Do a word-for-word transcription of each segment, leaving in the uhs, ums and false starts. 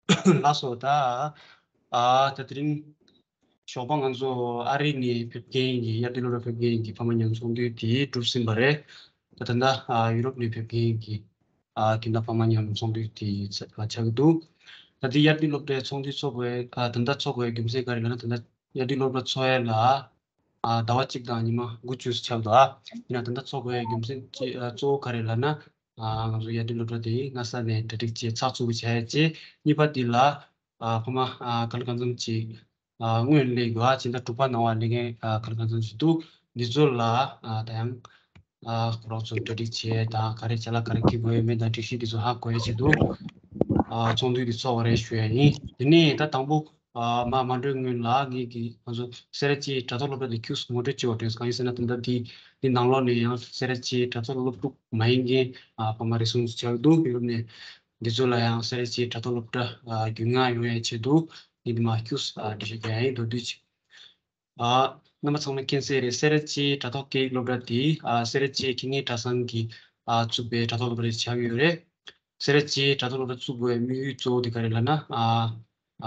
ལགས་སོ། ད་ཨ་ད་དེ་རིང་ཞོགས་པ་ང་ཚོ་ཨ་རི་ནས་ཕེབས་མཁན་གྱི་དབྱར་དུས་སློབ་གྲྭ་ཕེབས་མཁན་གྱི་ཕ་མ་མཉམ་ཚོགས་འདུ་དེ་གྲུབ་ཟིན་པ་རེད། ད་ད་ལྟ་ཨ་ཡུ་རོབ་ནས་ཕེབས་མཁན་གྱི་ཨ་དེ་འདྲ་ཕ་མ་མཉམ་ཚོགས་འདུ་དེ་ཆགས་ཀྱི་འདུག་ད་དེ་དབྱར་དུས་སློབ་གྲྭའི་ཚོགས་འདུ་ཚོགས་པའི་ཨ་ད་ལྟ་ཚོགས་པའི་རྒྱུ་མཚན་ག་རེ་ལབ་ན། ད་ལྟ་དབྱར་དུས་སློབ་གྲྭ་ཚོགས་ཡས་ལ་ཨ་ཟླ་བ་གཅིག་དང་ཉི་མ་དགུ་བཅུ་ཆགས་འདུག་ཨ་ཡིན་ན་ད་ལྟ་ཚོགས་པའི་རྒྱུ་མཚན་གཅིག་ཨ་གཙོ་བོ་ག་རེ་ལབ་ན། ཨ་ང་ཚོ་དབྱར་དུས་སློབ་གྲྭ་དེ་སྔ་ས་ནས་གྲ་སྒྲིག་བྱས་ཚགས་ཚུད་པོ་བྱས་རྗེས། གཉིས་པ་དེ་ལ་ཨ་ཕ་མ་ཨ་ག་ལ་གང་འཚམ་ཅིག་ཨ་སྔོན་སླེབས་དགོས། ཨ་ཕྱི་ཟླ་དྲུག་པ་ནང་བ་སླེབས་མཁན་ཨ་ག་ལ་གང་འཚམ་ཅིག་འདུག་འདི་ཚོ་ལ་ཨ་ད་ཡང་ཨ་ཁོ་རང་ཚོ་གྲ་སྒྲིག་བྱས་དང་ག་རེ་ཅ་ལག་ག་རེ་འཁྱེར་དགོས་ཡོད་མེད་དང་སྒྲིག་གཞི་འདི་ཚོ་ཧ་གོ་ཡས་ཆེད་དུ་ཨ་ཚོགས་འདུ་འདི་ཚོགས་པ་རེད་ཞུ་ཡ་ཡིན། དེ་ནས་ད་དང་པོ་ཨ་མ་མ་འགྲོའི་སྔོན་ལ་ངེད་ཀྱི་ང་ཚོ་སེ་ར་བྱེས་དྲ་ཐོག་སློབ་གྲྭ་དེ་ཁྱུག་ཙམ་ངོ་སྤྲོད་བྱེད་པ་དྲན་སོང་། གང་ཡིན་ཟེར་ན་ད་ལྟ་འདི་འདི་ནང་ལོགས་ནས་ཡང་སེ་ར་བྱེས་དྲ་ཐོག་སློབ་ཕྲུག་མ་ཡིན་མཁན་ཨ་ཕ་མ་རེ་ཟུང་ཅིག་ཆགས་འདུག་ཡུ་རོབ་ནས། འདི་ཚོ་ལ་ཡང་སེ་ར་བྱེས་དྲ་ཐོག་སློབ་གྲྭ་ཨ་རྒྱུས་མངའ་ཡོང་ཡའི་ཆེད་དུ་ངེད་འདི་མ་ཁྱུག་ཙམ་ཨ་འགྲེལ་བཤད་རྒྱག་ཡ་ཡིན། མདོར་བསྡུས་ཅིག་ཨ་རྣམ་པ་ཚང་མས་མཁྱེན་གསལ་རེད། སེ་ར་བྱེས་དྲ་ཐོག་སྐད་ཡིག་སློབ་གྲྭ་འདི་ཨ་སེ་ར་བྱེས་དགེ་བསྙེན་གྲྭ་ཚང་གིས་ཨ་བཙུགས་པའི་དྲ་ཐོག་སློབ་གྲྭ་ཆགས་ཀྱི་ཡོད་རེད། སེ་ར་བྱེས་དྲ་ཐོག་སློབ་གྲྭ་བཙུགས་དགོས་པའི་དམིགས་ཡུལ་གཙོ་བོ་དེ་ག་རེ་ལབ་ན། ཨ་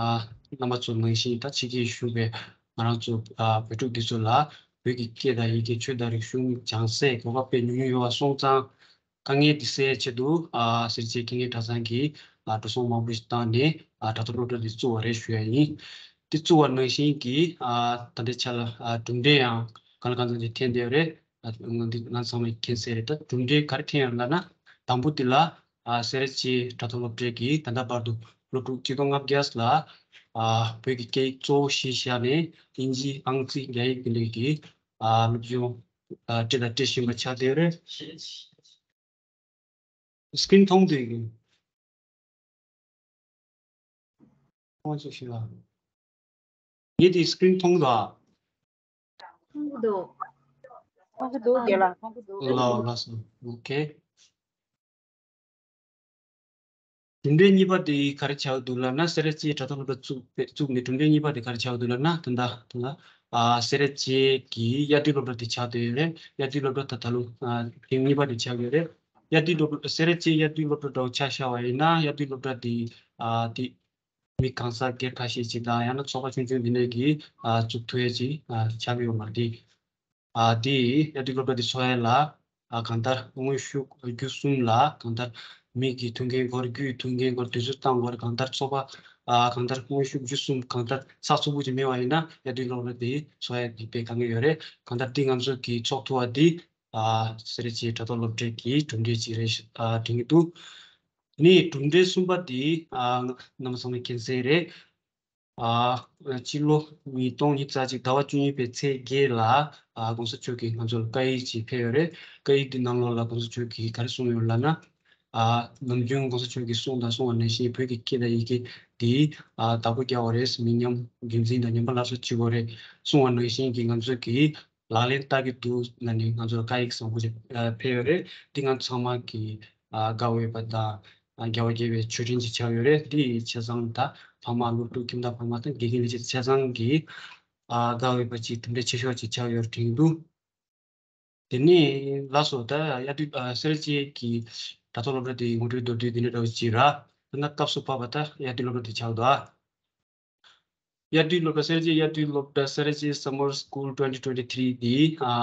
ཨ་རྣམ་པ་ཚོ་ནང་བཞིན་ད་ཕྱི་རྒྱལ་བཞུགས་པའི་ང་རང་ཚོ་ཨ་བོད་ཕྲུག་འདི་ཚོ་ལ་བོད་ཀྱི་སྐད་དང་ཡི་གེ། ཆོས་དང་རིག་གཞུང་། བྱང་སེམས། གོ་སྐབས་དཔེ་ཉུང་ཉུང་ཡོད་པ་སོང་ཙང་། དཀའ་ངལ་འདི་སེལ་ཆེད་དུ་ཨ་སེ་ར་བྱེས་དགེ་བསྙེན་གྲྭ་ཚང་གིས་ཨ་འགྲོ་སོང་མང་པོ་ཞིག་བཏང་ནས་ཨ་དྲ་ཐོག་སློབ་གྲྭ་འདི་བཙུགས་པ་རེད་ཞུ་ཡ་ཡིན། འདི་བཙུགས་པ་ནང་བཞིན་གྱི་ཨ་ད་ལྟའི་ཆ་ལ་ཨ་གྲུབ་འབྲས་ཡང་གང་ལ་གང་འཚམ་ཅིག་ཐོན་བསྡད་ཡོད་རེད། ཨ་འདི་ང་ཚང་མས་མཁྱེན་གསལ་རེད། ད་གྲུབ་འབྲས་ག་རེ་ཐོན་ཡོད་ལབ་ན། དང་པོ་འདི་ལ་ཨ་སེ་ར་བྱེས་དྲ་ཐོག་སློབ་གྲྭ་གིས་ད་ལྟ་བར་དུ་སློབ་ཕྲུག་ཆིག་སྟོང་ལྔ་བརྒྱ་ལ་ཨ་བོད་ཀྱི་སྐད་ཡིག་གཙོ་བོ་གཞི་བཞག་ནས་དབྱིན་ཇི། ཨང་རྩིས། རྒྱ་ཡིག་དེ་འདྲས་ཀྱི་ཨ་སློབ་སྦྱོང་ཨ་སྤྲད་དང་སྤྲད་བཞིན་པ་ཆགས་བསྡད་ཡོད་རེད། སི་ཀི་རིན་མཐོང་འདུག་གི། མཐོང་ཆོག་ཤི་ལ། ངས་དེ་སི་ཀི་རིན་མཐོང་འདུག་ཨ། མཐོང་གི་འདུག་མཐོང་གི་འདུག་རྒན་ལགས། མཐོང་གི་འདུག་ལགས་ལགས་སོ། ཨོ་ཁེ། གྲུབ་འབྲས་གཉིས་པ་དེ་ག་རེ་ཆགས་འདུག་ལབ་ན། སེ་ར་བྱེས་དྲ་ཐོག་སློབ་གྲྭ་བཙུགས་པའི་བཙུགས་ནས་གྲུབ་འབྲས་གཉིས་པ་དེ་ག་རེ་ཆགས་འདུག་ལབ་ན། ད་ལྟ་ད་ལྟ་ཨ་སེ་ར་བྱེས་ཀྱི་དབྱར་དུས་སློབ་གྲྭ་དེ་ཆགས་བསྡད་ཡོད་རེད། དབྱར་དུས་སློབ་གྲྭ་ད་ད་ལོ་ཨ་ཐེངས་གཉིས་པ་དེ་ཆགས་ཡོད་རེད། དབྱར་དུས་སློབ་སེ་ར་བྱེས་དབྱར་དུས་སློབ་གྲྭ་འདྲ་བོ་ཆ་བཞག་པ་ཡིན་ན། དབྱར་དུས་སློབ་གྲྭ་དེ་ཨ་དེ་མི་གང་ཟག་སྒེར་ཁ་ཤས་ཅིག་དང་ཡང་ན་ཚོགས་པ་ཆུང་ཆུང་འདི་འདྲས་ཀྱིས་ཨ་བཙུགས་ཐུབ་ཡས་ཅིག་ཨ་ཆགས་ཀྱི་ཡོད་མ་རེད། ཨ་དེ་དབྱར་དུས་སློབ་གྲྭ་དེ་ཚོགས་ཡས་ལ་ཨ་གང་ལྟར་དངོས་ཤུགས་བརྒྱུད་གསུམ་ལ་གང་ལྟར་མི་གི་ཐུགས་འགན་སྐོར། རྒྱུའི་ཐུགས་འགན་སྐོར། དུས་ཚོད་བཏང་སྐོར། གང་ལྟར་ཚོགས་པ་ཨ་གང་ལྟར་དངོས་ཤུགས་བརྒྱུད་གསུམ་གང་ལྟར་ཚགས་ཚུད་པོ་ཅིག་མེད་པ་ཡིན་ན། དབྱར་དུས་སློབ་གྲྭ་དེ་ཚོགས་ཡས་དེ་དཔེ་དཀའ་ངལ་ཡོད་རེད། གང་ལྟར་དེ་ང་ཚོ་གིས་ཚོགས་ཐུབ་པ་དེ་ཨ་སེ་ར་བྱེས་དྲ་ཐོག་སློབ་གྲྭ་གི་གྲུབ་འབྲས་ཅིག་རེད་ཨ་དྲན་གྱི་འདུག་དེ་ནས་གྲུབ་འབྲས་གསུམ་པ་དེ་ཨ་རྣམ་པ་ཚང་མས་མཁྱེན་གསལ་རེད། ཨ་སྤྱི་ལོ་ཉིས་སྟོང་ཉི་ཤུ་རྩ་གཅིག་ཟླ་བ་བཅུ་གཉིས་པའི་ཚེས་བརྒྱད་ལ་ཨ་༸གོང་ས་མཆོག་གིས་ང་ཚོ་ལ་བཀའ་ཡིག་ཅིག་ཕེབས་ཡོད་རེད། བཀའ་ཡིག་འདི་ནང་ལོགས་ལ་༸གོང་ས་མཆོག་གིས་ག་རེ་གསུངས་ཡོད་ལབ་ན། ཨ་ནམ་རྒྱུན་༸གོང་ས་མཆོག་གིས་གསུངས་དང་གསུང་བ་ནང་བཞིན་བོད་ཀྱི་སྐད་དང་ཡི་གེ་འདི་ཨ་བདག་པོ་རྒྱག་དགོས་རེད། མི་ཉམས་རྒྱུན་འཛིན་དང་ཉམས་པ་སླར་གསོ་བྱེད་དགོས་རེད་གསུངས་པ་ནང་བཞིན་གྱི་ང་ཚོ་གིས་ལག་ལེན་བསྟར་གྱི་འདུག་ལབ་ནས་ང་ཚོར་བཀའ་ཡིག་བཟང་པོ་ཞིག་ཨ་ཕེབས་ཡོད་རེད། འདི་ང་ཚང་མ་གིས་ཨ་དགའ་འོས་པ་དང་ཨ་རྒྱལ་བ་དགྱེས་པའི་མཆོད་སྤྲིན་ཅིག་ཆགས་ཡོད་རེད། འདི་ཡི་ཆ་ཚང་ད་ཕ་མ་སློབ་ཕྲུག་ཁྱིམ་བདག་ཕ་མ་དང་དགེ་རྒན་ལས་བྱེད་ཆ་ཚང་གིས་ཨ་དགའ་འོས་པ་ཅིག་གྲུབ་འབྲས་ཆེ་ཤོས་ཅིག་ཆགས་ཡོད་རེད་དྲན་གྱི་འདུག་དེ་ནས་ལགས་སོ། ད་དབྱར་དུས་ཨ་སེར་བྱེས་ཀྱི་དྲ་ཐོག་སློབ་གྲྭ་དེའི་ངོ་སྤྲོད་མདོར་བསྡུས་འདི་འདྲ་འདྲ་བོ་ཅིག་ར། ད་ནི་སྐབས་སུ་བབས་པ་ད་དབྱར་དུས་སློབ་གྲྭ་དེ་ཆགས་འདུག་ཨ། དབྱར་དུས་སློབ་གྲྭ། སེར་བྱེས་དབྱར་དུས་སློབ་གྲྭ། Serra Chee Summer School twenty twenty-three འདི་ཨ་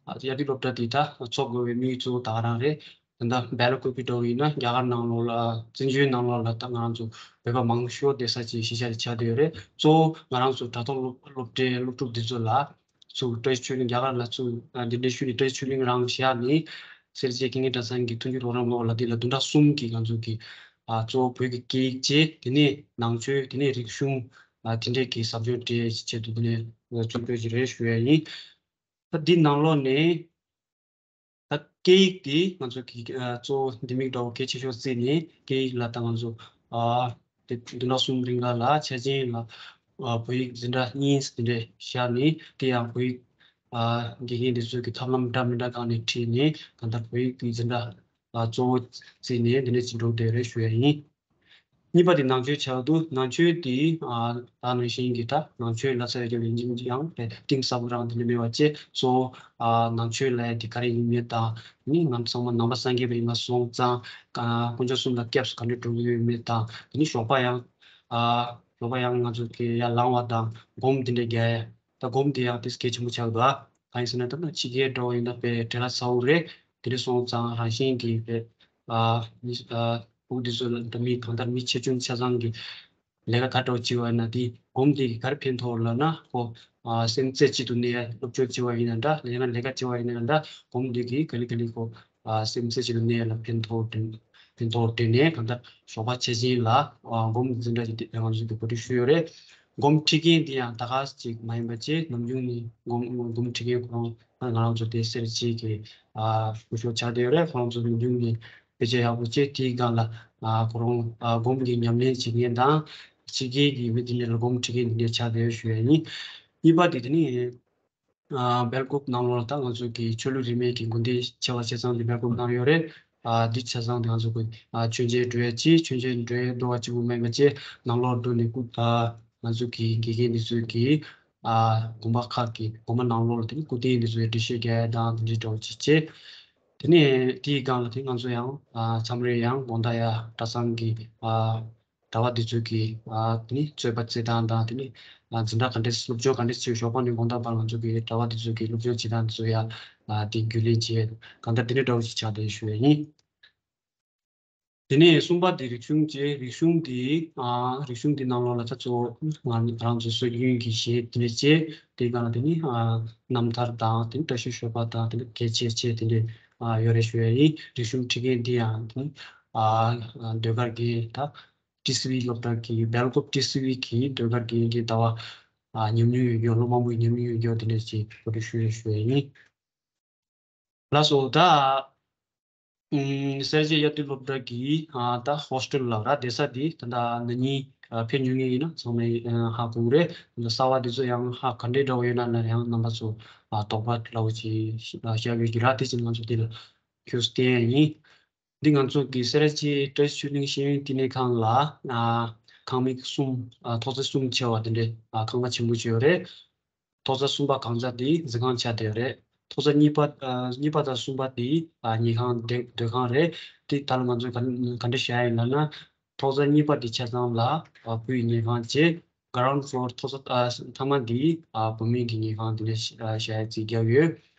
ཨ་དབྱར་དུས་སློབ་གྲྭ་འདི་ད་ཚོགས་དགོས་པའི་དམིགས་ཡུལ་གཙོ་བོ་ད་ག་རང་རེད། ད་ལྟ་སྦེལ་ཀོབ་འདྲ་བོ་ཡིན་ན་རྒྱ་གར་ནང་ལོགས་ལ་བཙན་བྱོལ་ནང་ལོགས་ལ་ད་ང་རང་ཚོ་བོད་པ་མང་ཤོས་བསྡད་ས་ཅིག་གཞིས་ཆགས་ཅིག་ཆགས་བསྡད་ཡོད་རེད། གཙོ་བོ་ང་རང་ཚོ་དྲ་ཐོག་སློབ་སློབ་གྲྭའི་སློབ་ཕྲུག་འདི་ཚོ་ལ་ཚུར་བཀྲ་ཤིས་ཆོས་གླིང་། རྒྱ་གར་ལ་ཚུར་ཨ་འདི་འདྲའི་ཤུལ་ནས་བཀྲ་ཤིས་ཆོས་གླིང་རང་བཞག་ནས་སེར་བྱེས་དགེ་བསྙེན་གྲྭ་ཚང་གི་མཐུན་འགྱུར་རོགས་རམ་སློབ་གྲྭ་ལ་འདི་ལ་བདུན་ཕྲག་གསུམ་གྱི་ང་ཚོ་གི་ཨ་གཙོ་བོ་བོད་ཀྱི་སྐད་ཡིག་བཅས། དེ་ནས་ནང་ཆོས། དེ་ནས་རིག་གཞུང་། ཨ་དེ་འདྲས་ཀྱི་ཟབ་སྦྱོང་སྤྲད་ཆེད་དུ་འདི་ནས་བཙུགས་ཐུབ་ཀྱི་རེད་ཞུ་ཡ་ཡིན། ད་འདི་ནང་ལོགས་ནས་ད་སྐད་ཡིག་དེ་ང་ཚོ་གི་ཨ་གཙོ་བོ་ལྡེ་མིག་འདྲ་བོ་གལ་ཆེ་ཤོས་བརྩིས་ནས་སྐད་ཡིག་ལ་ད་ང་ཚོ་ཨ་དེ་བདུན་ཕྲག་གསུམ་རིང་ལ་ལ་ཆ་ཅན་ལ་ཨ་བོད་ཡིག་འཛིན་གྲྭ་གཉིས་དེ་འདྲས་བཞག་ནས། དེ་ཡང་བོད་ཡིག་ཨ་དགེ་རྒན་དེ་ཚོ་གི་ཐབས་ལམ་འདྲ་མི་འདྲ་སྒང་ནས་ཁྲིད་ནས་གང་ལྟར་བོད་ཡིག་གི་འཛིན་གྲྭ་ཨ་གཙོ་བོ་བརྩིས་ནས་འདི་འདྲས་ཅིག་འགྲོ་བསྡད་རེད་ཞུ་ཡ་ཡིན། གཉིས་པ་དེ་ནང་ཆོས་བྱ་བ་འདུག་ནང་ཆོས་དེ་ཨ་ད་ནང་བཞིན་གྱི་ད་ནང་ཆོས་ལ་ཚ་ཡོད་ཀྱི་ཡིན་ཀྱང་དེ་གཏིང་ཟབ་རང་དེ་འདྲ་མེད་པ་བཅས་སོ། ཨ་ནང་ཆོས་ལ་དེ་ག་རེ་ཡིན་མིན་དང་ནི་ང་ཚང་མ་ནང་པ་སངས་རྒྱས་པ་ཡིན་པ་སོང་ཙང་ཨ་དཀོན་མཆོག་གསུམ་ལ་སྐྱབས་སུ་ག་འདྲ་འགྲོ་གི་ཡོད་མེད་དང་དེ་ནི་ཞོགས་པ་ཡང་ཨ་ཞོགས་པ་ཡང་ང་ཚོ་གི་ཡར་ལངས་པ་དང་སྒོམ་དེ་འདྲ་རྒྱག་ཡ། ད་སྒོམ་དེ་ཡང་དེ་གལ་ཆེན་པོ་ཆགས་འདུག་ཨ། གང་ཡིན་ཟེར་ན་ད་ཕྱི་རྒྱལ་འགྲོ་བ་ཡིན་ན་དཔེ་བྲེལ་བ་ཚ་བོ་རེད། དེ་འདྲ་སོང་ཙང་རང་བཞིན་གྱིས་དཔེ་ཨ་མི་ཨ་ཕྲུ་གུ་དེ་ཚོ་ལ་ད་མི་གང་ལྟར་མི་ཆེ་ཆུང་ཆ་ཚང་གི་ལས་ཀ་ག་འདྲ་བྱེད་པ་ཡིན་ན་དེ་སྒོམ་དེ་གིས་ག་རེ་ཕན་ཐོགས་ལབ་ན་ཁོ་ཨ་སེམས་རྩེ་གཅིག་ཏུ་གནས་ཡ་སློབ་སྦྱོང་བྱེད་པ་ཡིན་ན་འདྲ་ལས་ཀ་ལས་ཀ་བྱེད་པ་ཡིན་ན་འདྲ་སྒོམ་དེ་གིས་ག་ལེ་ག་ལེ་ཁོ་ཨ་སེམས་རྩེ་གཅིག་ཏུ་གནས་ཡ་ལ་ཕན་ཐོགས་དྲན་ཕན་ཐོགས་དྲན་ནས་གང་ལྟར་ཞོགས་པ་ཆེ་ཆེན་ལ་ཨ་སྒོམ་འཛིན་གྲྭ་ཞིག་དེ་ང་ཚོས་དེ་གོ་སྒྲིག་ཞུས་ཡོད་རེད། སྒོམ་ཁྲིད་མཁན་དེ་ཡང་ད་ག་ཅིག་མ་ཡིན་པ་བཅས་ནམ་རྒྱུན་ནས་སྒོམ་སྒོམ་ཁྲིད་མཁན་ཁོ་རང་ང་རང་ཚོ་དེ་སེར་བྱེས་ཀྱི་ཨ་སྐུ་ཞབས་ཆགས་བསྡད་ཡོད་རེད། ཁོ་རང་ཚོ་ནམ་རྒྱུན་ནས་དཔེ་ཆ་ཡག་པོ་བཅས་དེའི་སྒང་ལ་ཨ་ཁོ་རང་ཨ་སྒོམ་གྱི་ཉམས་ལེན་བྱེད་མཁན་དང་ཕྱི་རྒྱལ་གྱི་མི་དེ་འདྲ་ལ་སྒོམ་ཁྲིད་མཁན་དེ་འདྲ་ཆགས་བསྡད་ཡོད་ཞུ་ཡ་ཡིན། གཉིས་པ་དེ་དེ་ནི་ཨ་སྦེལ་ཀོབ་ནང་ལོགས་ལ་ད་ང་ཚོ་གི་ཆོས་ལུགས་རིས་མེད་ཀྱི་དགོན་སྡེ་ཆེ་བ་ཆེ་ཚང་དེ་སྦེལ་ཀོབ་ནང་ཡོད་རེད། ཨ་འདི་ཆ་ཚང་དེ་ང་ཚོ་གི་ཨ་མཆོད་མཇལ་འགྲོ་ཡ་ཅིག་མཆོད་མཇལ་འགྲོ་ཡ་འགྲོ་བ་གཅིག་པུ་མེད་པ་བཅས་ནང་ལོགས་འགྲོ་ནས་སྐུ་ཨ་ང་ཚོ་གི་དགེ་རྒན་འདི་ཚོས་ཀྱི་ཨ་དགོན་པ་ཁག་གི་དགོན་པ་ནང་ལོགས་ལ་དེ་ནི་སྐུ་རྟེན་འདི་ཚོའི་འགྲེལ་བཤད་རྒྱག་ཡ་དང་དེ་འདྲའི་འདྲ་བོ་ཅིག་བྱས། དེ་ནས་དེའི་སྒང་ལ་དེ་ང་ཚོ་ཡང་ཨ་མཚམས་རེ་ཡང་དགོང་དག་ཡ་གྲྭ་ཚང་གི་ཨ་གྲྭ་པ་འདི་ཚོས་ཀྱི་ཨ་དེ་ནི་རྩོད་པ་རྩེད་སྟངས་དང་དེ་ནི་ཨ་འཛིན་གྲྭ་ག་འདྲས་སློབ་སྦྱོང་ག་འདྲས་བྱེད་ཞོགས་པ་ནས་དགོང་དག་བར་ང་ཚོ་གི་གྲྭ་པ་འདི་ཚོས་ཀྱི་སློབ་སྦྱོང་བྱེད་སྟངས་འདི་ཚོ་ཡ་ཨ་དེ་རྒྱུས་ལེན་བྱེད་གང་ལྟར་དེ་འདྲས་འདྲ་བོ་ཞིག་ཆགས་བསྡད་ཞུ་ཡ་ཡིན། དེ་ནས་གསུམ་པ་དེ་རིག་གཞུང་བཅས་རིག་གཞུང་འདི་ཨ་རིག་གཞུང་འདི་ནང་ལོགས་ལ་ད་གཙོ་བོ་ང་རང་ཚོ་སྲོལ་རྒྱུན་གྱི་གཞས་དེ་འདྲས་བཅས་དེའི་སྒང་ལ་དེ་ནི་ཨ་རྣམ་ཐར་དང་དེ་ནི་བཀྲ་ཤིས་ཞོལ་པ་དང་དེ་ནི་གལ་ཆེ་ཆེ་དེ་འདྲས་ཨ་ཡོད་རེད་ཞུ་ཡ་ཡིན། རིག་གཞུང་ཁྲིད་མཁན་འདི་ཡང་དེ་ནི་ཨ་ཟློས་གར་གྱི་ད་ཊི་སི་ཝི་སློབ་གྲྭ་གི་སྦེལ་ཀོབ་ཊི་སི་ཝི་གི་ཟློས་གར་གྱི་གི་ཟླ་བ་ཨ་ཉམས་མྱོང་ཡོད་རྒྱུ་ལོ་མང་པོའི་ཉམས་མྱོང་ཡོད་རྒྱུ་དེ་འདྲས་ཅིག་གོ་སྒྲིག་ཞུ་ཡ་ཞུ་ཡ་ཡིན། ལགས་སོ། ད་ཨུམ་སེར་བྱེས་དབྱར་དུས་སློབ་གྲྭ་གི་ཨ་ད་ཧོ་སི་ཊེལ་ལབ་ར་བསྡད་ས་དེ་ད་ལྟ་ན་ནིང་ཨ་ཕེབས་མྱོང་མཁན་ཡིན་ན་ཚང་མས་ཨ་ཧ་གོ་གི་རེད། ད་གསར་པ་དེ་ཚོ་ཡང་ཧ་ག་འདྲའི་འདྲ་བོ་ཡོད་ན་ན་ཡང་རྣམ་པ་ཚོ་ཨ་དོགས་པ་འདྲ་བོ་ཅིག་ཨ་བཞག་ཡོད་ཀྱི་ར། དེ་ཕྱིར་ང་ཚོ་འདི་ལ་ཁྱོད་བསྟན་ཡ་ཡིན། འདི་ང་ཚོ་གི་སེར་བྱེས་བཀྲ་ཤིས་ཆོས་གླིང་ཤེས་ཡོན་བསྟི་གནས་ཁང་ལ་ཨ་ཁང་མིག་གསུམ་ཨ་ཐོག་ཚད་གསུམ་ཆེ་བ་དེ་འདྲའི་ཨ་ཁང་པ་ཆེན་པོ་ཅིག་ཡོད་རེད། ཐོག་ཚད་གསུམ་པ་གང་ཚ་དེ་འཛིན་ཁང་ཆགས་བསྡད་ཡོད་རེད། ཐོག་ཚད་གཉིས་པ་ཨ་གཉིས་པ་དང་གསུམ་པ་དེ་ཨ་ཉལ་ཁང་སྡོད་སྡོད་ཁང་རེད། དེ་ད་ལ་ང་ཚོས་ག་ག་འདྲ་བྱ་ཡ་ཡིན་ལབ་ན། ཐོག་ཚད་གཉིས་པ་དེ་ཆ་ཚང་ལ་ཨ་བུའི་ཉལ་ཁང་བྱས། གྷ་རའུན་ཌི་ཕི་ལོར་ཐོག་ཚད་ཨ་མཐའ་མ་དེ་ཨ་བུད་མེད་ཀྱི་ཉལ་ཁང་དེ་འདྲ་ཨ་བྱ་ཡ་རྩིས་བརྒྱབ་ཡོད།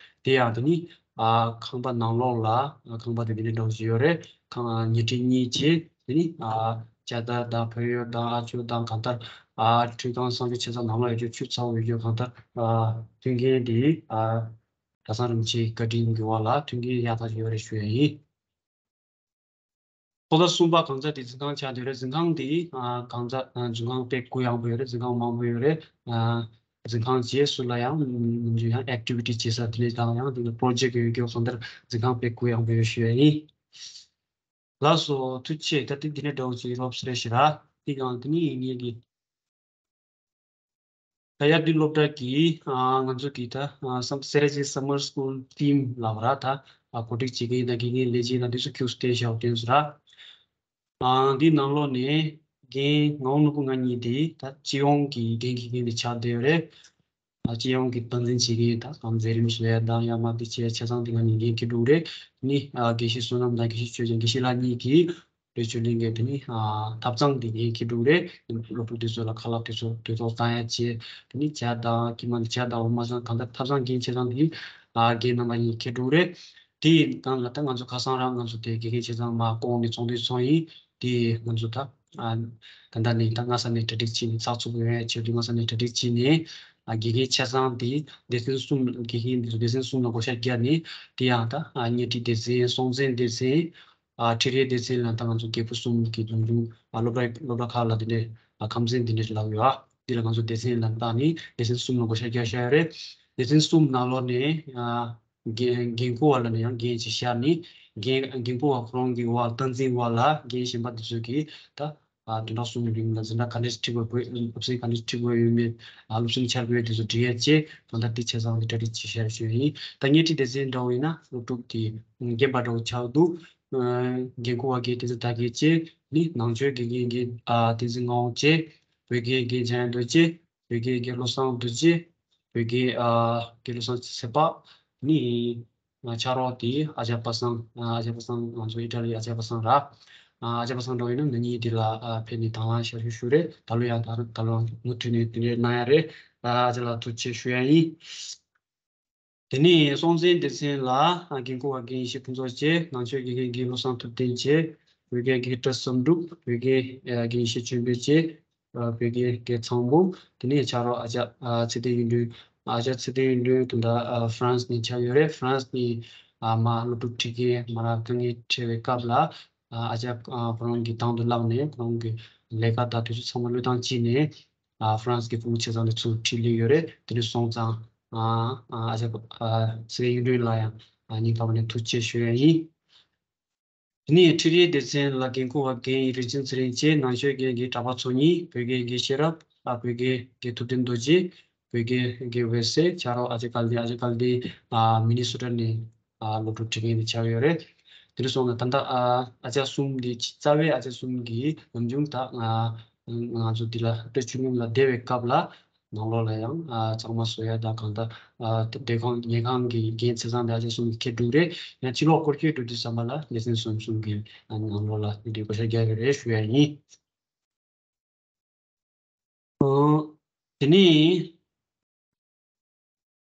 དེ་ཡང་དེ་ནི་ཨ་ཁང་པ་ནང་ལོགས་ལ་ཨ་ཁང་པ་དེ་དེ་འདྲ་འདྲ་བོ་ཞིག་ཡོད་རེད། ཁང་ཨ་ཉལ་ཁྲི་གཉིས་བྱས། དེ་ནི་ཨ་ཅ་ལག་དང་བོད་ཡོལ་དང་ཨ་ཅོ་དང་གང་ལྟར་ཨ་ཁྲུས་ཁང་སངས་རྒྱས་ཆེ་ཚང་ནང་ལ་ཡོད་རྒྱུ་ཆུ་ཚ་བོ་ཡོད་རྒྱུ་གང་ལྟར་ཨ་མཐུན་རྐྱེན་དེ་ཨ་གྲྭ་ཚང་རིན་པོ་ཆེའི་བཀའ་དྲིན་གྱི་འོག་ལ་མཐུན་རྐྱེན་ཡག་ཐག་ཆོད་ཡོད་རེད་ཞུ་ཡ་ཡིན། ཐོག་མཐའ་གསུམ་པ་གང་ཚ་དེ་འཛིན་ཁང་ཆགས་བསྡད་ཡོད་རེད། འཛིན་ཁང་དེ་ཨ་གང་ཚ་ཨ་འཛིན་ཁང་དཔེ་གུ་ཡངས་པོ་ཡོད་རེད། འཛིན་ཁང་མང་པོ་ཡོད་རེད། ཨ་འཛིན་ཁང་རྗེས་སུ་ལ་ཡང་ནམ་རྒྱུན་ཡང་ཨེག་ཊི་བི་ཊི་བྱེད་ས་དེ་འདྲ་དང་ཡང་དེ་ནི་པོ་རོ་ཇེག་ཡོད་རྒྱུ་གང་ལྟར་འཛིན་ཁང་དཔེ་གུ་ཡངས་པོ་ཡོད་ཞུ་ཡ་ཡིན། ལགས་སོ། ཐུགས་རྗེ་ཆེ། ད་དེ་འདི་ནས་འདྲ་བོ་ཅིག་རོབ་སེ་རེ་ཞིག་ར། དེ་གང་དེ་ནི་ངེད་ཀྱི་ད་དབྱར་དུས་སློབ་གྲྭ་གི་ཨ་ང་ཚོ་གི་ད་ཨ་སམ་སེ་ར་བྱེས་སམ་མར་སི་ཀུལ་ཐིམ་ལབ་ར། ད་ཨ་གོ་སྒྲིག་བྱེད་མཁན་དང་དགེ་རྒན་ལས་བྱེད་དང་དེ་ཚོ་ཁྱུག་སྟེ་ཞབས་བསྟན་སུ་ར། ཨ་འདི་ནང་ལོགས་ནས་རྒན་ངག་དབང་ནོར་བུ་ང་གཉིས་དེ་ད་སྤྱི་ཡོངས་ཀྱི་རྒན་དགེ་རྒན་དེ་ཆགས་བསྡད་ཡོད་རེད། ཨ་སྤྱི་ཡོངས་ཀྱི་སྟངས་འཛིན་བྱེད་མཁན་དང་གང་མཛད་རིམ་བཟོ་ཡ་དང་ཡང་མ་དེ་བྱས་ཆ་ཚང་དེ་ང་གཉིས་རྒན་ཁེ་དྲུག་རེད། ནི་ཨ་དགེ་བཤེས་བསོད་ནམས་དང་དགེ་བཤེས་ཆོས་ཅན་དགེ་བཤེས་ལགས་གཉིས་ཀྱིས་བོད་ཆོས་གླིང་གི་དེ་ནི་ཨ་ཐབ་ཚང་དེ་རྒན་ཁེ་དྲུག་རེད། སློབ་ཕྲུག་དེ་ཚོ་ལ་ཁ་ལག་དེ་ཚོ་དེ་ཚོ་བཏང་ཡ་བྱས། དེ་ནི་ཇ་དང་ཀྱི་མ་ཇ་དང་འོ་མ་ཚང་གང་ལྟར་ཐབ་ཚང་རྒན་ཆ་ཚང་དེ་ཨ་རྒན་རྣམ་པ་གཉིས་ཁེ་དྲུག་རེད། དེའི་སྒང་ལ་ད་ང་ཚོ་ཁ་སང་རང་ང་ཚོ་དེ་དགེ་རྒན་ཆ་ཚང་མར་བསྐོངས་ནས་ཚོགས་འདུ་ཚོགས་ཡིན། དེ་ང་ཚོ་ད་ཨ་ད་ལྟ་ནས་ད་སྔ་ས་ནས་གྲ་སྒྲིག་བྱས་ནས་ཚགས་ཚུད་པོ་ཡོང་ཡ་ཆེད་དུ་སྔ་ས་ནས་གྲ་སྒྲིག་བྱས་ནས་ཨ་དགེ་རྒན་ཆ་ཚང་དེ་སྡེ་ཚན་གསུམ་དགེ་རྒན་དེ་ཚོ་སྡེ་ཚན་གསུམ་ལ་བགོ་བཤའ་བརྒྱབ་ནས་དེ་ཡང་ད་ཨ་གཉེར་སྒྲིག་སྡེ་ཚན་སྲོང་བཙན་སྡེ་ཚན་ཨ་ཁྲི་རལ་སྡེ་ཚན་ལ་ད་ང་ཚོ་རྒད་པོ་གསུམ་གྱི་འཛོམས་འདུ་ཨ་སློབ་གྲྭ་སློབ་གྲྭ་ཁག་ལ་དེ་འདྲས་ཨ་ཁམས་ཚན་དེ་འདྲས་ལབ་ཡོད་ཨ། དེ་ལ་ང་ཚོ་སྡེ་ཚན་ལ་བཏང་ནས་སྡེ་ཚན་གསུམ་ལ་བགོ་བཤའ་བརྒྱབ་བཞག་ཡོད་རེད། སྡེ་ཚན་གསུམ་ནང་ལོགས་ནས་ཨ། འགན་འགན་འཁུར་བ་ལ་ནི་ཡང་འགན་ཅིག་བཞག་ནས་འགན་འགན་འཁུར་བ་ཁོ་རང་གི་འོག་སྟངས་འཛིན་འོག་ལ་འགན་གཞན་པ་དེ་ཚོས་ཀྱིས་ད་ཨ་དོན་དག་གསུམ་གྱི་རིང་ལ་འཛིན་གྲྭ་ག་འདྲས་ཁྲིད་དགོས་དགོས་སློབ་ཚན་ག་འདྲས་ཁྲིད་དགོས་ཡོད་མེད་ཨ་སློབ་ཚན་འཆར་འགོད་དེ་ཚོ་སྒྲིག་ཡས་བཅས་གང་ལྟར་དེ་ཆ་ཚང་གི་གྲ་སྒྲིག་བྱེད་བཞག་ཞུ་ཡིན། ད་སྣེ་ཁྲིད་སྡེ་ཚན་འདྲ་བོ་ཡིན་ན་སློབ་ཕྲུག་དེ་རྒན་པ་འདྲ་བོ་ཆགས་འདུག་འགན་འཁུར་བ་གིས་དེ་ཚོ་ད་གས་བཅས། ནི་ནང་ཆོས་དགེ་རྒན་དགེ་ཨ་བསྟན་འཛིན་ངག་དབང་བཅས། བོད་དགེ་དགེ་འཇམ་དབྱངས་རྡོ་རྗེ། བོད་དགེ་དགེ་བློ་བཟང་རྡོ་རྗེ། བོད་དགེ་ཨ་དགེ་བློ་བཟང་ཚེ་དཔག་ནི། ང་ཆ་རོགས་དེ་ཨ་ཅག་པ་སངས། ཨ་ཅག་པ་སངས་ང་ཚོ་ཨི་ཊ་ལི་ཨ་ཅག་པ་སངས་ར། ཨ་ཅག་པ་སངས་འགྲོ་ཡིན་ན་ང་གཉིས་དེ་ལ་ཨ་ཕེབས་ནས་དང་བླངས་ཞབས་ཞུ་ཞུ་རེད། ད་ལོ་ཡང་ད་ད་ལོ་མུ་མཐུད་ནས་དེ་འདྲའི་གནང་ཡ་རེད། ཨ་ཅག་ལ་ཐུགས་རྗེ་ཆེ་ཞུ་ཡ་ཡིན། དེ་ནས་སྲོང་བཙན་སྡེ་ཚན་ལ་ཨ་འགན་འཁུར་བ་རྒན་ཡེ་ཤེས་ཕུན་ཚོགས་བཅས། ནང་ཆོས་དགེ་རྒན་རྒན་བློ་བཟང་ཐུབ་བསྟན་བཅས། བོད་དགེ་རྒན་བཀྲ་བསམ་འབྲུག་བོད་དགེ་ཨ་རྒན་ཡེ་ཤེས་ཆོས་འཕེལ་བཅས། ཨ་བོད་དགེ་རྒན་ཚང་འབུམ། དེ་ནས་ཆ་རོགས་ཨ་ཅག་ཨ་ཚེ་བརྟན་གཡུ་སྒྲོན། ཨ་ཅག་ཚེ་བརྟན་གཡུ་སྒྲོན་དེ་འདྲ་ཨ་ཧྥ་རན་སི་ནས་ཆགས་ཡོད་རེད། ཧྥ་རན་སི་ནས་ཨ་མ་སློབ་ཕྲུག་ཁྲིད་མཁན་མ་ར་དཀའ་ངལ་འཕྲད་པའི་སྐབས་ལ་ཨ་ཨ་ཅག་ཨ་ཁོ་རང་གི་དང་དུ་བླངས་ནས་ཁོ་རང་གི་ལས་ཀ་དང་དུས་ཚོད་ཚང་མ་བློས་བཏང་བྱས་ནས་ཨ་ཧྥ་རན་སི་གི་ཕྲུ་གུ་ཆ་ཚང་དེ་ཚུར་ཁྲིད་སླེབས་ཡོད་རེད། དེ་ནས་སོང་ཙང་ཨ་ཨ་ཨ་ཅག་ཨ་ཚེ་བརྟན་གཡུ་སྒྲོན་ལ་ཡང་ཨ་སྙིང་ཐག་པ་ནས་ཐུགས་རྗེ་ཆེ་ཞུ་ཡ་ཡིན། དེ་ནས་འཕྲུལ་རིག་སྡེ་ཚན་ལ་འགན་འཁུར་བ་རྒན་རིག་འཛིན་ཚེ་རིང་བཅས། ནང་ཆོས་དགེ་རྒན་གྲགས་པ་ཚོགས་གཉིས། བོད་དགེ་རྒན་ཤེས་རབ། ཨ་བོད་དགེ་རྒན་ཐུབ་བསྟན་རྡོ་རྗེ། བོད་དགེ་རྒན་འོད་ཟེར། ཆ་རོགས་ཨ་ཅེ་སྐལ་ལྡན། ཨ་ཅེ་སྐལ་ལྡན་ཨ་མི་ནི་སོ་ཊ་ནས་ཨ་སློབ་ཕྲུག་ཁྲིད་མཁན་དེ་ཆགས་ཡོད་རེད། དེ་འདྲ་སོང་ན་ད་ལྟ་ཨ་ཨ་ཅག་གསུམ་འདི་རྩ་བའི་ཨ་ཅག་གསུམ་གྱི་ནམ་རྒྱུན་ད་ང་ང་ཚོ་འདི་ལ་སློབ་གྲྭ་བཅུ་གཉིས་ལ་བསྡད་པའི་སྐབས་ལ། ནང་ལོགས་ལ་ཡང་ཨ་གཙང་མ་བཟོ་ཡ་དང་གང་ལྟར་ཨ་སྡོད་ཁང་ཉལ་ཁང་གི་འགན་ཆ་ཚང་དེ་ཨ་ཅག་གསུམ་གྱིས་འཁྱེར་འགྲོ་གི་རེད། ཡང་ཕྱི་ལོགས་སྐོར་སྐྱོད་འགྲོ་དུས་ཙམ་པ་ལ་སྡེ་ཚན་གསུམ་གསུམ་གྱིས་ཨ་ནང་ལོགས་ལ་འདི་འདྲའི་བགོ་བཤའ་རྒྱག་གི་རེད་ཞུ་ཡ་ཡིན། ཨོ། དེ་ནས།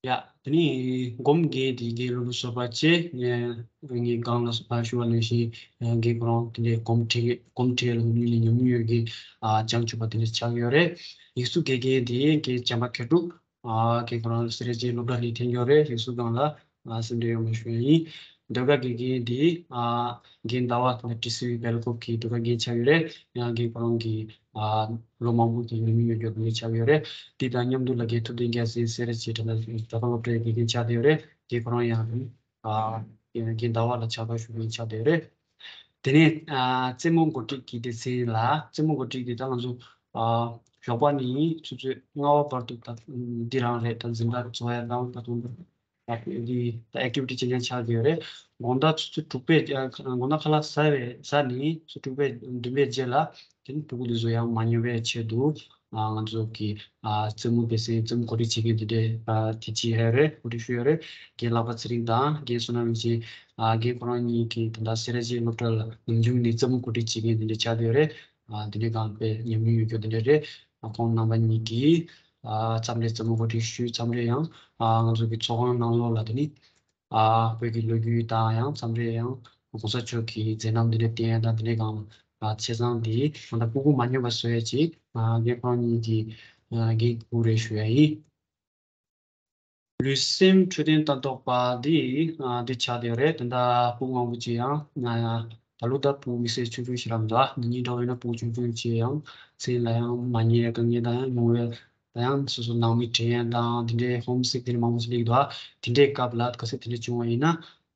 ཡ། དེ་ནས་སྒོམ་རྒན་དེ་རྒན་བློ་བཟང་བཟོད་པ་བཅས། ངས་ངའི་སྒང་ལ་ཞུ་བ་ནང་བཞིན་རྒན་ཁོ་རང་དེ་འདྲའི་སྒོམ་ཁྲིད་སྒོམ་ཁྲིད་ལ་ཉམས་མྱོང་ཡོད་མཁན་ཨ་བྱང་ཆུབ་པ་དེ་འདྲ་ཆགས་ཡོད་རེད། ཡིག་གཟུགས་དགེ་རྒན་དེ་རྒན་བྱམས་པ་མཁས་གྲུབ། ཨ་རྒན་ཁོ་རང་སེ་ར་བྱེས་སློབ་གྲྭ་ནས་ཐོན་ཡོད་རེད། ཡིག་གཟུགས་སྒང་ལ་ཨ་སེམས་ཁྲལ་ཡོད་མ་ཞུ་ཡ་ཡིན། ཟློས་གར་དགེ་རྒན་དེ་ཨ་རྒན་ཟླ་བ་དང་ཊི་སི་ཝི་སྦེལ་ཀོབ་ཀྱི་ཟློས་གར་རྒན་ཆགས་ཡོད་རེད། ཡང་རྒན་ཁོ་རང་གི་ཨ་ལོ་མང་པོ་གི་ཉམས་མྱོང་ཡོད་རྒྱུ་དེ་འདྲ་ཆགས་ཡོད་རེད། དེ་དང་མཉམ་དུ་ལ་རྒན་ཐུབ་བསྟན་རྒྱལ་མཚན་སེ་ར་བྱེས་དགྲ་ལ་དགྲ་ཁ་སློབ་གྲྭའི་དགེ་རྒན་ཆགས་བསྡད་ཡོད་རེད། རྒན་ཁོ་རང་ཡང་ཨ་རྒན་ཟླ་བ་ལ་ཕྱག་ཁ་ཞུ་མཁན་ཆགས་བསྡད་ཡོད་རེད། དེ་ནས་ཨ་རྩེད་མོ་འགོ་ཁྲིད་ཀྱི་སྡེ་ཚན་ལ། རྩེད་མོ་འགོ་ཁྲིད་ཀྱི་ད་ང་ཚོ་ཨ་ཞོགས་པ་ནས་ཆུ་ཚོད་ལྔ་པ་བར་དུ་ད་འདི་རང་རེད། ད་འཛིན་གྲྭ་རྫོགས་ཡ་དང་ད་དུང་འདི་ད་ཨེག་ཊི་བི་ཊི་ཅི་ཡང་ཆགས་ཀྱི་ཡོད་རེད། དགོང་དག་ཆུ་ཚོད་དྲུག་པའི་ཨ་དགོང་དག་ཁ་ལག་ཟ་བའི་ཟ་ནས་ཆུ་ཚོད་དྲུག་པའི་བདུན་པའི་རྗེས་ལ་དེ་ནི་ཕྲུ་གུ་འདི་ཚོ་ཡང་མ་ཉལ་བའི་ཆེད་དུ་ཨ་ང་ཚོ་གི་ཨ་རྩེད་མོ་སྡེ་ཚན་རྩེད་མོ་གོ་སྒྲིག་བྱེད་མཁན་དེ་འདྲས་ཨ་དེ་ཅི་ཡོད་རེད། གོ་སྒྲིག་ཞུས་ཡོད་རེད། རྒན་ལག་པ་ཚེ་རིང་དང་རྒན་བསོད་ནམས་རིན་ཆེན། ཨ་རྒན་ཁོ་རང་གཉིས་ཀྱིས་ད་ལྟ་སེ་ར་བྱེས་སློབ་གྲྭ་ལ་ནམ་རྒྱུན་ནས་རྩེད་མོ་གོ་སྒྲིག་བྱེད་མཁན་དེ་འདྲ་ཆགས་བསྡད་ཡོད་རེད། ཨ་དེ་འདྲའི་སྒང་དཔེ་ཉམས་མྱོང་ཡོད་རྒྱུ་དེ་འདྲ་རེད། ཨ་ཁོང་རྣམ་པ་གཉིས་ཀྱིས་ཨ་མཚམས་རེ་རྩེད་མོ་གོ་སྒྲིག་ཞུས། མཚམས་རེ་ཡང་ཨ་ང་ཚོ་གི་ཚོགས་ཁང་ནང་ལོགས་ལ་དེ་ནི་ཨ་བོད་ཀྱི་ལོ་རྒྱུས་དང་། ཡང་མཚམས་རེ་ཡང་གོང་ས་མཆོག་གི་མཛད་རྣམ་དེ་འདྲ་བསྟན་ཡ་དང་། དེ་འདྲའི་སྒང་ཨ་ཆ་ཚང་དེ་ང་ད་སྤུ་གུ་མ་ཉམས་པ་བཟོ་ཡ་ཅིག་ཨ་རྒན་ཁོ་རང་གཉིས་ཀྱིས་ཨ་འགན་འཁུར་རེད་ཞུ་ཡ་ཡིན། ལུས་སེམས་འཕྲོད་བསྟེན་ལྟ་རྟོག་པ་འདི་ཨ་འདི་ཆགས་བསྡད་ཡོད་རེད། ད་ལྟ་སྤུ་གུ་མང་པོ་ཅིག་ཡང་ང་ད་ལོ་ད་སྤུ་གུ་དམིགས་བསལ་ཆུང་ཆུང་ཞིག་རག་མི་འདུག་ཨ་ནི་གཉིས་འདྲ་བོ་ཡིན་ན་སྤུ་གུ་ཆུང་ཆུང་ཅིག་ཡང་མཚན་ལ་ཡང་མ་ཉལ་དཀའ་ངལ་དང་ཡང་མྱོང་བའི་ད་ཡང་སོ་སོ་ནང་མི་དྲན་ཡ་དང་དེ་འདྲའི་ཧོམ་སིག་དེ་འདྲ་མང་པོ་ཞིག་སླེབས་འདུག་ཨ་དེ་འདྲའི་སྐབས་ལ་གལ་སྲིད་དེ་འདྲ་བྱུང་བ་ཡིན་ན་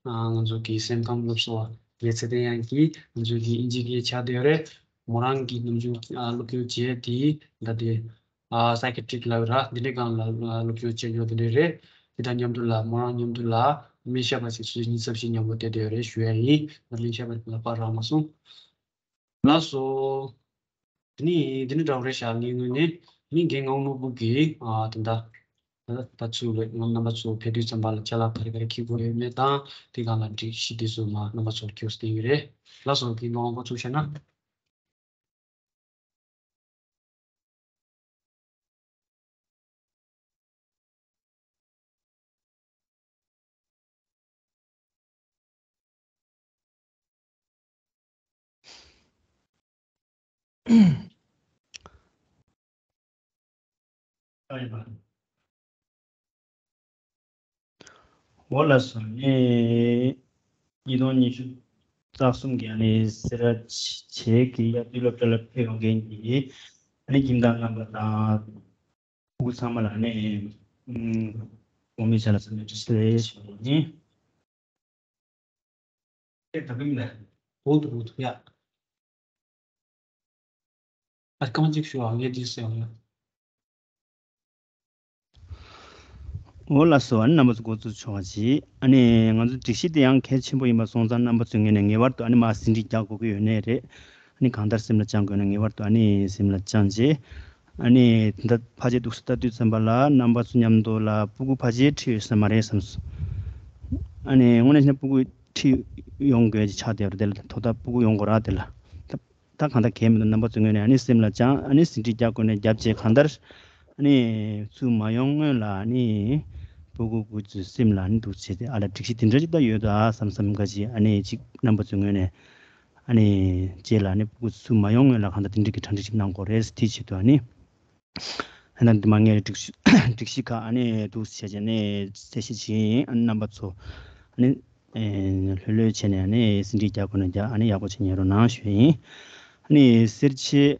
ཨ་ང་ཚོ་གི་སེམས་ཁམས་སློབ་གསོ་བ་རྒྱལ་ཚེ་བརྟན་གཡང་གིས་ང་ཚོ་གི་ཨིན་ཇི་སྐད་ཆགས་བསྡད་ཡོད་རེད། མོ་རང་གི་ནམ་རྒྱུན་ཨ་སློབ་སྦྱོང་བྱེད་ཡ་དེ་ད་དེ། ཨ་སའི་ཀེ་ཊི་རིག་ལབ་ར་འདི་འདྲའི་སྒང་ལ་ཨ་སློབ་སྦྱོང་བྱེད་ཡོད་དེ་འདྲ་རེད། དེ་དང་མཉམ་དུ་ལ་མོ་རང་མཉམ་དུ་ལ་སྨན་ཞབས་པ་ཞིག་ཆུ་ཚོད་གཉིས་ཙམ་ཞིག་མཉམ་པོ་བསྡད་བསྡད་ཡོད་རེད་ཞུ་ཡ་ཡིན། ང་སྨན་ཞབས་པ་ལ་པར་རག་མ་སོང་། ལགས་སོ། དེ་ནི་འདི་ནི་འདྲ་བོ་རེད་ཤག་ངའི་ངོས་ནས་མི་རྒན་ངག་དབང་ནོར་བུ་གིས་ཨ་དེ་འདྲ་ད་ད་ཚུར་ལ་ང་རྣམ་པ་ཚོ་ཕེབས་དུས་ཙམ་པ་ལ་ཅ་ལག་ག་རེ་ག་རེ་འཁྱེར་དགོས་ཡོད་མེད་དང་དེ་སྒང་ལ་སྒྲིག་གཞི་དེ་ཚོ་མ་རྣམ་པ་ཚོར་སྐྱོར་སྟེ་ཡོད་རེད། ལགས་སོ། རྒན་ངག་དབང་པ་ཚུར་བཤད་ན། འོ་ལགས་སོ། ཨ་ནི་ཉིས་སྟོང་ཉི་ཤུ་རྩ་གསུམ་གྱི་ཨ་ནི་སེ་ར་བྱེས་ཀྱི་དབྱར་དུས་སློབ་གྲྭ་ལ་ཕེབས་ཡོང་མཁན་གྱི་ཨ་ནི་ཁྱིམ་བདག་རྣམ་པ་དང་། སྤུ་གུ་ཚང་མ་ལ་ནི་ཨུམ་གོང་མའི་ཆ་ལ་འཚམས་འདྲི་བཀྲ་ཤིས་བདེ་ལེགས་ཞུ་བ་ཡིན། ཨེ་ད་གིན་ལ་འོ་འདུག་འོ་འདུག་ཡ། ཨ་རྐང་གཅིག་ཞུ་བ་ངས་འདི་ཟེར་བ་ཡ། འོ་ལགས་སོ། ཨ་ནི་རྣམ་པ་ཚོ་འགོ་འཛུགས་ཆོག་པ་གྱིས། ཨ་ནི་ང་ཚོ་སྒྲིག་གཞི་དེ་ཡང་གལ་ཆེན་པོ་ཡིན་པ་སོང་ཙང་རྣམ་པ་ཚོའི་ངོས་ནས་ངེས་པར་དུ་ཨ་ནི་མར་ཟིན་བྲིས་རྒྱག་དགོས་ཀྱི་ཡོད་ནའི་རེད། ནི་གང་ལྟར་སེམས་ལ་བཅངས་དགོས་ན་ངེས་པར་དུ་ཨ་ནི་སེམས་ལ་བཅངས་རྗེས། ཨ་ནི་ད་ཕལ་ཆེར་འདུག་སེ་ལྟ་དུས་ཙམ་པ་ལ་རྣམ་པ་ཚོ་མཉམ་དུ་ལ་སྤུ་གུ་ཕལ་ཆེར་ཁྲིད་ཡོད་ས་མ་རེད་བསམ་སོང་། ཨ་ནི་དངོས་གནས་བྱས་ན་སྤུ་གུ་ཁྲིད་ཡོང་དགོས་ཀྱི་ཆགས་བསྡད་པ་རེད་དེ་ལ། དོ་བདག་སྤུ་གུ་ཡོང་དགོས་ར་དེ་ལ། ད་ད་གང་ལྟར་གལ་མི་འདུག་རྣམ་པ་ཚོའི་ངོས་ནས་ཨ་ནི་སེམས་ལ་བཅངས། ཨ་ནི་ཟིན་བྲིས་རྒྱག་དགོས་ན་རྒྱབ་བྱས། གང་ལྟར་ཨ་ནི་ཚུར་མ་ཡོང་སྔོན་ལ་ཨ་ནི་སྤུ་གུ་ཀུ་ཅོའི་སེམས་ལ་ཨ་ནི་འདུག་བྱས་ཏེ། ཨ་ལ་སྒྲིག་གཞི་དེ་འདྲ་ཅིག་ད་ཡོད་ད་བསམ་བསམ་ག་ཅིག་ཨ་ནི་ཅིག་རྣམ་པ་ཚོའི་ངོས་ནས་ཨ་ནི་རྗེས་ལ་ཨ་ནི་སྤུ་གུ་ཚུར་མ་ཡོང་སྔོན་ལ་གང་ལྟར་དེ་འདྲ་གི་གྲ་སྒྲིག་ཅིག་གནང་དགོས་རེད། དེའི་ཆེད་དུ་ཨ་ནི་ཨ་ནི་འདི་མ་ངས་སྒྲིག་གཞི་སྒྲིག་གཞི་ཁག་ཨ་ནི་འདུག་བྱས་བྱས་ནས་གསལ་བཤད་བྱེད་ཡིན། ཨ་ནི་རྣམ་པ་ཚོ་ཨ་ནི་ལྷོད་ལྷོད་བྱས་ནས་ཨ་ནི་ཟིན་བྲིས་རྒྱག་དགོས་ན་རྒྱག་ཨ་ནི་ཡག་པོ་བྱས་ཉན་རོགས་གནང་ཞུ་ཡིན། ཨ་ནི་སེར་བྱེས་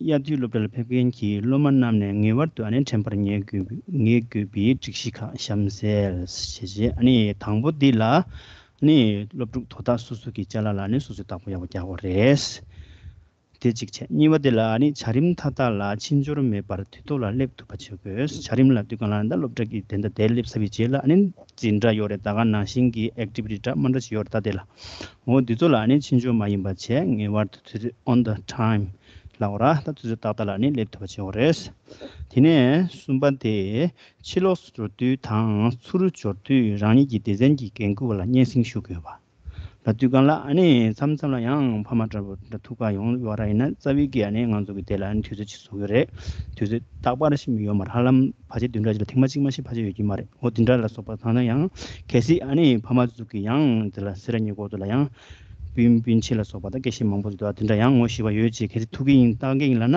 དབྱར་དུས་སློབ་གྲྭ་ལ་ཕེབས་མཁན་གྱི་སློབ་མ་རྣམས་ནས་ངེས་པར་དུ་ཨ་ནི་དྲན་པར་ངེས་དགོས་པའི་ངེས་དགོས་པའི་སྒྲིག་གཞི་ཁག་གཤམ་གསལ་ཞེས་བྱས། ཨ་ནི་དང་པོ་འདི་ལ་ཨ་ནི་སློབ་ཕྲུག་དོ་བདག་སོ་སོ་གི་ཅ་ལག་ལ་ཨ་ནི་སོ་སོས་བདག་པོ་ཡག་པོ་རྒྱག་དགོས་རེད། དེ་གཅིག་བྱས། གཉིས་པ་དེ་ལ་ཨ་ནི་འཆར་རིམ་མཐའ་དག་ལ་ཕྱིར་འབྱོར་མེད་པར་དུས་ཐོག་ལ་སླེབས་ཐུབ་པ་བྱེད་དགོས། འཆར་རིམ་ལ་དུས་གང་ལ་ད་སློབ་གྲྭ་གི་དེ་འདྲ་དེར་སླེབས་ཚར་བའི་རྗེས་ལ་ཨ་ནི་འཛིན་གྲྭ་ཡོད་རེད། ད་ག་ནང་བཞིན་གྱི་ཨེག་ཊི་བི་ཊི་འདྲ་མི་འདྲ་ཞིག་ཡོད་རེད། ད་དེ་ལ་འོ་དེ་ཚོ་ལ་ཨ་ནི་ཕྱིར་འབྱོར་མ་ཡིན་པ་བྱས། ངེས་པར་དུ་དུས་ཚོད་on the time ལབ་དགོས་ར། ད་དུས་ཚོད་ཏག་ཏག་ལ་ཨ་ནི་སླེབས་ཐུབ་པ་བྱེད་དགོས་རེད། དེ་ནས་གསུམ་པ་དེ་ཕྱི་ལོགས་སུ་འགྲོ་དུས་དང་ཚུར་འབྱོར་དུས་རང་ཉིད་ཀྱི་སྡེ་ཚན་གྱི་འགན་འཁུར་བ་ལ་སྙན་སེང་ཞུ་དགོས་པ། ལ་དུས་གང་ལ་ཨ་ནི་མཚམས་མཚམས་ལ་ཡང་ཕ་མ་འདྲ་པོ་འདྲ་ཐུག་ག་ཡོང་ཡོད་ར། ཡིན་ན་རྩ་བའི་གི་ཨ་ནི་ང་ཚོ་གི་དེ་ལ་ཨ་ནི་དུས་ཚོད་ཅིག་བཟོ་གི་རེད། དུས་ཚོད་རྟག་པར་ཞིག་ཡོད་མ་རེད། ཧ་ལམ་ཕལ་ཆེར་བདུན་ཕྲག་གཅིག་ལ་ཐེངས་མ་གཅིག་མ་ཞིག་ཕལ་ཆེར་ཡོད་ཀྱི་མ་རེད། འོ་དེ་འདྲ་ལ་སོགས་པ་ད་ལྟ་ཡང་གལ་སྲིད་ཨ་ནི་ཕ་མ་ཚོ་གི་ཡང་དེ་ལ་སེ་ར་ཉི་སྐོར་དུ་ལ་ཡང་སྤུན་སྤུན་མཆེད་ལ་སོགས་པ་ད་སྐད་ཆ་མང་པོ་འདུག་དེ་འདྲ་ཡང་ངོ་ཤེས་པ་ཡོད་ཅེས་གལ་སྲིད་ཐུག་གི་ཡིན་བཏང་གི་ཡིན་ལབ་ན།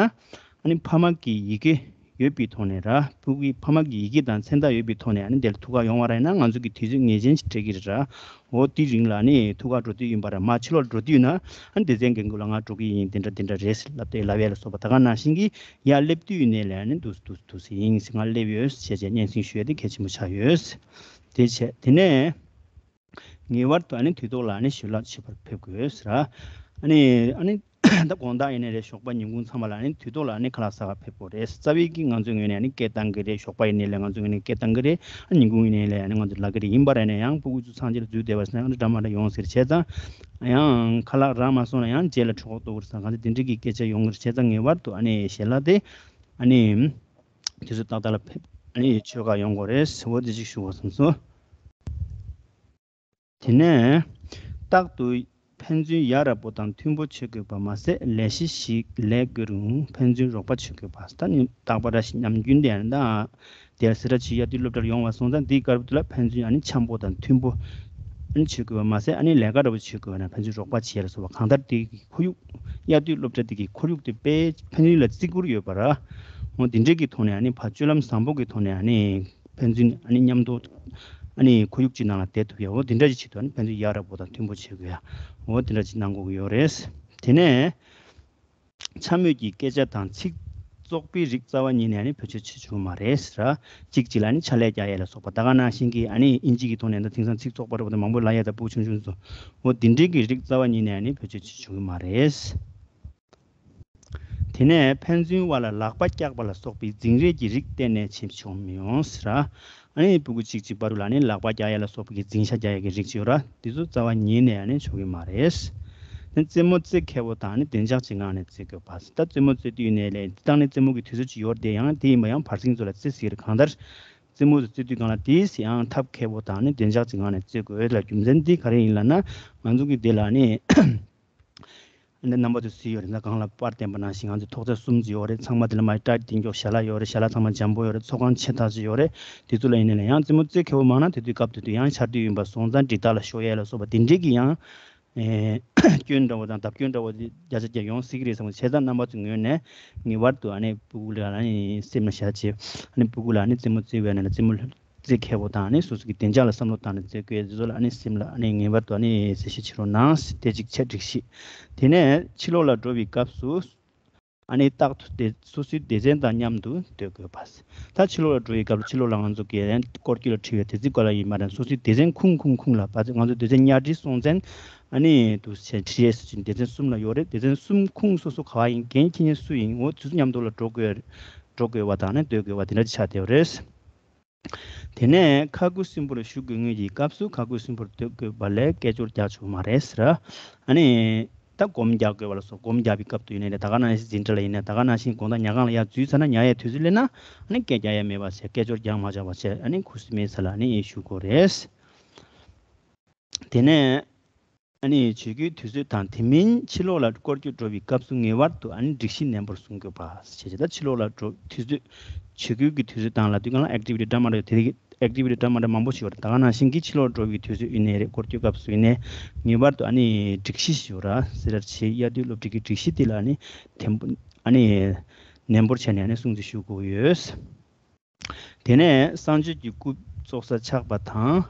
ཨ་ནི་ཕ་མ་གི་ཡི་གེ་ཡོད་པའི་ཐོག་ནས་ར། སྤུ་གུའི་ཕ་མ་གི་ཡི་གེ་དང་མཚན་རྟགས་ཡོད་པའི་ཐོག་ནས་ཨ་ནི་དེར་ཐུག་ག་ཡོང་བ་ར། ཡིན་ན་ང་ཚོ་གི་དུས་ཚོད་ངེས་ཅན་ཞིག་སྤྲད་ཀྱི་རེད་ར། འོ་དེ་རིང་ལ་ཨ་ནི་ཐུག་ག་འགྲོ་དུས་ཡིན་པ་ར། མ་ཕྱི་ལོགས་འགྲོ་དུས་ཡིན་ན་ཨ་ནི་སྡེ་ཚན་འགན་འཁུར་ལ་ང་འགྲོ་གི་ཡིན། དེ་འདྲ་དེ་འདྲ་རེད་ལབ་སྟེ་ལབ་ཡ་ལ་སོགས་པ་ད་ག་ནང་བཞིན་གྱི་ཡར་སླེབས་དུས་ཡིན་ནའི་ལ་ཨ་ནི་འདུག་འདུག་འདུག་ཡིན་ང་སླེབས་ཡོད་བྱས་བྱས་སྙན་སེང་ཞུ་ཡ་དེ་གལ་ཆེན་པོ་ཆགས་ཡོད། དེ་བྱས་དེ་ནས། ངེས་པར་དུ་ཨ་ནི་དུས་ཐོག་ལ་ཨ་ནི་ཞལ་ལག་མཆོད་པར་ཕེབས་དགོས་ཟེར། ཨ་ནི་ཨ་ནི་ད་དགོང་དག་ཡིན་ནའི་རེད། ཞོགས་པ་ཉིན་གུང་མཚན་མ་ལ་ཨ་ནི་དུས་ཐོག་ལ་ཨ་ནི་ཁ་ལག་ཟ་ག་ཕེབས་དགོས་རེད། རྩ་བའི་གི་ང་ཚོའི་ངོས་ནས་ཨ་ནི་སྐད་བཏང་གི་རེད། ཞོགས་པ་ཡིན་ནའི་ལས་ང་ཚོའི་ངོས་ནས་སྐད་བཏང་གི་རེད། ཨ་ཉིན་གུང་ཡིན་ནའི་ལས་ཨ་ནི་ང་ཚོ་ལབ་གི་རེད། ཡིན་པ་རེད་ནའི་ཡང་སྤུ་གུ་ཚོ་ཚང་རྗེས་ལ་འཛུལ་བསྡད་པ་སོང་ན་ཨ་ནི་འདྲ་མ་འདྲ་ཡོང་ཟེར། བྱས་ཙང་ཡང་ཁ་ལག་རག་མ་སོང་ན་ཡང་རྗེས་ལ་གྲོད་ཁོག་ལྟོགས་ཀྱི་རེད་བསམ་གང་ཚེ་དེ་འདྲ་གི་སྐད་ཆ་ཡོང་གི་རེད། བྱས་ཙང་ངེས་པར་དུ་ཨ་ནི་ཞལ་ལག་དེ་ཨ་ནི་དུས་ཚོད་ཏག་ཏག་ལ་ཕེབས་ཨ་ནི་མཆོད་ག་ཡོང་དགོས་རེད་ཟེར་བ་དེ་ཅིག་ཞུ་དགོས་བསམ་སོང་། དེ་ནས་རྟག་ཏུ་ཕན་ཚུན་ཡ་རབས་པོ་དང་མཐུན་པོ་བྱེད་དགོས་པ་མ་ཟད། ལས་གཞི་ཞིག་ལས་དགོས་རུང་ཕན་ཚུན་རོགས་པ་བྱེད་དགོས་པ། ད་ནི་རྟག་པར་ཞིག་ཉམས་རྒྱུན་དེ་ཡང་ད་དེར་སེ་ར་བྱེས་དབྱར་དུས་སློབ་གྲྭར་ཡོང་བ་སོང་ཙང་འདིའི་སྐབས་དུ་ལ་ཕན་ཚུན་ཨ་ནི་འཆམ་པོ་དང་མཐུན་པོ་ཨ་ནི་བྱེད་དགོས་པ་མ་ཟད། ཨ་ནི་ལས་ཀ་འདྲ་པོ་བྱེད་དགོས་པ་ན་ཕན་ཚུན་རོགས་པ་བྱེད་ལ་སོགས་པ་གང་ལྟར་དེ་གི་ཁོར་ཡུག་དབྱར་དུས་སློབ་གྲྭ་དེ་གི་ཁོར་ཡུག་དེ་དཔེ་ཕན་ཚུན་ལ་བརྩི་བཀུར་ཡོད་པ་ར། འོ་དེ་འདྲས་ཀྱི་ཐོག་ནས་ཨ་ནི་ཕ་སྤྱོད་ལམ་བཟང་པོ་གི་ཐོག་ནས་ཨ་ནི། ཕན་ཚུན་ཨ་ནི་མཉམ་དུ་ཨ་ནི་ཁོར་ཡུག་ཅིག་ནང་ལ་བསྡད་ཐུབ་ཡ། འོ་དེ་འདྲ་ཅིག་བྱེད་དུས་ཨ་ནི་ཕན་ཚུན་ཡ་རབས་པོ་དང་མཐུན་པོ་བྱེད་དགོས་ཡ། འོ་དེ་འདྲ་ཅིག་གནང་དགོས་ཀྱི་ཡོད་རེད། དེ་ནས་འཕྱ་སྨོད་ཀྱི་སྐད་ཆ་དང་ཚིག་བཙོག་པའི་རིགས་རྩ་བ་ཉིད་ནས་ཨ་ནི་བེད་སྤྱོད་བྱེད་ཆོག་གི་མ་རེད་ཟེར། གཅིག་གཅིག་ལ་ཨ་ནི་ཕྱག་ལས་རྒྱག་ཡ་ལ་སོགས་པ་ད་ག་ནང་བཞིན་གྱི་ཨ་ནི་ཨིན་ཇི་གི་ཐོག་ནས་ད་དེང་སང་ཚིག་བཙོག་པ་འདྲ་པོ་དེ་མང་པོ་ལབ་ཡ་ད་སྤུ་གུ་ཆུང་ཆུང་ཚོ། འོ་དེ་འདྲའི་གི་རིགས་རྩ་བ་ཉིད་ནས་ཨ་ནི་བེད་སྤྱོད་བྱེད་ཆོག་གི་མ་རེད། དེ་ནས་ཕན་ཚུན་དབར་ལ་ལག་པ་བཀྱག་པ་ལ་སོགས་པའི་འཛིང་རེས་ཀྱི་རིགས་གཏན་ནས་བྱེད་ཆོག་མི་ཡོང་ཟེར། ཨ་ནི་སྤུ་གུ་གཅིག་གཅིག་བར་དུ་ལ་ནི་ལག་པ་བཀྱག་ཡ་ལ་སོགས་པ་གི་འཛིང་ཆ་རྒྱག་ཡ་གི་རིགས་ཅིག་ཡོད་ར། དེ་ཚོ་རྩ་བ་ཉིད་ནས་ཨ་ནི་ཆོག་གི་མ་རེད། ནི་རྩེད་མོ་རྩེ་མཁས་པོ་དང་ནི་བདེ་འཇགས་ཀྱི་ངང་ནས་རྩེ་དགོས་པ། ད་རྩེད་མོ་རྩེ་དུས་ནས་ལས་འདི་དང་ནི་རྩེད་མོ་གི་དུས་ཚོད་ཅིག་ཡོད་རེད་དེ། ཡང་དེ་ཡིན་པ་ཡང་བར་གསེང་ཚོ་ལ་རྩེ་ཟེར་གང་ལྟར། རྩེད་མོ་རྩེ་དུས་སྒང་ལ་དེས་ཡང་ཐབས་མཁས་པོ་དང་ནི་བདེ་འཇགས་ཀྱི་ངང་ནས་རྩེ་དགོས་ལ། རྒྱུ་མཚན་འདི་ག་རེ་ཡིན་ལབ་ན། ང་ཚོ་གི་འདི་ལ་ནི་འདི་རྣམ་པ་ཚོས་གཟིགས་ཡོད་རེད། ད་སྒང་ལ་པར་བསྟན་པ་ནང་བཞིན་ང་ཚོ་ཐོག་བརྩེགས་གསུམ་ཅིག་ཡོད་རེད། ཚང་མ་དེ་ལ་མ་སྐྲ་དེ་མགྱོགས་ཞལ་ལག་ཡོད་རེད། ཞལ་ལག་ཚང་མ་འཇམ་པོ་ཡོད་རེད། ཚོགས་ཁང་ཆེ་ཐག་ཅིག་ཡོད་རེད། དེ་ཚོ་ལ་ཡིན་ནའི་ལ་ཡང་རྩེད་མོ་རྩེ་མཁས་པོ་མང་ན་དེ་དུས་སྐབས་དེ་དུས་ཡང་ཆར་དུས་ཡིན་པ་སོང་ཙང་འདྲེད་ཐག་ལ་ཤོར་ཡས་ལ་སོགས་པ་དེ་འདྲས་ཀྱི་ཡང་། ཨེ། སྐྱོན་འདྲ་བོ་དང་བརྡབ་སྐྱོན་འདྲ་བོ་དེ་བརྒྱ་ཆ་བརྒྱ་ཡོང་སྲིད་ཀྱི་རེད་བསམ་གྱི། བྱས་ཙང་རྣམ་པ་ཚོའི་ངོས་ནས་ངེས་པར་དུ་ཨ་ནི་སྤུ་གུ་ལ་ཨ་ནི་སེམས་ལ་བཞག་བྱས། ཨ་ནི་སྤུ་གུ་ལ་ཨ་ནི་རྩེད་མོ་རྩེ་བའི་ནང་ལ་རྩེད་མོ་རྩེ་མཁས་པོ་དང་ཨ་ནི་སོ་སོ་གི་བདེ་འཇགས་ལ་བསམ་བློ་བཏང་ནས་རྩེ་དགོས། དེ་ཚོ་ལ་ཨ་ནི་སེམས་ལ་ཨ་ནི་ངེས་པར་དུ་ཨ་ནི་གསལ་བཤད་བྱེད་རོགས་གནང་། དེ་གཅིག་བྱས་སྒྲིག་གཞི། དེ་ནས་ཕྱི་ལོགས་ལ་འགྲོ་བའི་སྐབས་སུ། ཨ་ནི་རྟག་ཏུ་སྡེ་སོ་སོའི་སྡེ་ཚན་དང་མཉམ་དུ་སྡོད་དགོས་པ། ད་ཕྱི་ལོགས་ལ་འགྲོ་བའི་སྐབས་ལ་ཕྱི་ལོགས་ལ་ང་ཚོ་གི་སྐོར་སྐྱོད་ལ་ཁྲིད་པའི་དེ་ཚིག་ག་ལ་ཡིན་མ་རེད། སོ་སོའི་སྡེ་ཚན་ཁུངས་ཁུངས་ཁུངས་ལ་བ། ང་ཚོ་སྡེ་ཚན་གཉའ་ཁྲི་སྲོང་བཙན་ཨ་ནི་དུ་བྱས་ཁྲི་ཨེ་སི་ཅིག་སྡེ་ཚན་གསུམ་ལ་ཡོད་རེད། སྡེ་ཚན་གསུམ་ཁུངས་སོ་སོ་ག་བ་ཡིན། འགན་འཁྱེར་མཁན་སུ་ཡིན། འོ་དེ་ཚོ་མཉམ་དུ་ལ་འགྲོ་དགོས། འགྲོ་དགོས་པ་དང་ནི་སྡོད་དགོས་པ་དེ་འདྲ་ཅིག་ཆགས་བསྡད་ཡོད་རེད། དེ་ནས་ཁ་ཁུ་སིམ་པོར་བཞུགས་དགོས་ངེས་ཀྱི་སྐབས་སུ་ཁ་ཁུ་སིམ་པོར་སྡོད་དགོས་པ་ལས་སྐད་ཅོར་རྒྱག་ཆོག་མ་རེད་ཟེར། ཨ་ནི། ད་སྒོམ་རྒྱག་དགོས་པ་ལ་སོགས། སྒོམ་རྒྱག་པའི་སྐབས་དུ་ཡིན་ནའི་རེད། ད་ག་ནང་བཞིན་འཛིན་གྲྭ་ལ་ཡིན་ན། ད་ག་ནང་བཞིན་དགོང་དག་ཉལ་ཁང་ལ་ཡར་འཛུལ་ཚར་ན། ཉལ་ཡའི་དུས་ཚོད་སླེབས་ན་ཨ་ནི་སྐད་རྒྱག་ཡ་མེད་པ་བྱས། སྐད་ཅོར་རྒྱག་མ་བྱ་བ་བྱས། ཨ་ནི་ཁུ་སིམ་མེར་ས་ལ་ཨ་ནི་བཞུགས་དགོས་རེད། དེ་ནས་ཨ་ནི་བྱེད་རྒྱུའི་དུས་ཚོད་དང་དེ་མིན་ཕྱི་ལོགས་ལ་སྐོར་སྐྱོད་འགྲོ་བའི་སྐབས་སུ་ངེས་པར་དུ་ཨ་ནི་སྒྲིག་གཞི་ནན་པོར་སྲུང་དགོས་པ་བྱས་བྱས། ད་ཕྱི་ལོགས་ལ་འགྲོ་དུས་ཚོད། བྱེད་རྒྱུའི་གི་དུས་ཚོད་དང་ལ་དུས་གང་ལ་ཨེག་ཊི་བི་ཊི་འདྲ་མ་འདྲ་དེ་རིགས་ཨེག་ཊི་བི་ཊི་འདྲ་མ་འདྲ་མང་པོ་ཞིག་ཡོད་རེད། ད་ག་ནང་བཞིན་གྱི་ཕྱི་ལོགས་འགྲོ་བའི་དུས་ཚོད་ཡིན་ནའི་རེད། སྐོར་སྐྱོད་སྐབས་སུ་ཡིན་ནའི་ངེས་པར་དུ་ཨ་ནི་སྒྲིག་གཞི་ཞིག་ཡོད་ར། ཟེར་ར་བྱེད་ཡ་དུས་སློབ་ཁྲིད་ཀྱི་སྒྲིག་གཞི་དེ་ལ་ཨ་ནི་དེ་ཨ་ནི་ནན་པོར་བྱས་ནས་ཨ་ནི་སྲུང་བརྩི་ཞུ་དགོས་ཡོད། དེ་ནས་གསང་སྤྱོད་ཀྱི་རྐུབ་བཙུགས་ས་ཆགས་པ་དང་།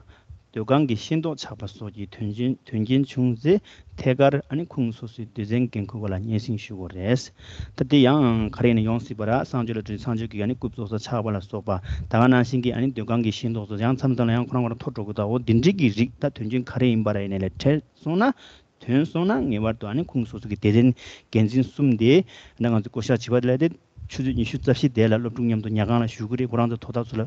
སྡོད་ཁང་གི་ཤེས་རྟོགས་ཆགས་པ་སོགས་ཀྱི་དོན་རྐྱེན་དོན་རྐྱེན་བྱུང་ཚེ། ཐད་ཀར་ཨ་ནི་ཁུངས་སོ་སོའི་སྡེ་ཚན་འགན་འཁུར་བ་ལ་སྙན་སེང་ཞུ་དགོས་རེད། ད་དེ་ཡང་ག་རེ་ཡིན་ན་ཡོང་སྲིད་པ་ར། གསང་སྤྱོད་ལ་འགྲོ་དུས་གསང་སྤྱོད་ཀྱི་ཨ་ནི་རྐུབ་བཙུགས་ས་ཆགས་པ་ལ་སོགས་པ། ད་ག་ནང་བཞིན་གྱི་ཨ་ནི་སྡོད་ཁང་གི་ཤེས་རྟོགས་སོགས། ཡང་མཚམས་མཚམས་ལ་ཡང་ཁོ་རང་ཁོ་རང་ཐོ་འགྲོ་གི། ད་འོ་འདི་འདྲའི་གི་རིགས། ད་དོན་རྐྱེན་ག་རེ་ཡིན་པ་ར་ཡིན་ནའི་ལས་འཕྲད་སོང་ན། ཐོན་སོང་ན་ངེས་པར་དུ་ཨ་ནི་ཁུངས་སོ་སོ་གི་སྡེ་ཚན་འགན་འཛིན་གསུམ་དེ། ད་ང་ཚོས་བསྐོ་བཞག་བྱས་པ་དེ་ལ་དེ་ཆུ་ཚོད་ཉི་ཤུ་རྩ་བཞི་དེ་ལ་སློབ་ཕྲུག་མཉམ་དུ་ཉལ་ཁང་ལ་བཞུགས་ཀྱི་རེད། ཁོ་རང་ཚོ་དོ་བདག་ཚོ་ལ་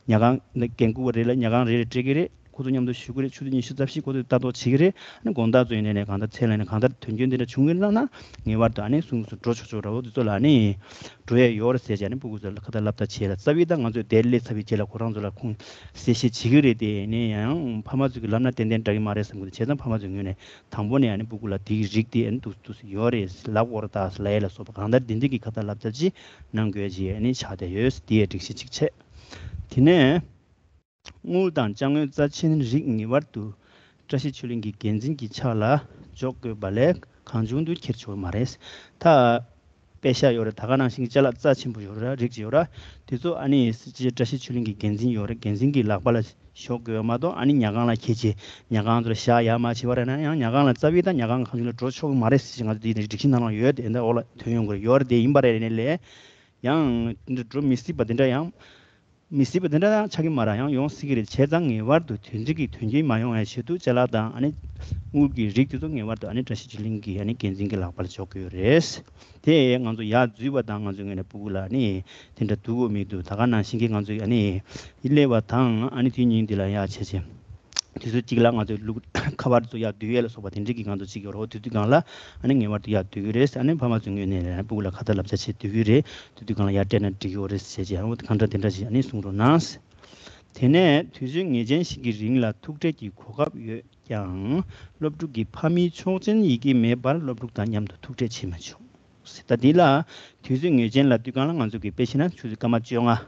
ཉལ་ཁང་ལ་འགན་འཁུར་བ་རེད་ལ། ཉལ་ཁང་རེ་རེ་སྤྲད་ཀྱི་རེད། ཁོ་ཚོ་མཉམ་དུ་བཞུགས་ཀྱི་རེད། ཆུ་ཚོད་ཉི་ཤུ་རྩ་བཞི་ཁོ་ཚོས་ལྟ་རྟོག་བྱེད་ཀྱི་རེད། ཨ་ནི་དགོང་དག་ཚོ་ཡིན་ནའི་གང་ལྟར་ཚེ་ལ་ནི་གང་ལྟར་དོན་རྐྱེན་དེ་འདྲ་བྱུང་གི་ན་ན། ངེས་པར་དུ་ཨ་ནི་ཁུངས་སུ་འགྲོ་ཆོག་ཆོག་ར། འོ་དེ་ཚོ་ལ་ཨ་ནི་འགྲོ་ཡ་ཡོད་རེད་ཟེར་བྱས་ཨ་ནི་སྤུ་གུ་ཚོ་ལ་ཁ་ཏ་ལབ་ད་བྱས་ལ། རྩ་བའི་ད་ང་ཚོས་དེར་སླེབས་ཚར་བའི་རྗེས་ལ་ཁོ་རང་ཚོ་ལ་ཁུངས་གསལ་བཤད་བྱེད་ཀྱི་རེད། དེ་ནས་ཡང་ཕ་མ་ཚོ་གིས་ལབ་ན་ཏན་ཏན་འདྲ་གི་མ་རེད་བསམ་གི་འདུག་བྱས་ཙང་ཕ་མ་ཚོའི་ངོས་ནས་དང་པོ་ནས་ཨ་ནི་སྤུ་གུ་ལ་དེའི་རིགས་དེ་ཨ་ནི་འདུག་འདུག་ཡོད་རེད། ལབ་དགོས་རེད། ད་ལབ་ཡས་ལ་སོགས་པ་གང་ལྟར་དེ་འདྲ་གི་ཁ་ཏ་ལབ་ཚར་ཅིག་གནང་དགོས་ཅིག་ཨ་ནི་ཆགས་བསྡད་ཡོད། དེ་ཡས་སྒྲིག་གཞི་གཅིག་བྱས། དེ་ནས། དངུལ་དང་ཅ་དངོས་རྩ་ཆེན་རིགས་ངེས་པར་དུ་བཀྲ་ཤིས་ཆོས་གླིང་གི་འགན་འཛིན་གྱི་ཕྱག་ལ་འཇོག་དགོས་པ་ལས་གང་བྱུང་དུ་འཁྱེར་ཆོག་མ་རེད། ད་པེ་ཤག་ཡོད་རེད། ད་ག་ནང་བཞིན་ཅ་ལག་རྩ་ཆེན་པོ་ཡོད་རེད། རིགས་ཅིག་ཡོད་རེད། དེ་ཚོ་ཨ་ནི་སྲིད་སྤྱི་བཀྲ་ཤིས་ཆོས་གླིང་གི་འགན་འཛིན་ཡོད་རེད། འགན་འཛིན་གྱི་ལག་པ་ལ་ཞོག་དགོས་པ་མ་གཏོགས་ཨ་ནི་ཉལ་ཁང་ལ་འཁྱེར་བྱས་ཉལ་ཁང་དུ་བཞག་ཡ་མ་བྱས་པ་རེད་ན། ཡང་ཉལ་ཁང་ལ་རྩ་བའི་ད་ཉལ་ཁང་གང་བྱུང་ལ་འགྲོ་ཆོག་གི་མ་རེད་ཟེར་ང་ཚོ་དེའི་སྒྲིག་གཞི་ནང་ལ་ཡོད། དེ་འདྲ་འོག་ལ་ཐོན་ཡོང་གི་རེད། ཡོད་རེད། དེ་ཡིན་པ་རེད་ནས་ལས་ཡང་འདི་འགྲོ་མི་སྲིད་པ་དེ་འདྲ་ཡང་། མི་སྲིད་པ་དེ་འདྲ་ཡང་ཆགས་ཀྱི་མ་རེད། ཡང་ཡོང་སྲིད་ཀྱི་རེད། བྱས་ཙང་ངེས་པར་དུ་དེ་འདྲ་གི་དོན་རྐྱེན་མ་ཡོང་བའི་ཆེད་དུ་ཅ་ལག་དང་ཨ་ནི་དངུལ་གྱི་རིགས་དེ་ཚོ་ངེས་པར་དུ་ཨ་ནི་བཀྲ་ཤིས་ཆོས་གླིང་གི་ཨ་ནི་འགན་འཛིན་གྱི་ལག་པར་འཇོག་གི་ཡོད་རེད། དེ་ང་ཚོ་ཡར་འཛུལ་བ་དང་ང་ཚོའི་ངོས་ནས་སྤུ་གུ་ལ་ཨ་ནི་དེ་འདྲ་འདུག་གོ་མི་འདུག་ད་ག་ནང་བཞིན་གྱི་ང་ཚོས་ཨ་ནི་སླེབས་པ་དང་ཨ་ནི་དེ་ཉིན་འདི་ལ་ཡར་བྱས་བྱས། དུས་ཚོད་གཅིག་ལ་ང་ཚོས་ལུག་ཁ་པར་ཚོ་ཡར་བསྡུ་ཡས་ལ་སོགས་པ་དེ་འདྲ་གི་ང་ཚོ་གཅིག་ཡོད་རེད། དེ་དུས་སྒང་ལ་ཨ་ནི་ངེས་པར་དུ་ཡར་བསྡུ་གི་རེད། ཨ་ནི་ཕ་མ་ཚོའི་ངོས་ནས་ཨ་ནི་སྤུ་གུ་ལ་ཁ་ཏ་ལབ་ཚར་བྱས་བསྡུ་གི་རེད། དེ་དུས་སྒང་ལ་ཡར་སྤྲད་ན་འགྲིག་གི་ཡོད་རེད་ཟེར་བྱས་ཨ་ནི་གང་འདྲ་དེ་འདྲ་ཞིག་ཨ་ནི་གསུང་རོགས་གནང་། དེ་ནས་དུས་ཚོད་ངེས་ཅན་ཞིག་གི་རིང་ལ་ཐུག་འཕྲད་ཀྱི་གོ་སྐབས་ཡོད་ཀྱང་སློབ་ཕྲུག་གི་ཕ་མིའི་ཆོག་མཆན་ཡི་གེ་མེད་པར་སློབ་ཕྲུག་དང་མཉམ་དུ་ཐུག་འཕྲད་བྱེད་མི་ཆོག་ད་འདི་ལ་དུས་ཚོད་ངེས་ཅན་ལ་དུས་སྒང་ལ་ང་ཚོ་གི་དཔེ་བྱས་ན་ཆུ་ཚོད་སྐར་མ་བཅོ་ལྔ།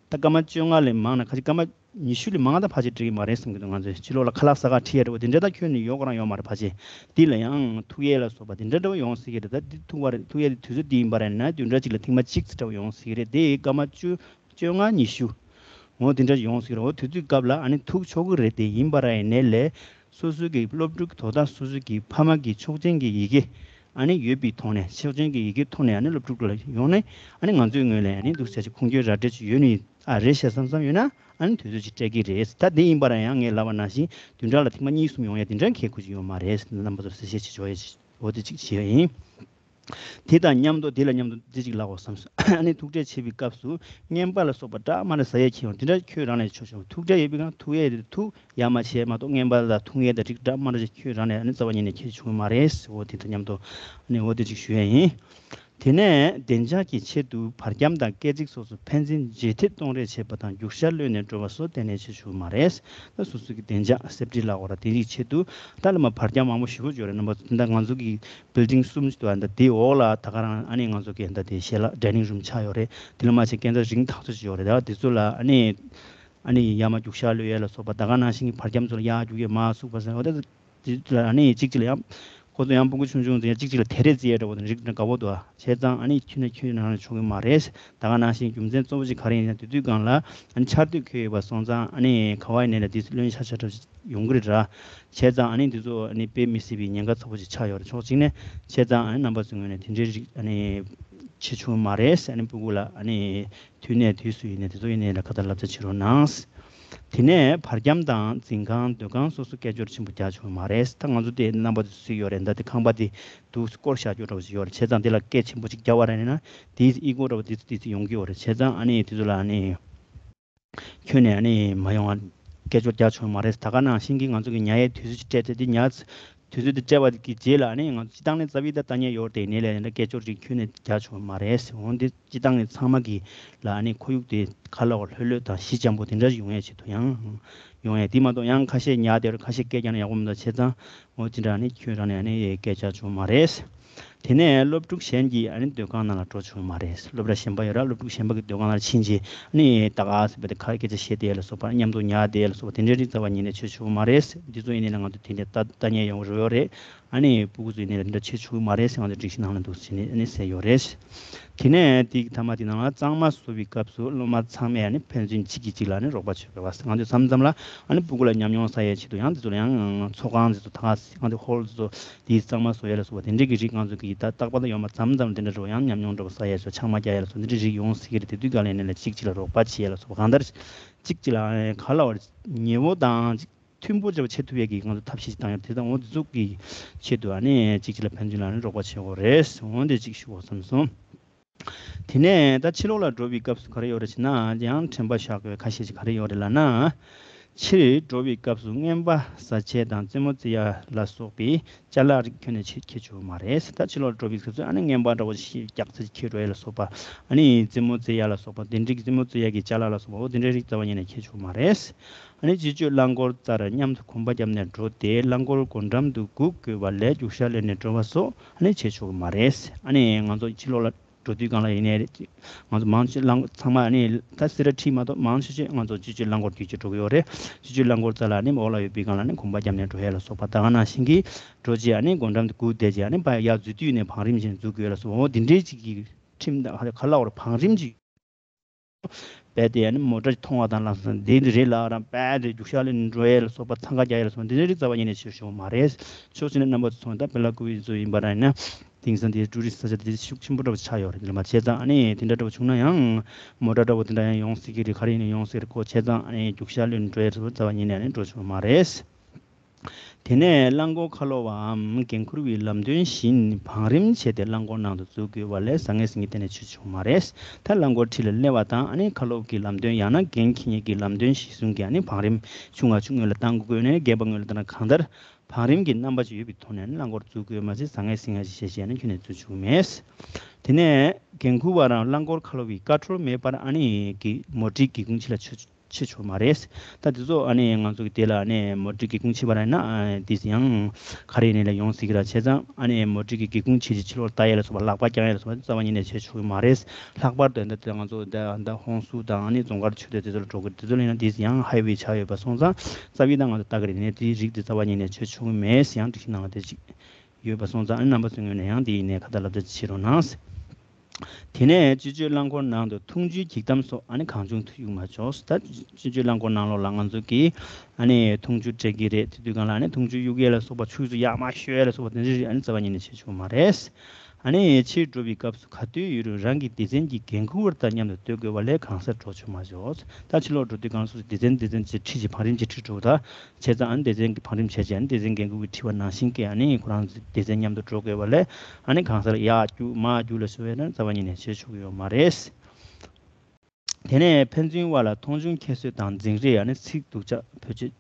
ད་སྐར་མ་བཅོ་ལྔ་ལས་མང་ན་ཁ་ཅིག་སྐར་མ་ཉི་ཤུ་ལས་མང་ད་ཕལ་ཆེར་འགྲིག་གི་མ་རེད་བསམ་གྱི་འདུག་ང་ཚོས་ཕྱི་ལོགས་ལ་ཁ་ལག་ཟ་ག་ཁྲིད་ཡས་འདྲ་བོ་དེ་འདྲ་ད་ཁྱོན་ནས་ཡོད་ཁོ་རང་ཡོད་མ་རེད། ཕལ་ཆེར་འདི་ལ་ཡང་ཐུག་ཡས་ལ་སོགས་པ་དེ་འདྲ་འདྲ་བོ་ཡོང་སྲིད་ཀྱི་རེད། ད་འདི་ཐུག་པ་རེད། ཐུག་ཡས་དེ་དུས་ཚོད་འདི་ཡིན་པ་རེད་ན་བདུན་ཕྲག་གཅིག་ལ་ཐེངས་མ་གཅིག་ཙམ་འདྲ་བོ་ཡོང་སྲིད་ཀྱི་རེད། དེ་སྐར་མ་བཅུ་བཅོ་ལྔ་ཉི་ཤུ། འོ་དེ་འདྲ་ཡོང་སྲིད་ཀྱི་རེད། འོ་དེ་དུས་སྐབས་ལ་ཨ་ནི་ཐུག་ཆོག་གི་རེད། དེ་ཡིན་པ་རེད་ཡིན་ནའི་ལས། སོ་སོའི་གི་སློབ་ཕྲུག་དོ་བདག་སོ་སོའི་གི་ཕ་མ་གི་ཆོག་མཆན་གྱི་ཡི་གེ་ཨ་ནི་ཡོད་པའི་ཐོག་ནས་ཆོག་མཆན་གྱི་ཡི་གེ་ཐོག་ནས་ཨ་ནི་སློབ་ཕྲུག་ལ་ཡོང་ནས་ཨ་ནི་ང་ཚོའི་ངོས་ལ་ཨ་ནི་འདུག་ཟེར་གྱི་ཁུངས་སྐྱེལ་ར་སྤྲད་ཅིག་ཡོད་ནི་ཨ་རེད་ཞེས་བསམ་བསམ་ཡོད་ན་ཨ་ནི་དུས་ཚོད་ཅིག་སྤྲད་ཀྱི་རེད། ད་དེ་ཡིན་པ་ར་ཡང་ངས་ལབ་པ་ནང་བཞིན་བདུན་ཕྲག་ལ་ཐེངས་མ་གཉིས་གསུམ་ཡོང་ཡ་དེ་འདྲ་གལ་ཁུར་ཅིག་ཡོད་མ་རེད། རྣམ་པ་ཚོར་གསལ་བཤད་ཅིག་བྱོས་ཡ་ཅིག་འོ་དེ་ཅིག་བྱས་ཡ་ཡིན། དེ་དང་མཉམ་དུ་དེ་ལ་མཉམ་དུ་འདི་ཅིག་ལབ་དགོས་བསམ་སོང་། ཨ་ནི་ཐུག་འཕྲད་བྱེད་པའི་སྐབས་སུ་རྔན་པ་ལ་སོགས་པ་འདྲ་མ་འདྲ་ཟ་ཡས་ཁྱེར་ཡོང་དེ་འདྲ་ཁྱོད་རང་ལ་ཆོག་ཆོག་ཐུག་འཕྲད་ཡོད་པའི་སྒང་ཐུག་ཡས་དེ་ཐུག་ཡ་མ་བྱས་མ་གཏོགས་རྔན་པ་དང་འཐུང་ཡས་དང་རིགས་འདྲ་མ་འདྲ་ཞིག་ཁྱོད་རང་ལ་ཨ་ནི་རྩ་བ་ཉིད་ནས་ཁྱེར་ཆོག་གི་མ་རེད། འོ་དེ་དང་མཉམ་དུ་ཨ་ནི་འོ་དེ་ཅིག་ཞུ་ཡས་ཡིན། དེ་ནས་བདེ་འཇགས་ཀྱི་ཆེད་དུ་བར་ཁྱམས་དང་སྐས་འཛེག་སོགས་སུ་ཕན་ཚུན་རྗེས་ཐེབས་གཏོང་རེས་བྱེད་པ་དང་རྒྱུག་ཤར་གློད་ནས་འགྲོ་བ་སོགས་གཏན་ནས་བྱེད་ཆོག་གི་མ་རེད། ད་སོ་སོ་གི་བདེ་འཇགས་སེབ་ཊི་ལབ་དགོས་ར་དེ་རིགས་ཆེད་དུ་ད་ལ་མ་བར་ཁྱམས་མང་པོ་ཞེ་པོ་ཅིག་ཡོད་རེད། རྣམ་པ་ཚོ་དེ་འདྲ་ང་ཚོ་གི་བིལ་ཌིང་གསུམ་ཅིག་འདུག་ཨ་ད་དེའི་འོག་ལ་ད་ག་རང་ཨ་ནི་ང་ཚོ་གི་ཨ་ད་དེ་ཞལ་ལག་ཌའི་ནིང་རུམ་ཆགས་ཡོད་རེད། དེ་ལ་མ་ཆེ་སྐས་འཛེག་རིང་ཐག་ཆོད་ཅིག་ཡོད་རེད། ད་དེ་ཚོ་ལ་ཨ་ནི་ཨ་ནི་ཡར་མར་རྒྱུག་ཤར་གློད་ཡས་ལ་སོགས་པ་ད་ག་ནང་བཞིན་གྱི་བར་ཁྱམས་ཚོ་ལ་ཡར་རྒྱུག་ཡས་མར་ཟུག་པ་ཟེར་འོ་ད་དེ་ཚོ་ལ་ཨ་ནི་གཅིག་གཅིག་ལ་ཡང་ཁོ་ཚོ་ཡང་སྤུ་གུ་ཆུང་ཆུང་ཚོ་ཡང་གཅིག་གཅིག་ལ་དེ་རེས་རྩི་ཡས་འདྲ་བོ་དང་རིགས་འདྲ་དགའ་པོ་འདུག་ཨ། བྱས་ཙང་ཨ་ནི་ཁྱོད་ནས་ཁྱོད་རང་ཆོག་གི་མ་རེད། ད་ག་ནང་བཞིན་རྒྱུ་མཚན་གཙོ་བོ་ཅིག་ག་རེ་ཡིན་ན་དེ་དུས་སྒང་ལ་ཨ་ནི་ཆར་དུས་ཁོལ་ཡོད་པ་སོང་ཙང་ཨ་ནི་ག་བ་ཡིན་ནའི་ལ་དེ་ཚོ་རློན་ཤ་ཤ་འདྲ་བོ་ཅིག་ཡོང་གི་རེད་ར། བྱས་ཙང་ཨ་ནི་འདི་ཚོ་ཨ་ནི་དཔེ་མི་སྲིད་པའི་ཉེན་ཁ་ཚ་པོ་ཅིག་ཆགས་ཡོད་རེད། ཕྱོགས་གཅིག་ནས་བྱས་ཙང་ཨ་ནི་རྣམ་པ་ཚོའི་ངོས་ནས་དེ་འདྲའི་རིགས་ཨ་ནི་བྱེད་ཆོག་མ་རེད། ཨ་ནི་སྤུ་གུ་ལ་ཨ་ནི་དུས་ནས་དུས་སུ་ཡིན་ནའི་དེ་ཚོ་ཡིན་ནའི་ལ་ཁ་ཏ་བསླབ་བྱ་བྱེད་རོགས་གནང་། དེ་ནས་བར་ཁྱམས་དང་འཛིན་ཁང་སྡོད་ཁང་སོགས་སུ་སྐད་ཅོར་ཆེན་པོ་རྒྱག་ཆོག་མ་རེད། ད་ང་ཚོ་དེ་རྣམ་པ་དེ་ཚོ་གཟིགས་ཡོད་རེད། ད་དེ་ཁང་པ་དེ་འདུག་སེ་སྐོར་བཞག་རྒྱུ་འདྲ་བོ་ཞིག་ཡོད་རེད། བྱས་ཙང་དེ་ལ་སྐད་ཆེན་པོ་ཅིག་རྒྱག་པ་རེད་ན་དེའི་ཨི་ཀོ་འདྲ་བོ་དེ་ཚོ་དེ་ཚོ་ཡོང་གི་ཡོད་རེད། བྱས་ཙང་ཨ་ནི་དེ་ཚོ་ལ་ཨ་ནི། ཁྱོན་ནས་ཨ་ནི་མ་ཡོང་བ་སྐད་ཅོར་རྒྱག་ཆོག་མ་རེད། ད་ག་ནང་བཞིན་གྱི་ང་ཚོ་གི་ཉལ་ཡའི་དུས་ཚོད་ཅིག་སྤྲད་དེ་འདི་ཉལ་ དུས་ཚོད་དེ་སྤྲད་པ་གི་རྗེས་ལ་ཨ་ནི་ང་ཚོ་སྤྱི་བཏང་ནས་རྩ་བའི་ད་ལྟ་ཉན་ཡོད་དེ་ནས་ལས་ནས་སྐད་ཅོར་རིགས་ཁྱོན་ནས་རྒྱག་ཆོག་མ་རེད། འོན་ཏེ་སྤྱི་བཏང་ནས་ཚང་མ་གི་ལ་ཨ་ནི་ཁོར་ཡུག་དེ་ག་ལ་བ་ལྷོད་ལྷོད་དང་ཞི་འཇམ་པོ་དེ་འདྲ་ཡོང་ཡས་ཆེད་དུ་ཡང་ཡོང་ཡས་དེ་མ་གཏོགས་ཡང་ཁ་ཤས་ཉར་དེ་རུ་ཁ་ཤས་སྐད་རྒྱག་ན་ཡག་པོ་མི་འདུག་བྱས་ཙང་འོ་དེ་འདྲ་ཨ་ནི་ཁྱོད་རང་ནས་ཨ་ནི་སྐད་རྒྱག་ཆོག་མ་རེད། དེ་ནས་སློབ་ཕྲུག་གཞན་གྱིས་ཨ་ནི་སྡོད་ཁང་ནང་ལ་འགྲོ་ཆོག་མ་རེད། སློབ་གྲྭ་གཞན་པ་ཡོད་ར། སློབ་ཕྲུག་གཞན་པ་གི་སྡོད་ཁང་ནང་ཕྱིན་རྗེས་ཨ་ནི་ད་ག་ཟེར་བ་དེ་ཁ་སྐད་ཆ་བཤད་བསྡད་ཡ་ལ་སོགས་པ་མཉམ་དུ་ཉལ་བསྡད་ཡ་ལ་སོགས་པ་དེ་འདྲའི་རིགས་རྩ་བ་ཉིད་ནས་བྱེད་ཆོག་མ་རེད། འདི་ཚོ་ཡིན་ནའི་ང་ཚོ་དེ་འདྲའི་ལྟ་ལྟ་ཉན་ཡོང་རོགས་ཡོད་རེད། ཨ་ནི་སྤུ་གུ་ཚོ་ཡིན་ནའི་འདི་འདྲ་བྱེད་ཆོག་མ་རེད་ཟེར་ང་ཚོ་སྒྲིག་གཞི་ནང་ལ་འདུག་ཟེར་ནས་ཨ་ནི་ཟེར་ཡོད་རེད། དེ་ནས་དེའི་མཐའ་མ་དེ་ནང་ལ་གཙང་མ་བཟོ་བའི་སྐབས་སུ་སློབ་མ་ཚང་མས་ཨ་ནི་ཕན་ཚུན་གཅིག་གིས་གཅིག་ལ་ཨ་ནི་རོགས་པ་བྱེད་དགོས་པ་ང་ཚོས་མཚམས་མཚམས་ལ་ཨ་ནི་སྤུ་གུ་ལ་ཉམས་མྱོང་བསགས་ཡས་ཆེད་དུ་ཡང་འདི་ཚོ་ལ་ཡང་ཚོགས་ཁང་འདི་ཚོ་ད་ག་ང་ཚོ་ཧོལ་འདི་ཚོ། དེའི་གཙང་མ་བཟོ་ཡ་ལ་སོགས་པ་དེ་འདྲའི་གི་རིགས་ང་ཚོ་གི་ད་རྟག་པར་ཡོང་བ་མཚམས་མཚམས་དེ་འདྲ་འགྲོ་ཡང་ཉམས་མྱོང་འགྲོ་བ་ས་ཡ་སོགས་ཆང་མ་རྒྱག་ཡ་ལ་སོགས་འདི་འདྲའི་རིགས་ཡོང་སྲིད་ཀྱི་རེད། དེ་དུས་ག་ལ་ཡིན་ན་ལ་གཅིག་གཅིག་ལ་རོགས་པ་བྱེད་ཡ་ལ་སོགས་པ་གང་ལྟར་གཅིག་གཅིག་ལ་ག་ལ་བར་ཉེ་བོ་དང་མཐུན་པོ་འདྲ་བ་བྱེད་ཐུབ་ཡ་གི་ང་ཚོ་ཐབས་ཤེས་ཤིག་བཏང་ཡོད་དེ་དང་འོ་དེ་ཚོ་གི་ཆེད་དུ་ཨ་ནི་གཅིག་གཅིག་ལ་ཕན་ཚུན་ལ་ནི་རོགས་པ་བྱེད་དགོས་རེད། འོ་འདི་གཅིག་ཞུ་དགོས་བསམ་སོང་། དེ་ནས་ད་ཕྱི་ལོགས་ལ་འགྲོ་བའི་སྐབས་སུ་ག་རེ་ཡོད་རེད་ཟེར་ན་ཡང་དྲན་པ་བཞག་དགོས་ཁ་ཤས་ཤིག་ག་རེ་ཡོད་རེད་ལབ་ན། ཕྱིར་འགྲོ་བའི་སྐབས་སུ་རྔན་པ་ཟ་ཆས་དང་རྩེད་མོ་རྩེ་ཡ་ལ་སོགས་པའི་ཅ་ལག་རིགས་ཁྱོན་ནས་ཁྱེར་ཁྱེར་ཆོག་གི་མ་རེད། ད་ཕྱི་ལོགས་འགྲོ་བའི་སྐབས་སུ་ཨ་ནི་རྔན་པ་འདྲ་བོ་ཞིག་རྒྱག་ཚད་ཁྱེར་འགྲོ་ཡ་ལ་སོགས་པ་ཨ་ནི་རྩེད་མོ་རྩེ་ཡ་ལ་སོགས་པ་དེ་འདྲའི་རྩེད་མོ་རྩེ་ཡ་གི་ཅ་ལག་ལ་སོགས་པ་འོ་དེ་འདྲའི་རིགས་རྩ་བ་ཉིད་ནས་ཁྱེར་ཆོག་གི་མ་རེད། ཨ་ནི་སྤྱི་སྤྱོད་རླངས་འཁོར་རྩར་མཉམ་དུ་གོམ་པ་བརྒྱབ་ནས་འགྲོ་སྟེ་རླངས་འཁོར་སྒོ་འགྲམ་དུ་སྒུག་དགོས་པ་ལས་རྒྱུག་ཤར་ལེན་ནས་འགྲོ་བ་སོགས་ཨ་ནི་བྱེད་ཆོག་གི་མ་རེད། ཨ་ནི་ང་ཚོ་ཕྱི་ལོགས་ལ་འགྲོ་དུས་སྒང་ལ་ཡིན་ནའི་རེད། ང་ཚོ་མང་ཆེ་རླངས་ཚང་མ་ཨ་ནི་ད་སེ་ར་ཁྲི་མ་གཏོགས་མང་ཆེ་ཆེ་ང་ཚོ་སྤྱི་སྤྱོད་རླངས་འཁོར་བརྒྱུད་ཅིག་འགྲོ་གི་ཡོད་རེད། སྤྱི་སྤྱོད་རླངས་འཁོར་རྩ་ལ་ཨ་ནི་འོག་ལ་ཡོད་པའི་སྒང་ལ་ཨ་ནི་གོམ་པ་བརྒྱབ་ནས་འགྲོ་ཡ་ལ་སོགས་པ་ད་ག་ནང་བཞིན་གྱི་འགྲོ་རྗེས་ཨ་ནི་སྒོ་འགྲམ་དུ་སྒུག་བསྡད་རྗེས་ཨ་ནི་ཕར་ཡར་འཛུལ་དུས་ནས་བང་རིམ་བཞིན་འཛུལ་དགོས་ལ་སོགས་འོ་དེ་འདྲའི་ཅིག་གི་ཁྲིམས་དང་ག་ལ་བར་བང་རིམ་ཅིག་རྦད་དེ་ཨ་ནི་མོ་ཊ་མཐོང་བ་དང་ལམ་སང་འདི་འདི་རེད་ལ་རང་རྦད་དེ་རྒྱུག་ཤར་ལེན་འགྲོ་ཡས་ལ་སོགས་པ་འཚང་ཁ་རྒྱག་ཡས་ལ་སོགས་པ་འདི་འདྲའི་རིགས་རྩ་བ་ཉིད་ནས་བྱེད་ཆོག་མ་རེད། ཕྱོགས་གཅིག་ནས་རྣམ་པ་ཚོ་མཚོན་ད་བེ་ལ་ཀུ་ཝི་ཚོ་ཡིན་པ་ར་ཡིན་ན་དེང་སང་དེ་ཀྲུ་རི་སི་ས་ཆ་དེ་ཤུགས་ཆེན་པོ་འདྲ་བོ་ཆགས་ཡོད་རེད། འདི་ལ་མ་བྱས་ཙང་ཨ་ནི་དེ་འདྲ་འདྲ་བོ་བྱུང་ན་ཡང་མོ་ཊ་འདྲ་བོ་དེ་འདྲ་ཡང་ཡོང་སྲིད་ཀྱི་རེད། ག་རེ་ཡིན་ན་ཡོང་སྲིད་རེད། ཁོ་བྱས་ཙང་ཨ་ནི་རྒྱུག་ཤར་ལེན་འགྲོ་ཡས་རྩ་བ་ཉིད་ནས་ཨ་ནི་འགྲོ་ཆོག་མ་རེད། དེ་ནས་རླངས་འཁོར་ཁ་ལོ་བའམ་འགན་འཁུར་བའི་ལམ་སྟོན་བཞིན་བང་རིམ་བྱས་ཏེ་རླངས་འཁོར་ནང་དུ་འཛུལ་དགོས་པ་ལས་བཟང་ངན་ཟིང་ངེ་གཏན་ནས་བྱེད་ཆོག་མ་རེད། ད་རླངས་འཁོར་འཁྲིས་ལ་སླེབས་པ་དང་ཨ་ནི་ཁ་ལོ་གི་ལམ་སྟོན་ཡང་ན་འགན་འཁྱེར་མཁན་གྱི་ལམ་སྟོན་གཞིར་བཟུང་གིས་ཨ་ནི་བང་རིམ་ཆུང་བ་ཆུང་ངུ་ལ་བཏང་དགོས་ནས་རྒན་པ་ངོས་ལ་བཏང་ན་གང་ལྟར་བང་རིམ་གྱི་རྣམ་པ་ཅིག་ཡོད་པའི་ཐོག་ནས་ཨ་ནི་རླངས་འཁོར་འཛུལ་དགོས་མ་ཟད་བཟང་ངན་ཟིང་ངེ་ཞིག་བྱས་བྱས་ཨ་ནི་ཁྱོན་ནས་འཛུལ་ཆོག་མེད། དེ་ནས་འགན་འཁུར་བ་རང་རླངས་འཁོར་ཁ་ལོ་བའི་བཀའ་འཁྲོལ་མེད་པར་ཨ་ནི་གི་མོ་ཊའི་སྒེའུ་ཁུང་ཕྱི་ལ་ཆུ་ཕྱེ་ཆོག་མ་རེད། ད་དེ་ཚོ་ཨ་ནི་ང་ཚོ་གི་དེ་ལ་ཨ་ནི་མོ་ཊའི་སྒེའུ་ཁུང་ཕྱེ་བ་རེད་ན་ཨ་དེ་ཡང་ག་རེ་ཡིན་ནའི་ལ་ཡོང་སྲིད་ཀྱི་ར། བྱས་ཙང་ཨ་ནི་མོ་ཊའི་གི་སྒེའུ་ཁུང་ཕྱེ་རྗེས་ཕྱི་ལོགས་ལྟ་ཡ་ལ་སོགས་པ་ལག་པ་བརྐྱང་ཡ་ལ་སོགས་པ་རྩ་བ་ཉིད་ནས་བྱེད་ཆོག་གི་མ་རེད། ལྷག་པར་དུ་ད་ལྟ་ང་ཚོ་ད་ད་ཧོང་སུའུ་དང་ཨ་ནི་རྫོང་དཀར་ཆོས་སྡེ་དེ་ཚོ་ལ་འགྲོ་དགོས་དེ་ཚོ་ལ་ཡིན་ན་དེ་ཡང་ཧའི་ཝེ་ཆགས་ཡོད་པ་སོང་ཙང་རྩ་བའི་ད་ང་ཚོ་ལྟ་གི་རེད་ནས་དེའི་རིགས་དེ་རྩ་བ་ཉིད་ནས་བྱེད་ཆོག་གི་མེད་ཡང་སྒྲིག་གཞི་ནང་ལ་དེ་ཅིག་ཡོད་པ་སོང་ཙང་ཨ་ནི་རྣམ་པ་ཚོའི་ངོས་ནས་ཡང་དེ་ཡིན་ནའི་ཁ་ཏ་ལབ་སྟེ་བྱེད་རོགས་གནང་། དེ་ནས་སྤྱི་སྤྱོད་རླངས་འཁོར་ནང་དུ་འཐུང་ཆུའི་འགྱིག་དམ་སོགས་ཨ་ནི་གང་བྱུང་འཐུང་གཡུག་མ་འཇོག་ད་སྤྱི་སྤྱོད་རླངས་འཁོར་ནང་ལོགས་ལ་ང་ཚོ་གིས་ཨ་ནི་འཐུང་ཆུ་སྤྲད་ཀྱི་རེད། དེ་དུས་སྒང་ལ་ཨ་ནི་འཐུང་ཆུ་གཡུག་ཡས་ལ་སོགས་པ་ཆུ་ཚོད་ཡར་མར་གཤོད་ཡས་ལ་སོགས་པ་དེ་འདྲ་རིགས་ཨ་ནི་རྩ་བ་ཉིད་ནས་བྱེད་ཆོག་མ་རེད། ཨ་ནི་ཕྱིར་འགྲོ་བའི་སྐབས་སུ་ག་དུས་ཡོད་རུང་རང་གི་སྡེ་ཚན་གྱི་འགན་འཁུར་བ་དང་མཉམ་དུ་སྡོད་དགོས་པ་ལས་གང་སར་འགྲོ་ཆོག་མ་འཇོག་ད་ཕྱི་ལོགས་འགྲོ་དུས་སྒང་སོ་སོའི་སྡེ་ཚན་སྡེ་ཚན་གྱི་ཁྲིད་ཀྱི་བང་རིམ་གྱི་ཁྲིད་འགྲོ་ད། བྱས་ཙང་ཨ་ནི་སྡེ་ཚན་གྱི་བང་རིམ་བྱས་རྗེས་ཨ་ནི་སྡེ་ཚན་འགན་འཁུར་གྱིས་ཁྲིད་པ་ནང་བཞིན་གྱི་ཨ་ནི་ཁོ་རང་ཚོའི་སྡེ་ཚན་མཉམ་དུ་འགྲོ་དགོས་པ་ལས་ཨ་ནི་གང་སར་ཡར་རྒྱུག་མར་རྒྱུག་ལ་སོགས་པའི་ནི་རྩ་བ་ཉིད་ནས་བྱེད་ཆོག་གི་ཡོད་མ་རེད། དེ་ནས་ཕན་ཚུན་དབར་ལ་མཐོང་ཆུང་ཁྱད་གསོད་དང་འཛིང་རེས་ཨ་ནི་ཚིག་སྡུག་ཅག་བེད་སྤྱོད་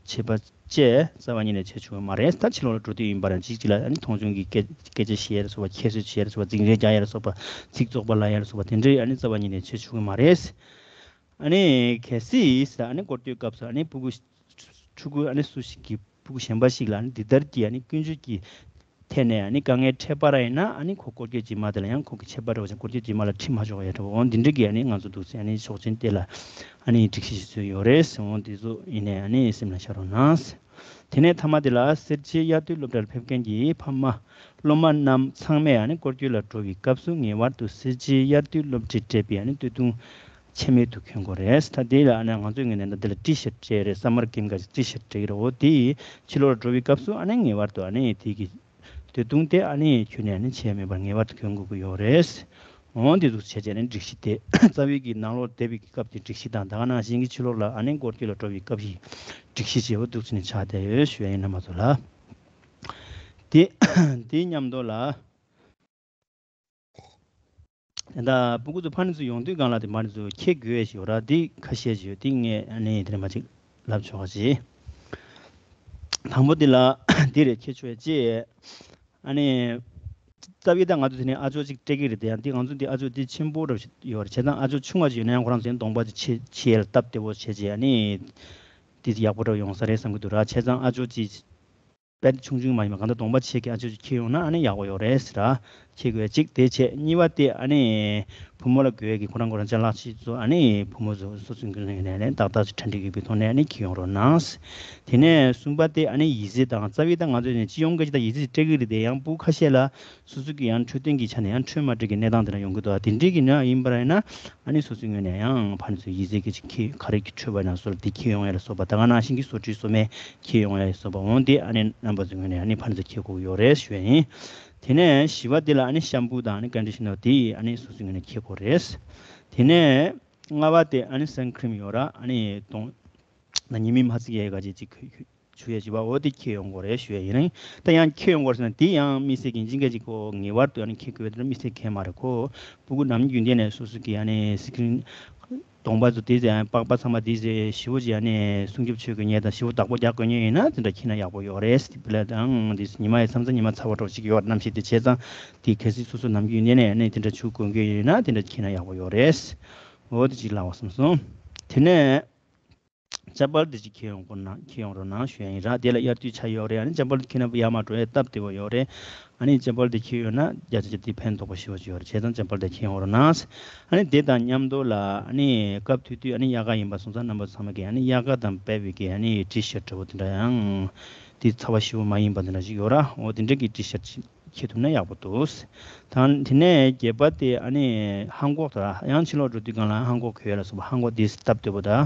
བྱེད་པ་བཅས་རྩ་བ་ཉིད་ནས་བྱེད་ཆོག་གི་མ་རེད། ད་ཕྱི་ལོགས་ལ་འགྲོ་དུས་ཡིན་པ་རང་གཅིག་གཅིག་ལ་ཨ་ནི་མཐོང་ཆུང་གི་སྐད་སྐད་ཆ་བཤད་ཡ་ལ་སོགས་པ་ཁྱད་གསོད་བྱེད་ཡ་ལ་སོགས་པ་འཛིང་རེས་རྒྱག་ཡ་ལ་སོགས་པ་ཚིག་བཙོག་པ་ལབ་ཡ་ལ་སོགས་པ་དེ་འདྲའི་ཨ་ནི་རྩ་བ་ཉིད་ནས་བྱེད་ཆོག་གི་མ་རེད། ཨ་ནི་གལ་སྲིད་ཨ་ནི་སྐོར་སྐྱོད་སྐབས་སུ་ཨ་ནི་ཕྲུ་གུ་ཕྲུ་གུ་ཨ་ནི་སུ་ཞིག་གིས་ཕྲུ་གུ་གཞན་པ་ཞིག་ལ་ཨ་ནི་འདི་ལྟར་གྱི་ཨ་ནི་ཀུན་སྤྱོད་ཀྱི་ཐད་ནས་ཨ་ནི་དཀའ་ངལ་འཕྲད་པ་ར་ཡིན་ན་ཨ་ནི་ཁོ་སྐོར་སྐྱོད་རྗེས་མ་དེ་ལ་ཡང་ཁོ་གི་ཆད་པ་རེད་བ་ཅིང་སྐོར་སྐྱོད་རྗེས་མ་ལ་ཁྲིད་མ་ཆོག་ཡ་འདྲ་བོ་འོ་འདི་འདྲ་གི་ཨ་ནི་ང་ཚོ་འདུག་སེ་ཨ་ནི་ཆོག་མཆན་དེ་ལ་ཨ་ནི་སྒྲིག་གཞི་ཞིག་བཟོས་ཡོད་རེད་ཟེར། འོ་འདི་ཚོ་ཡིན་ནའི་ཨ་ནི་སེམས་ལ་བཞག་རོགས་གནང་། དེ་ནས་མཐའ་མ་དེ་ལ་སེར་བྱེས་དབྱར་དུས་སློབ་གྲྭར་ཕེབས་མཁན་གྱི་ཕ་མ་སློབ་མ་རྣམས་ཚང་མས་ཨ་ནི་སྐོར་སྐྱོད་ལ་འགྲོ་བའི་སྐབས་སུ་ངེས་པར་དུ་སེར་བྱེས་དབྱར་དུས་སློབ་ཁྲིད་སྤྲད་པའི་ཨ་ནི་སྟོད་ཐུང་ཆེ་མོའི་དུ་གྱོན་དགོས་རེད། ད་དེ་ལ་ཨ་ནི་ང་ཚོའི་ངོས་ནས་ད་དེ་ལ་ཊི་ཤར་ཊི་སྤྲད་རེད། སམ་མར་ཀེམ་ག་ཊི་ཤར་ཊི་སྤྲད་ཀྱི་རེད། འོ་དེ་ཕྱི་ལོགས་ལ་འགྲོ་བའི་སྐབས་སུ་ཨ་ནི་ངེས་པར་དུ་ཨ་ནི་དེ་གི་སྟོད་ཐུང་དེ་ཨ་ནི་ཁྱོན་ནས་ཨ་ནི་ཆེ་མེད་པར་ངེས་པར་དུ་གྱོན་དགོས་ཀྱི་ཡོད་རེད། འོ་འདི་ཚོ་བྱས་རྗེས་ནས་སྒྲིག་གཞི་དེ་རྩ་བའི་གི་ནང་ལོགས་བསྡད་པའི་གི་སྐབས་དེ་སྒྲིག་གཞི་དང་ད་ག་ནང་བཞིན་གྱི་ཕྱི་ལོགས་ལ་ཨ་ནི་སྐོར་སྐྱོད་ལ་འགྲོ་བའི་སྐབས་ཀྱི་སྒྲིག་གཞི་བྱས་པ་འདུག་ཟེར་ནས་ཆགས་བསྡད་ཡོད་ཞུ་ཡ་ཡིན་རྣམ་པ་ཚོ་ལ། དེ་དེའི་མཉམ་དུ་ལ་ད་ལྟ་སྤུ་གུ་ཚོ་ཕ་ནི་ཚོ་ཡོང་དུས་སྒང་ལ་དེ་མ་ནི་ཚོ་ཁྱེད་དགོས་ཡ་ཞིག་ཡོད་ར། དེ་ཁ་ཤས་ཅིག་ཡོད། དེ་ངས་ཨ་ནི་དེ་ནས་མ་ཅིག་ལབ་ཆོག་ག་ཅིག་དང་པོ་འདི་ལ་འདི་རེད། ཁྱད་ཆོས་ཅེས། ཨ་ནི། རྩ་བའི་ད་ང་ཚོ་དེ་ནས་ཨ་ཅོ་གཅིག་སྤྲད་ཀྱི་རེད་དེ། ཡང་འདི་ང་ཚོ་འདི་ཨ་ཅོ་འདི་ཆེན་པོ་འདྲ་ཞིག་ཡོད་རེད། བྱས་ཙང་ཨ་ཅོ་ཆུང་བ་ཞིག་ཡོད་ན་ཡང་ཁོ་རང་ཚོའི་གདོང་པ་ཅིག་ཕྱེ་ཕྱེ་ཡས་ལ་སྟབས་བདེ་པོ་བྱས་རྗེས། ཨ་ནི། འདི་ཡག་པོ་འདྲ་ཡོང་ས་རེད་བསམ་གྱི་འདུག་ར། བྱས་ཙང་ཨ་ཅོ་ཅིག་དཔེ་ཆུང་ཆུང་མ་ཡིན་པ་གང་ལྟར་གདོང་པ་ཕྱེད་ཀྱི་ཨ་ཅོ་ཅིག་འཁྱེར་ཡོང་ན་ཨ་ནི་ཡག་པོ་ཡོད་རེད་ཟེར་ར། འཁྱེར་དགོས་གཅིག་དེ་བྱས། གཉིས་པ་དེ་ཨ་ནི་བུ་མོ་ལ་དགོས་ཀྱི་ཁོ་རང་ཁོ་རང་ཅ་ལག་ཅིག་ཚོ་ཨ་ནི་བུ་མོ་ཚོ་སོ་སོའི་ངོས་ནས་ནས་ཏག་ཏག་ཅིག་གྲ་སྒྲིག་ཡོད་པའི་ཐོག་ནས་ཨ་ནི་འཁྱེར་ཡོང་རོགས་གནང་། དེ་ནས་གསུམ་པ་དེ་ཨ་ནི་ཡིག་ཚད་དང་རྩ་བའི་ད་ང་ཚོ་ནས་སྤྱི་ཡོངས་སྐད་ཆ་དང་ཡིག་ཚད་ཅིག་སྤྲད་ཀྱི་རེད་དེ། ཡང་ཕྲུ་གུ་ཁ་ཤས་ལ་སོ་སོ་གི་ཡང་འཕྲོད་བསྟེན་གྱི་ཆ་ནས་ཡང་འཕྲོད་མ་འགྲིག་གི་གནས་སྟངས་དེ་འདྲ་ཡོང་གི་འདུག་དེ་འདྲའི་གི་ནང་ཡིན་པ་ཡིན་ན། ཨ་ནི་སོ་སོའི་ངོས་ནས་ཡང་ཕ་ནི་ཚོའི་ཡིག་ཚད་ཀྱི་ཅིག་འཁྱེར། ག་རེ་གི་འཕྲོད་པ་ཡིན་ན་སོ་སོ་ལ་དེ་འཁྱེར་ཡོང་ཡ་ལ་སོགས་པ། ད་ག་ནང་བཞིན་གྱི་བཟོ་བཅོས་སོགས་མེད་འཁྱེར་ཡོང་ཡ་ལ་སོགས་པ། འོང་དེ་ཨ་ནི་རྣམ་པ་ཚོའི་ངོས་ནས་ཨ་ནི་ཕ་ནི་ཚོ་འཁྱེར་དགོས་ཀྱི་ཡོད་རེད་ཞུ་ཡ་ཡིན། དེ་ནས་བཞི་པ་དེ་ལ་ཨ་ནི་ཤམ་པུ་དང་ཨ་ནི་ཀོན་ཌི་ཤི་ནར་དེ་ཨ་ནི་སོ་སོའི་ངོས་ནས་འཁྱེར་དགོས་རེད། དེ་ནས་ལྔ་པ་དེ་ཨ་ནི་སན་ཁི་རིམ་ཡོད་ར། ཨ་ནི་གདོང་ད་ཉི་མས་མ་བསྲེག་ཡ་ག་ཅིག་ཅིག་བྱུག་ཡ་ཅིག་བ། འོ་དེ་འཁྱེར་ཡོང་དགོས་རེད་ཞུ་ཡ་ཡིན། ད་ཡང་འཁྱེར་ཡོང་དགོས་ཟེར་ན་དེ་ཡང་དམིགས་བསལ་གྱི་ཅིག་ག་ཅིག་གོ་ངེས་པར་དུ་ཨ་ནི་འཁྱེར་དགོས་པ་དེ་དམིགས་བསལ་གང་ཡང་མ་རེད་ཁོ། ཕྲུ་གུ་ནམ་རྒྱུན་ལྡན་ནས་སོ་སོ་གི་ཨ་ནི་སི་ཀི་རིན་གདོང་པ་ཚོ་དེ་ཚོ་ཡང་པགས་པ་ཚང་མ་དེ་ཚོ་ཞེ་པོ་ཅིག་ཨ་ནི་སྲུང་སྐྱོབ་བྱེད་དགོས་མཁན་དང་ཞེ་པོ་བདག་པོ་རྒྱག་དགོས་མཁན་ཡིན་ན་དེ་འདྲ་འཁྱེར་ན་ཡག་པོ་ཡོད་རེད། དེ་བས་ལ་ཡང་དེ་ཉི་མ་ཡི་མཚམས་མཚམས་ཉི་མ་ཚ་བ་འདྲ་ཅིག་ཡོད་རེད། གནམ་གཤིས་དེ་བྱས་ཙང་དེ་གལ་སྲིད་སོ་སོ་ནམ་རྒྱུན་ནས་ནས་ནས་དེ་འདྲ་བྱུག་དགོས་མཁན་ཡིན་ན་དེ་འདྲ་འཁྱེར་ན་ཡག་པོ་ཡོད་རེད། འོ་དེ་ཅིག་ལབ་པ་བསམ་སོང་། དེ་ནས་ཅ་པལ་དེ་ཅིག་འཁྱེར་ཡོང་དགོས་ན་འཁྱེར་ཡོང་རོགས་གནང་ཞུ་ཡ་ཡིན་ར། དེ་ལ་དབྱར་དུས་ཆ་ཡོད་རེད། ཨ་ནི་ཅ་པལ་འཁྱེར་ན་ཡར་མར་འགྲོ་ཡ་སྟབས་བདེ་བོ་ཡོད་རེད། ཨ་ནི་ཅ་པལ་དེ་འཁྱེར་ཡོང་ན་བརྒྱ་ཆ་བརྒྱ་དེ་ཕན་ཐོགས་པ་ཞེ་པོ་ཅིག་ཡོད་རེད། བྱས་ཙང་ཅ་པལ་དེ་འཁྱེར་ཡོང་རོགས་གནང་། ཨ་ནི་དེ་དང་མཉམ་དུ་ལ་ཨ་ནི་སྐབས་དུས་དུས་ཨ་ནི་དབྱར་ཁ་ཡིན་པ་སོང་ཙང་རྣམ་པ་ཚང་མ་གིས་ཨ་ནི་དབྱར་ཁ་དང་འབེལ་བའི་གི་ཨ་ནི་ཊི་ཤར་ཊི་འདྲ་བོ་དེ་འདྲ་ཡང་དེ་ཚ་བ་ཞེ་པོ་མ་ཡིན་པ་དེ་འདྲ་ཞིག་ཡོད་ར། འོ་དེ་འདྲ་གི་ཊི་ཤར་ཊི་ཅིག་འཁྱེར་ཐུབ་ན་ཡག་པོ་འདུག་ད་དེ་ནས་བརྒྱད་པ་དེ་ཨ་ནི་ལྷམ་གོག་དང་ཡང་ཕྱི་ལོགས་འགྲོ་དུས་སྒང་ལ་ལྷམ་གོག་གྱོན་ཡ་ལ་སོགས་པ་ལྷམ་གོག་དེ་སྟབས་བདེ་པོ་དང་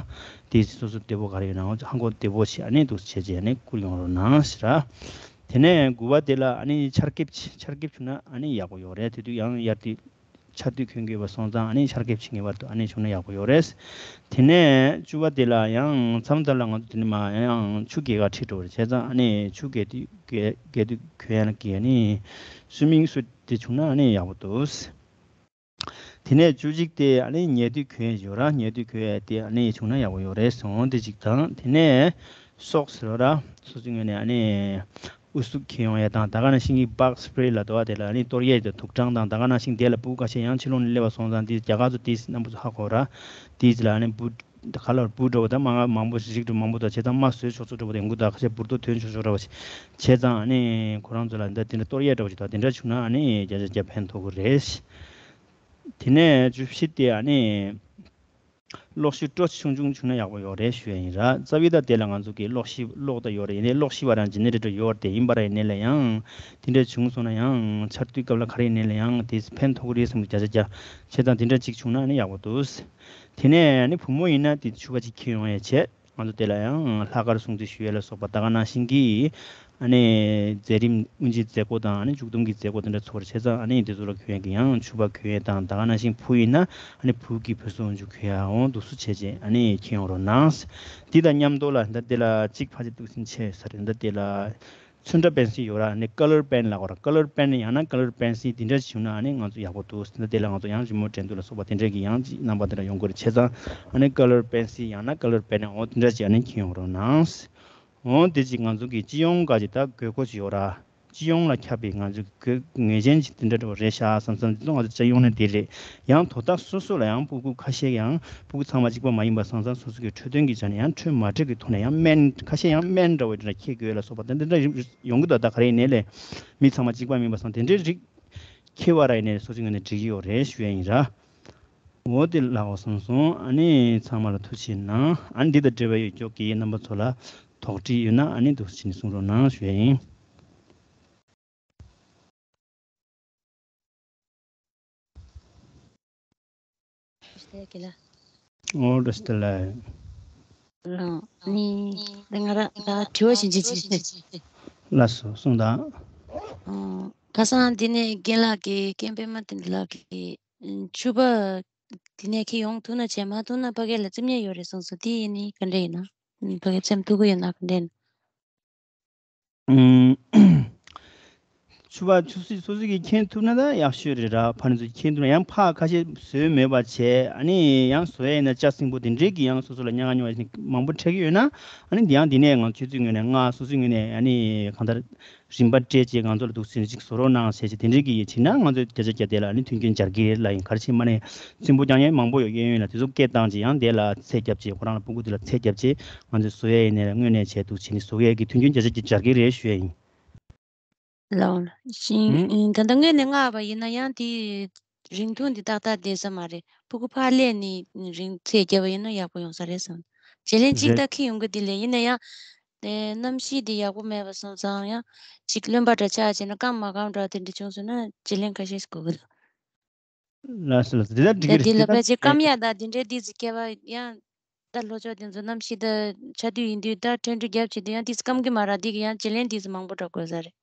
དེ་སོ་སོ་བདེ་པོ་ག་རེ་ཡོད་ན་ལྷམ་གོག་བདེ་པོ་ཞིག་ཨ་ནི་འདུག་བྱས་རྗེས་ཨ་ནི་བསྐུར་ཡོང་རོགས་གནང་ཞེས་ར། དེ་ནས་དགུ་པ་དེ་ལ་ཨ་ནི་ཆར་ཁེབས་ཆར་ཁེབས་བྱུང་ན་ཨ་ནི་ཡག་པོ་ཡོད་རེད། དེ་དུས་ཡང་དབྱར་དུས་ཆར་དུས་གྱོན་དགོས་པ་སོང་ཙང་ཨ་ནི་ཆར་ཁེབས་ཅིག་ངེས་པར་དུ་ཨ་ནི་བྱུང་ན་ཡག་པོ་ཡོད་རེད། དེ་ནས་བཅུ་པ་དེ་ལ་ཡང་མཚམས་མཚམས་ལ་ང་ཚོ་དེ་ནི་མ་ཡང་ཆུ་རྐྱལ་ག་ཁྲིད་འགྲོ་བ་རེད། བྱས་ཙང་ཨ་ནི་ཆུ་རྐྱལ་དུས་རྐྱལ་རྐྱལ་དུས་གྱོན་ཡ་ལ་གི་ཨ་ནི་སུའི་མིང་སུཊ་དེ་བྱུང་ན་ཨ་ནི་ཡག་པོ་འདུག་དེ་ནས་བཅུ་གཅིག་དེ་ཨ་ནི་ཉལ་དུས་གྱོན་ཡ་ཡོད་ར། ཉལ་དུས་གྱོན་ཡ་དེ་ཨ་ནི་བྱུང་ན་ཡག་པོ་ཡོད་རེད་སོང་། དེ་གཅིག་དང་དེ་ནས་སོག་སི་རོ་ར་སོ་སོའི་ངོས་ནས་ཨ་ནི་ཨུ་ཚུགས་འཁྱེར་ཡོང་ཡ་དང་ད་ག་ནང་བཞིན་གྱི་བྷག་སི་པེ་རེ་ལ་དོ་བ་དེ་ལ་ཨ་ནི་གཏོར་ཡས་དེ་དུག་སྦྲང་དང་ད་ག་ནང་བཞིན་དེ་ལ་སྤུ་གུ་ཁ་ཤས་ཡང་ཕྱི་ལོགས་ནས་སླེབས་པ་སོང་ཙང་དེ་རྒྱ་གར་ཚོ་དེ་རྣམ་པ་ཚོ་ཧ་གོ་ར། དེ་ལ་ཨ་ནི་སྤུ་ག་ལ་སྤུ་འདྲ་བོ་དང་མ་མང་པོ་རིགས་འདྲ་མང་པོ་དང་བྱས་ཙང་རྨ་བཟོས་ཆོག་ཆོག་འདྲ་བོ་དང་གུ་དང་ཁ་ཤས་འབུར་ཏོ་ཐོན་ཆོག་ཆོག་འདྲ་བོ་བྱས་ཙང་ཨ་ནི་ཁོ་རང་ཚོ་ལ་འདི་འདྲ་གཏོར་ཡས་འདྲ་བོ་ཞིག་དང་དེ་འདྲ་བྱུང་ན་ཨ་ནི་བརྒྱ་ཆ་བརྒྱ་ཕན་ཐོགས་ཀྱི་རེད། དེ་ནས་བཅུ་བཞི་དེ་ཨ་ནི་གློག་ཞུ་སྤྲོ་ཆུང་ཆུང་བྱུང་ན་ཡག་པོ་ཡོད་རེད་ཞུ་ཡ་ཡིན་ར། རྩ་བའི་ད་དེ་ལ་ང་ཚོ་གི་གློག་ཞུ་གློག་ད་ཡོད་རེད། ཡིན་ནའི་གློག་ཞུ་བ་རང་ཇི་ནེ་རེ་ཊར་ཡོད་རེད། ཡིན་པ་ར་ཡིན་ནའི་ལ་ཡང་དེ་འདྲ་བྱུང་སོང་ན་ཡང་ཆར་དུས་སྐབས་ལ་ག་རེ་ཡིན་ནའི་ལ་ཡང་དེ་ཕན་ཐོགས་ཀྱི་རེད་བསམ་གི་བརྒྱ་ཆ་བརྒྱ་བྱས་ཙང་དེ་འདྲ་ཅིག་བྱུང་ན་ཨ་ནི་ཡག་པོ་འདུག་དེ་ནས་ཨ་ནི་བུ་མོ་ཡིན་ན་དེ་ཕྱུ་པ་ཅིག་འཁྱེར་ཡོང་ཡ་བྱས། ང་ཚོ་དེ་ལ་ཡང་ལྷག་དཀར་སྲུང་བརྩི་ཞུ་ཡ་ལ་སོགས་པ་ད་ག་ནང་བཞིན་གྱི་ཨ་ནི་མཛད་རིམ་དབུ་འབྱེད་མཛད་སྒོ་དང་ཨ་ནི་མཇུག་བསྡོམས་ཀྱི་མཛད་སྒོ་དེ་འདྲ་ཚོགས་པར་བྱས་ཙང་ཨ་ནི་དེ་ཚོ་ལ་གྱོན་ཡ་གི་ཡང་ཕྱུ་པ་གྱོན་ཡ་དང་ད་ག་ནང་བཞིན་བུ་ཡིན་ན་ཨ་ནི་བུ་གི་བོད་ཟས་འོག་འཇུག་གྱོན་ཡ་འོང་འདུག་སུ་བྱས་རྗེས་ཨ་ནི་འཁྱེར་ཡོང་རོགས་གནང་། འདི་དང་མཉམ་དུ་ལ་ད་དེ་ལ་གཅིག་ཕལ་ཆེར་འདུག་སེ་ཆད་ས་རེད། ད་དེ་ལ། ཚོན་ཁྲ་པེན་སིལ་ཡོད་ར། ཨ་ནི་ཀ་ལར་པེན་ལབ་དགོས་ར། ཀ་ལར་པེན་ཡང་ན་ཀ་ལར་པེན་སིལ་དེ་འདྲ་ཞིག་བྱུང་ན་ཨ་ནི་ང་ཚོ་ཡག་པོ་འདུག་ཟེར་ན་དེ་ལ་ང་ཚོ་ཡང་རི་མོ་འགྲན་བསྡུར་ལ་སོགས་པ་དེ་འདྲ་གི་ཡང་ཅིག་རྣམ་པ་དེ་འདྲ་ཡོང་གི་རེད། བྱས་ཙང་ཨ་ནི་ཀ་ལར་པེན་སིལ་ཡང་ན་ཀ་ལར་པེན་འོ་དེ་འདྲ་ཅིག་ཨ་ནི་འཁྱེར་ཡོང་རོགས་གནང་། འོ་དེ་ཅིག་ང་ཚོ་གི་སྤྱི་ཡོངས་ག་ཅིག་ད་དགོས་མཁོ་ཅིག་ཡོད་ར། སྤྱི་ཡོངས་ལ་ཁྱབ་པའི་ང་ཚོ་གི་དགོས་ངེས་ཅན་ཅིག་དེ་འདྲ་འདྲ་བོ་རེད་ཤག་བསམ་བསམ་དེ་ཚོ་ང་ཚོ་སྤྱི་ཡོངས་ནས་དེ་རེད། ཡང་དོ་བདག་སོ་སོ་ལ་ཡང་སྤུ་གུ་ཁ་ཤས་ཡང་སྤུ་གུ་ཚང་མ་གཅིག་པ་མ་ཡིན་པ་སོང་ཙང་སོ་སོ་གི་འཕྲོད་བསྟེན་གྱི་ཆ་ནས་ཡང་འཕྲོད་མ་འགྲིག་གི་ཐོག་ནས་ཡང་སྨན་ཁ་ཤས་ཡང་སྨན་འདྲ་བོ་དེ་འདྲ་འཁྱེར་དགོས་ལ་སོགས་པ་དེ་འདྲ་ཡོང་གི་འདུག་ད་ག་རེ་ཡིན་ནའི་ལས་མི་ཚང་མ་གཅིག་པ་མིན་པ་སོང་དེ་འདྲའི་རིགས་འཁྱེར་བ་ར་ཡིན་ནའི་སོ་སོའི་ངོས་ནས་འགྲིག་གི་ཡོད་རེད་ཞུ་ཡ་ཡིན་ར། འོ་དེ་ལགས་འོ་སོང་སོང་ཨ་ནི་ཚང་མ་ལ་ཐུགས་རྗེ་གནང་། ཨ་ནི་འདི་དང་འབྲེལ་བ་ཡོད་ཀྱོག་གི་རྣམ་པ་ཚོ་ལ་དོགས་འདྲི་ཡོད་ན་ཨ་ནི་འདུག་སེ་བྱས་ནས་གསུང་རོགས་གནང་ཞུ་ཡ་ཡིན། ཨོ་བཀྲ་ཤིས་བདེ་ལེགས། ཨ་ནི་ད་ང་རང་ད་དྲི་བ་ཞིག་བྱེད་ཀྱི། ལགས་སོ་གསུངས་དང་། ཨ་ཁ་སང་འདི་ནས་རྒན་ལགས་ཀྱིས་རྒན་པད་མ་བསྟན་འཛིན་ལགས་ཀྱིས་ཕྱུ་པ་འདི་ནས་འཁྱེར་ཡོང་ཐུབ་ན་བྱས་མ་ཐུབ་ན་ཕ་གི་ལ་རྩིས་མེད་ཡོད་རེད་གསུངས་སོང་། དེ་ཡིན་ནི་ག་འདྲ་ཡིན་ན། ཕ་གི་རྩེད་མོ་ཐུབ་ཀྱི་ཡོད་ན་ག་འདྲ་ཡིན་ན། ཨུམ། ཕྱུ་པ་ཆུ་སྲིད་སོ་སོ་གིས་མཁྱེན་ཐུབ་ན་ད་ཡག་ཤོས་རེད་ར། ཕ་ནི་ཚོ་མཁྱེན་ཐུབ་ན་ཡང་ཕ་ཁ་ཤས་བཟོས་མེད་པ་བྱས། ཨ་ནི་ཡང་བཟོ་ཡ་ཡིན་ན་ལྕགས་སྲིན་པོ་དེ་འདྲས་ཀྱི་ཡང་སོ་སོ་ལ་མྱ་ངན་མྱོང་བ་ཞིག་མང་པོ་འཕྲད་ཀྱི་ཡོད་ན། ཨ་ནི་འདི་ཡང་འདི་ནས་ང་ཆུ་ཚོད་ངོས་ནས་ང་སོ་སོའི་ངོས་ནས་ཨ་ནི་གང་ལྟར་རིན་པ་སྤྲད་བྱས་ང་ཚོ་ལ་འདུག་སེ་ཅིག་བཟོ་རོགས་གནང་ཟེར་བྱས་དེ་འདྲས་ཀྱི་ཡིད་ཆེས་ན་ང་ཚོས་བརྒྱ་ཆ་བརྒྱ་དེ་ལ་ཨ་ནི་མཐུན་རྐྱེན་སྦྱར་གི་རེད་ལ། ཡིན་ག་རེ་བྱས་མ་ནས་སྲིན་པོ་རྐྱང་ཡས་མང་པོ་ཡོད་ཡོད་ཡོད་ལ། དེ་ཚོ་སྐད་བཏང་བྱས་ཡང་དེ་ལ་ཚད་བརྒྱབ་བྱས་ཁོ་རང་ལ་སྤུ་གུ་དེ་ལ་ཚད་བརྒྱབ་བྱས་ང་ཚོས་བཟོ་ཡས་ཡིན་ནས་དངོས་གནས་བྱས་འདུག་བྱས་ནས་བཟོ་ཡས་ཀྱི་མཐུན་རྐྱེན་བརྒྱ་ཆ་བརྒྱ་སྦྱར་གི་རེད་ཞུ་ཡས་ཡིན། ལགས་ལགས། ཞིང་ཨུ། ཨིན། ད་ལྟ་དངོས་གནས་མངགས་པ་ཡིན་ན་ཡང་དེ་རིང་ཐུང་འདི་ཏག་ཏག་བསྡད་ས་མ་རེད། ཕྲུ་གུ་ཕར་སླེབས་ནས་རིང་ཚད་བརྒྱབ་པ་ཡིན་ན་ཡག་པོ་ཡོང་ས་རེད་བསམ། བརྗེ་ལེན་གཅིག་རེད། ད་འཁྱེར་ཡོང་གི་འདི་ལས་ཡིན་ན་ཡང་དེ་གནམ་གཤིས་འདི་ཡག་པོ་མེད་པ་སོང་ཙང་ཡང་ཅིག་རློན་པ་འདྲ་ཆགས་བྱས་ན་སྐམ་མ་སྐམ་འདྲ་དེ་འདྲ་བྱུང་སོང་ན་བརྗེ་ལེན་ཁ་ཤས་ཤིག་དགོས་གི་འདུག་ལགས་སོ་ལགས་སོ། དེ་ལྟར་འགྲིག་གི་རེད། དེ་ལ་དེ་ལྟར་ཕལ་ཆེར་སྐམ་ཡག་དང་དེ་འདྲའི་ཏིས་སྐྱེ་བ་ཡང་ད་ལྷོ་ཕྱོགས་དེ་ཚོ་གནམ་གཤིས་ད་ཆར་དུས་ཡིན་དུས་ད་ཐོན་འབྲུ་རྒྱབ་བྱེད་དུས་ཡང་ཏིས་སྐམ་གི་མ་རེད། དེ་གི་ཡང་བརྗེ་ལེན་ཏིས་མང་པོ་འགྲོ་དགོས་ས་རེད།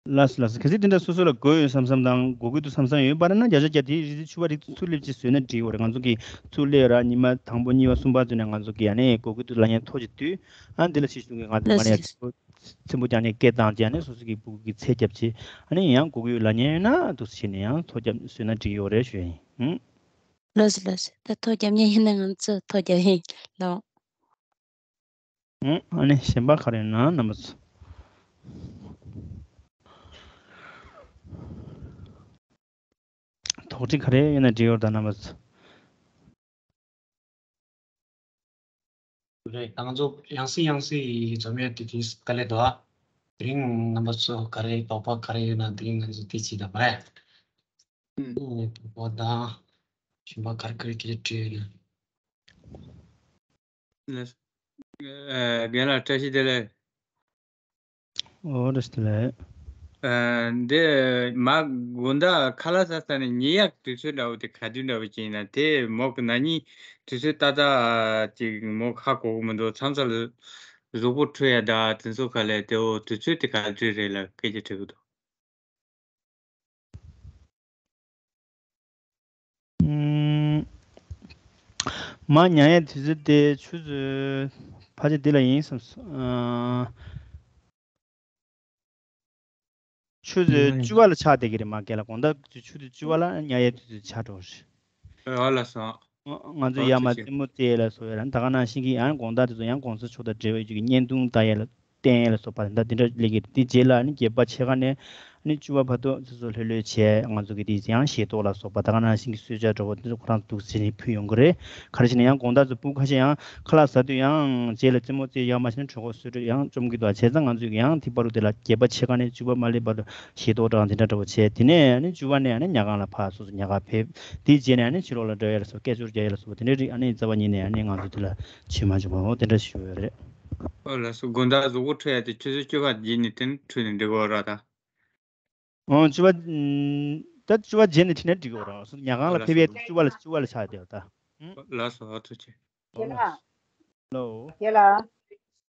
ལགས་སོ་ལགས་སོ། གལ་སྲིད་དེ་འདྲ་སོ་སོ་ལ་དགོས་ཡོད་བསམ་བསམ་དང་དགོས་ཀྱི་འདུག་བསམ་བསམ་ཡོད་པ་རེད་ན་བརྒྱ་ཆ་བརྒྱ་དེའི་རིགས་ཕྱུ་པ་རིགས་ཚུར་སླེབས་ཅིག་བཟོས་ན་འགྲིག་གི་རེད། ང་ཚོ་གི་ཚུར་སླེབས་ར་ཉི་མ་དང་པོ་གཉིས་པ་གསུམ་པ་ཚོ་ནས་ང་ཚོ་གི་ཨ་ནི་དགོས་ཀྱི་འདུག་ལབ་མཁན་ཐོ་ཅིག་བསྡུས། ཨ་འདི་ལ་གཞི་བཟུང་གི་ང་ཚོ་མ་ནས་ཚེམ་བུ་རྐྱང་ནས་སྐད་བཏང་རྗེས་ཨ་ནི་སོ་སོ་གི་སྤུ་གུ་གི་ཚད་རྒྱབ་ཅིག་ཨ་ནི་ཡང་དགོས་ཀྱི་ཡོད་ལབ་མཁན་ཡོད་ན་འདུག་སེ་བྱས་ནས་ཡང་ཐོ་རྒྱབ་བཟོས་ན་འགྲིག་གི་ཡོད་རེད་ཞུ་ཡ་ཡིན། ལགས་སོ་ལགས་སོ། ད་ཐོ་རྒྱབ་མཁན་ཡིན་ན་ང་ཚོ་ཐོ་རྒྱབ་ཡིན་ལགས། ཨ་ནི་གཞན་པ་ག་རེ་ཡོད་ན་རྣམ་པ་ཚོ། དོགས་འདྲི་ག་རེ་ཡོད་ན་འདྲི་ཡོད་ད་རྣམ་པ་ཚོ། རེད། ང་ཚོ་ཡང་སེ་ཡང་སེ་འཛོམས་ཡ་དེ་དུས་དཀའ་ལས་འདུག་ཨ། དེ་རིང་རྣམ་པ་ཚོ་ག་རེ་དོགས་པ་ག་རེ་ཡོད་ན་དེ་རིང་ང་ཚོ་དེ་བྱེད་དང་མ་རེད། ཨུ། དོགས་པ་དང་གཞན་པ་ག་རེ་ག་རེ་དེ་འདྲ་འདྲི་ཡོད་ན། ལགས། ཨ། རྒན་ལགས་བཀྲ་ཤིས་བདེ་ལེགས། ཨོ་བཀྲ་ཤིས་བདེ་ལེགས། ཨ། འདི་མ་དགོང་དག་ཁ་ལག་ཟ་ས་ནས་ཉལ་ཡག་དུས་ཚོད་འདྲ་བོ་དེ་ག་དུས་འདྲ་བོ་ཅིག་ཡིན་ན་དེ་མོ་གི་ན་ནིང་དུས་ཚོད་ཏག་ཏག་ཅིག་མོ་ཧ་གོ་གི་མི་འདུག་མཚམས་མཚམས་ལ་གཟུགས་པོ་འཁྲུད་ཡ་འདྲ་དེ་ཚོ་ག་ལས་དེ་འོ་དུས་ཚོད་དེ་ག་དུས་རེད་ལ་སྐད་ཆ་དྲི་གི་འདུག་ཨུམ། མ་ཉལ་ཡའི་དུས་ཚོད་དེ་ཆུ་ཚོད་ཕལ་ཆེར་འདི་ལ་ཡིན་བསམ་སོང་། ཨ། ཆུ་ཚོད་བཅུ་པ་ལ་ཆགས་བསྡད་ཀྱི་རེད་མ་གལ་ལ་དགོང་དག་ཆུ་ཚོད་བཅུ་པ་ལ་ཉལ་ཡའི་དུས་ཚོད་ཆགས་འགྲོ་རེད། ཨ་ལགས་སོ། ང་ཚོ་ཨོ་ཡར་མར་ཐུགས་རྗེ་ཆེ། རྩེད་མོ་རྩེ་ཡས་ལ་སོགས་ཡ་རང་ད་ག་ནང་བཞིན་གྱི་ཡང་དགོང་དག་དེ་ཚོ་ཡང་གོང་ས་མཆོག་དང་འབྲེལ་བའི་ཆུ་གི་བརྙན་ཐུང་ལྟ་ཡས་ལ་བསྟན་ཡས་ལ་སོགས་པ་ད་འདི་འདྲ་སླེབས་ཀྱི་རེད། དེ་རྗེས་ལ་ནི་བརྒྱད་པ་ཕྱེད་ཀ་ནས་ནི་བཅུ་པ་བར་དུ་སོ་སོ་ལྷོད་ལྷོད་བྱས་ང་ཚོ་གི་དེ་ཡང་ཞལ་ཏོག་ལ་སོགས་པ་ད་ག་ནང་བཞིན་གྱི་གསོལ་ཇ་འདྲ་བོ་དེ་ཚོ་ཁོ་རང་འདུག་སེ་ནི་ཕུལ་ཡོང་གི་རེད། ག་རེ་བྱས་ན་ཡང་དགོང་དག་ཚོ་སྤུ་གུ་ཁ་ཤས་ཡང་ཁ་ལག་ཟ་དུས་ཡང་རྗེས་ལ་རྩེད་མོ་རྩེ་ཡག་མ་བྱས་ན་གྲོད་ཁོག་སོས་དུས་ཡང་བཅོམ་གྱི་འདུག་བྱས་ཙང་ང་ཚོས་ཀྱི་ཡང་དེ་བར་དུ་དེ་ལ་བརྒྱད་པ་ཕྱེད་ཀ་ནས་བཅུ་པ་མ་སླེབས་བར་དུ་ཞལ་ཏོག་འདྲ་དེ་འདྲ་འདྲ་བོ་བྱས། དེ་ནས་ནི་བཅུ་པ་ནས་ནི་ཉལ་ཁང་ལ་ཕར་སོ་སོ་ཉལ་ཁར་ཕེབས། དེའི་རྗེས་ནས་ནི་ཕྱི་ལོགས་ལ་འགྲོ་ཡས་ལ་སོགས་སྐད་ཅོར་རྒྱག་ཡས་ལ་སོགས་པ་དེ་འདྲ་རིགས་ཨ་ནི་རྩ་བ་ཉིད་ནས་ཨ་ནི་ང་ཚོ་དེ་ལ་བྱེད་མ་བྱུང་བ་འོ་དེ་འདྲ་ཞུ་ཡོད་རེད། ཨོ་ལགས་སོ། དགོང་དག་གཟུགས་པོ་འཁྲུད་ཡ་དེ་ཆུ་ཚོད་བཅུ་པ་རྗེས་ནས་དེ་ནི་འཁྲུད་ནས་འགྲིག་གོ་ར་ད། ཨོ་བཅུ་པ། ད་བཅུ་པ་རྗེས་ནས་ཁྲིད་ན་འགྲིག་གི་རེད། ཉལ་ཁང་ལ་ཕེབས་པའི་བཅུ་པ་ལ་བཅུ་པ་ལ་ཆགས་བསྡད་ད། ལགས་སོ་ཨ་ཐུགས་རྗེ་ཆེ། ལགས་ལགས། ལོ། ལགས་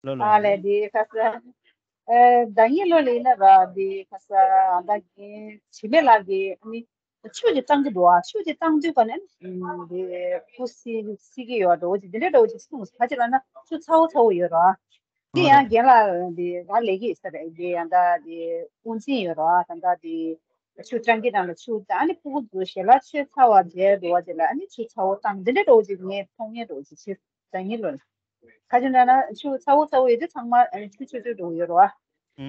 ལགས། ཨ་ལས་འདི་ཁ་ས། ཨེ་ཟླ་ཉིན་ལོ་ལ་ཡིན་ན་ར་འདི་ཁ་ས་ཨ་ད་གིན་བྱེ་མེད་ལགས་ཀྱི་ཨ་ནི་ཆུ་ཅིག་བཏང་གི་འདུག་ཨ། ཆུ་ཅིག་བཏང་དུས་ག་ནས་འདི་ཁུ་སི་སི་གི་ཡོད་འགྲོ་ཅིག་འདི་འདྲ་འགྲོ་ཅིག་གསུངས་སོང་། ཁ་ཅིག་ལ་ན་ཆུ་ཚ་བོ་ཚ་བོ་ཡོད་ར། འདི་ཡང་རྒན་ལགས་འདི་ར་ལས་ཀྱི་ས་རེད། འདི་ཡང་ད་འདི་དབུ་འཛིན་ཡོད་ར། ད་ད་འདི་ཆུ་སྤྲང་གི་ནང་ལ་ཆུ་ད་ཨ་ནི་ཕྲུ་གུ་ཚོ་ཞལ་ལག་མཆོད་ཚར་བ་མཇལ་འགྲོ་བ་དེ་ལ་ཨ་ནི་ཆུ་ཚ་བོ་བཏང་འདི་འདྲ་འགྲོ་ཅིག་ངས་མཐོང་ངེས་འགྲོ་ཅིག་ཕྱིར་ཟ་ཉིན་ལོ་ལ་ཁ་ཅིག་འདྲ་ན་ཆུ་ཚ་བོ་ཚ་བོ་ཡོད་དུས་ཚང་མ་ཨ་ནི་ཆུ་ཆུ་ཆུ་འགྲོ་ཡོད་ར།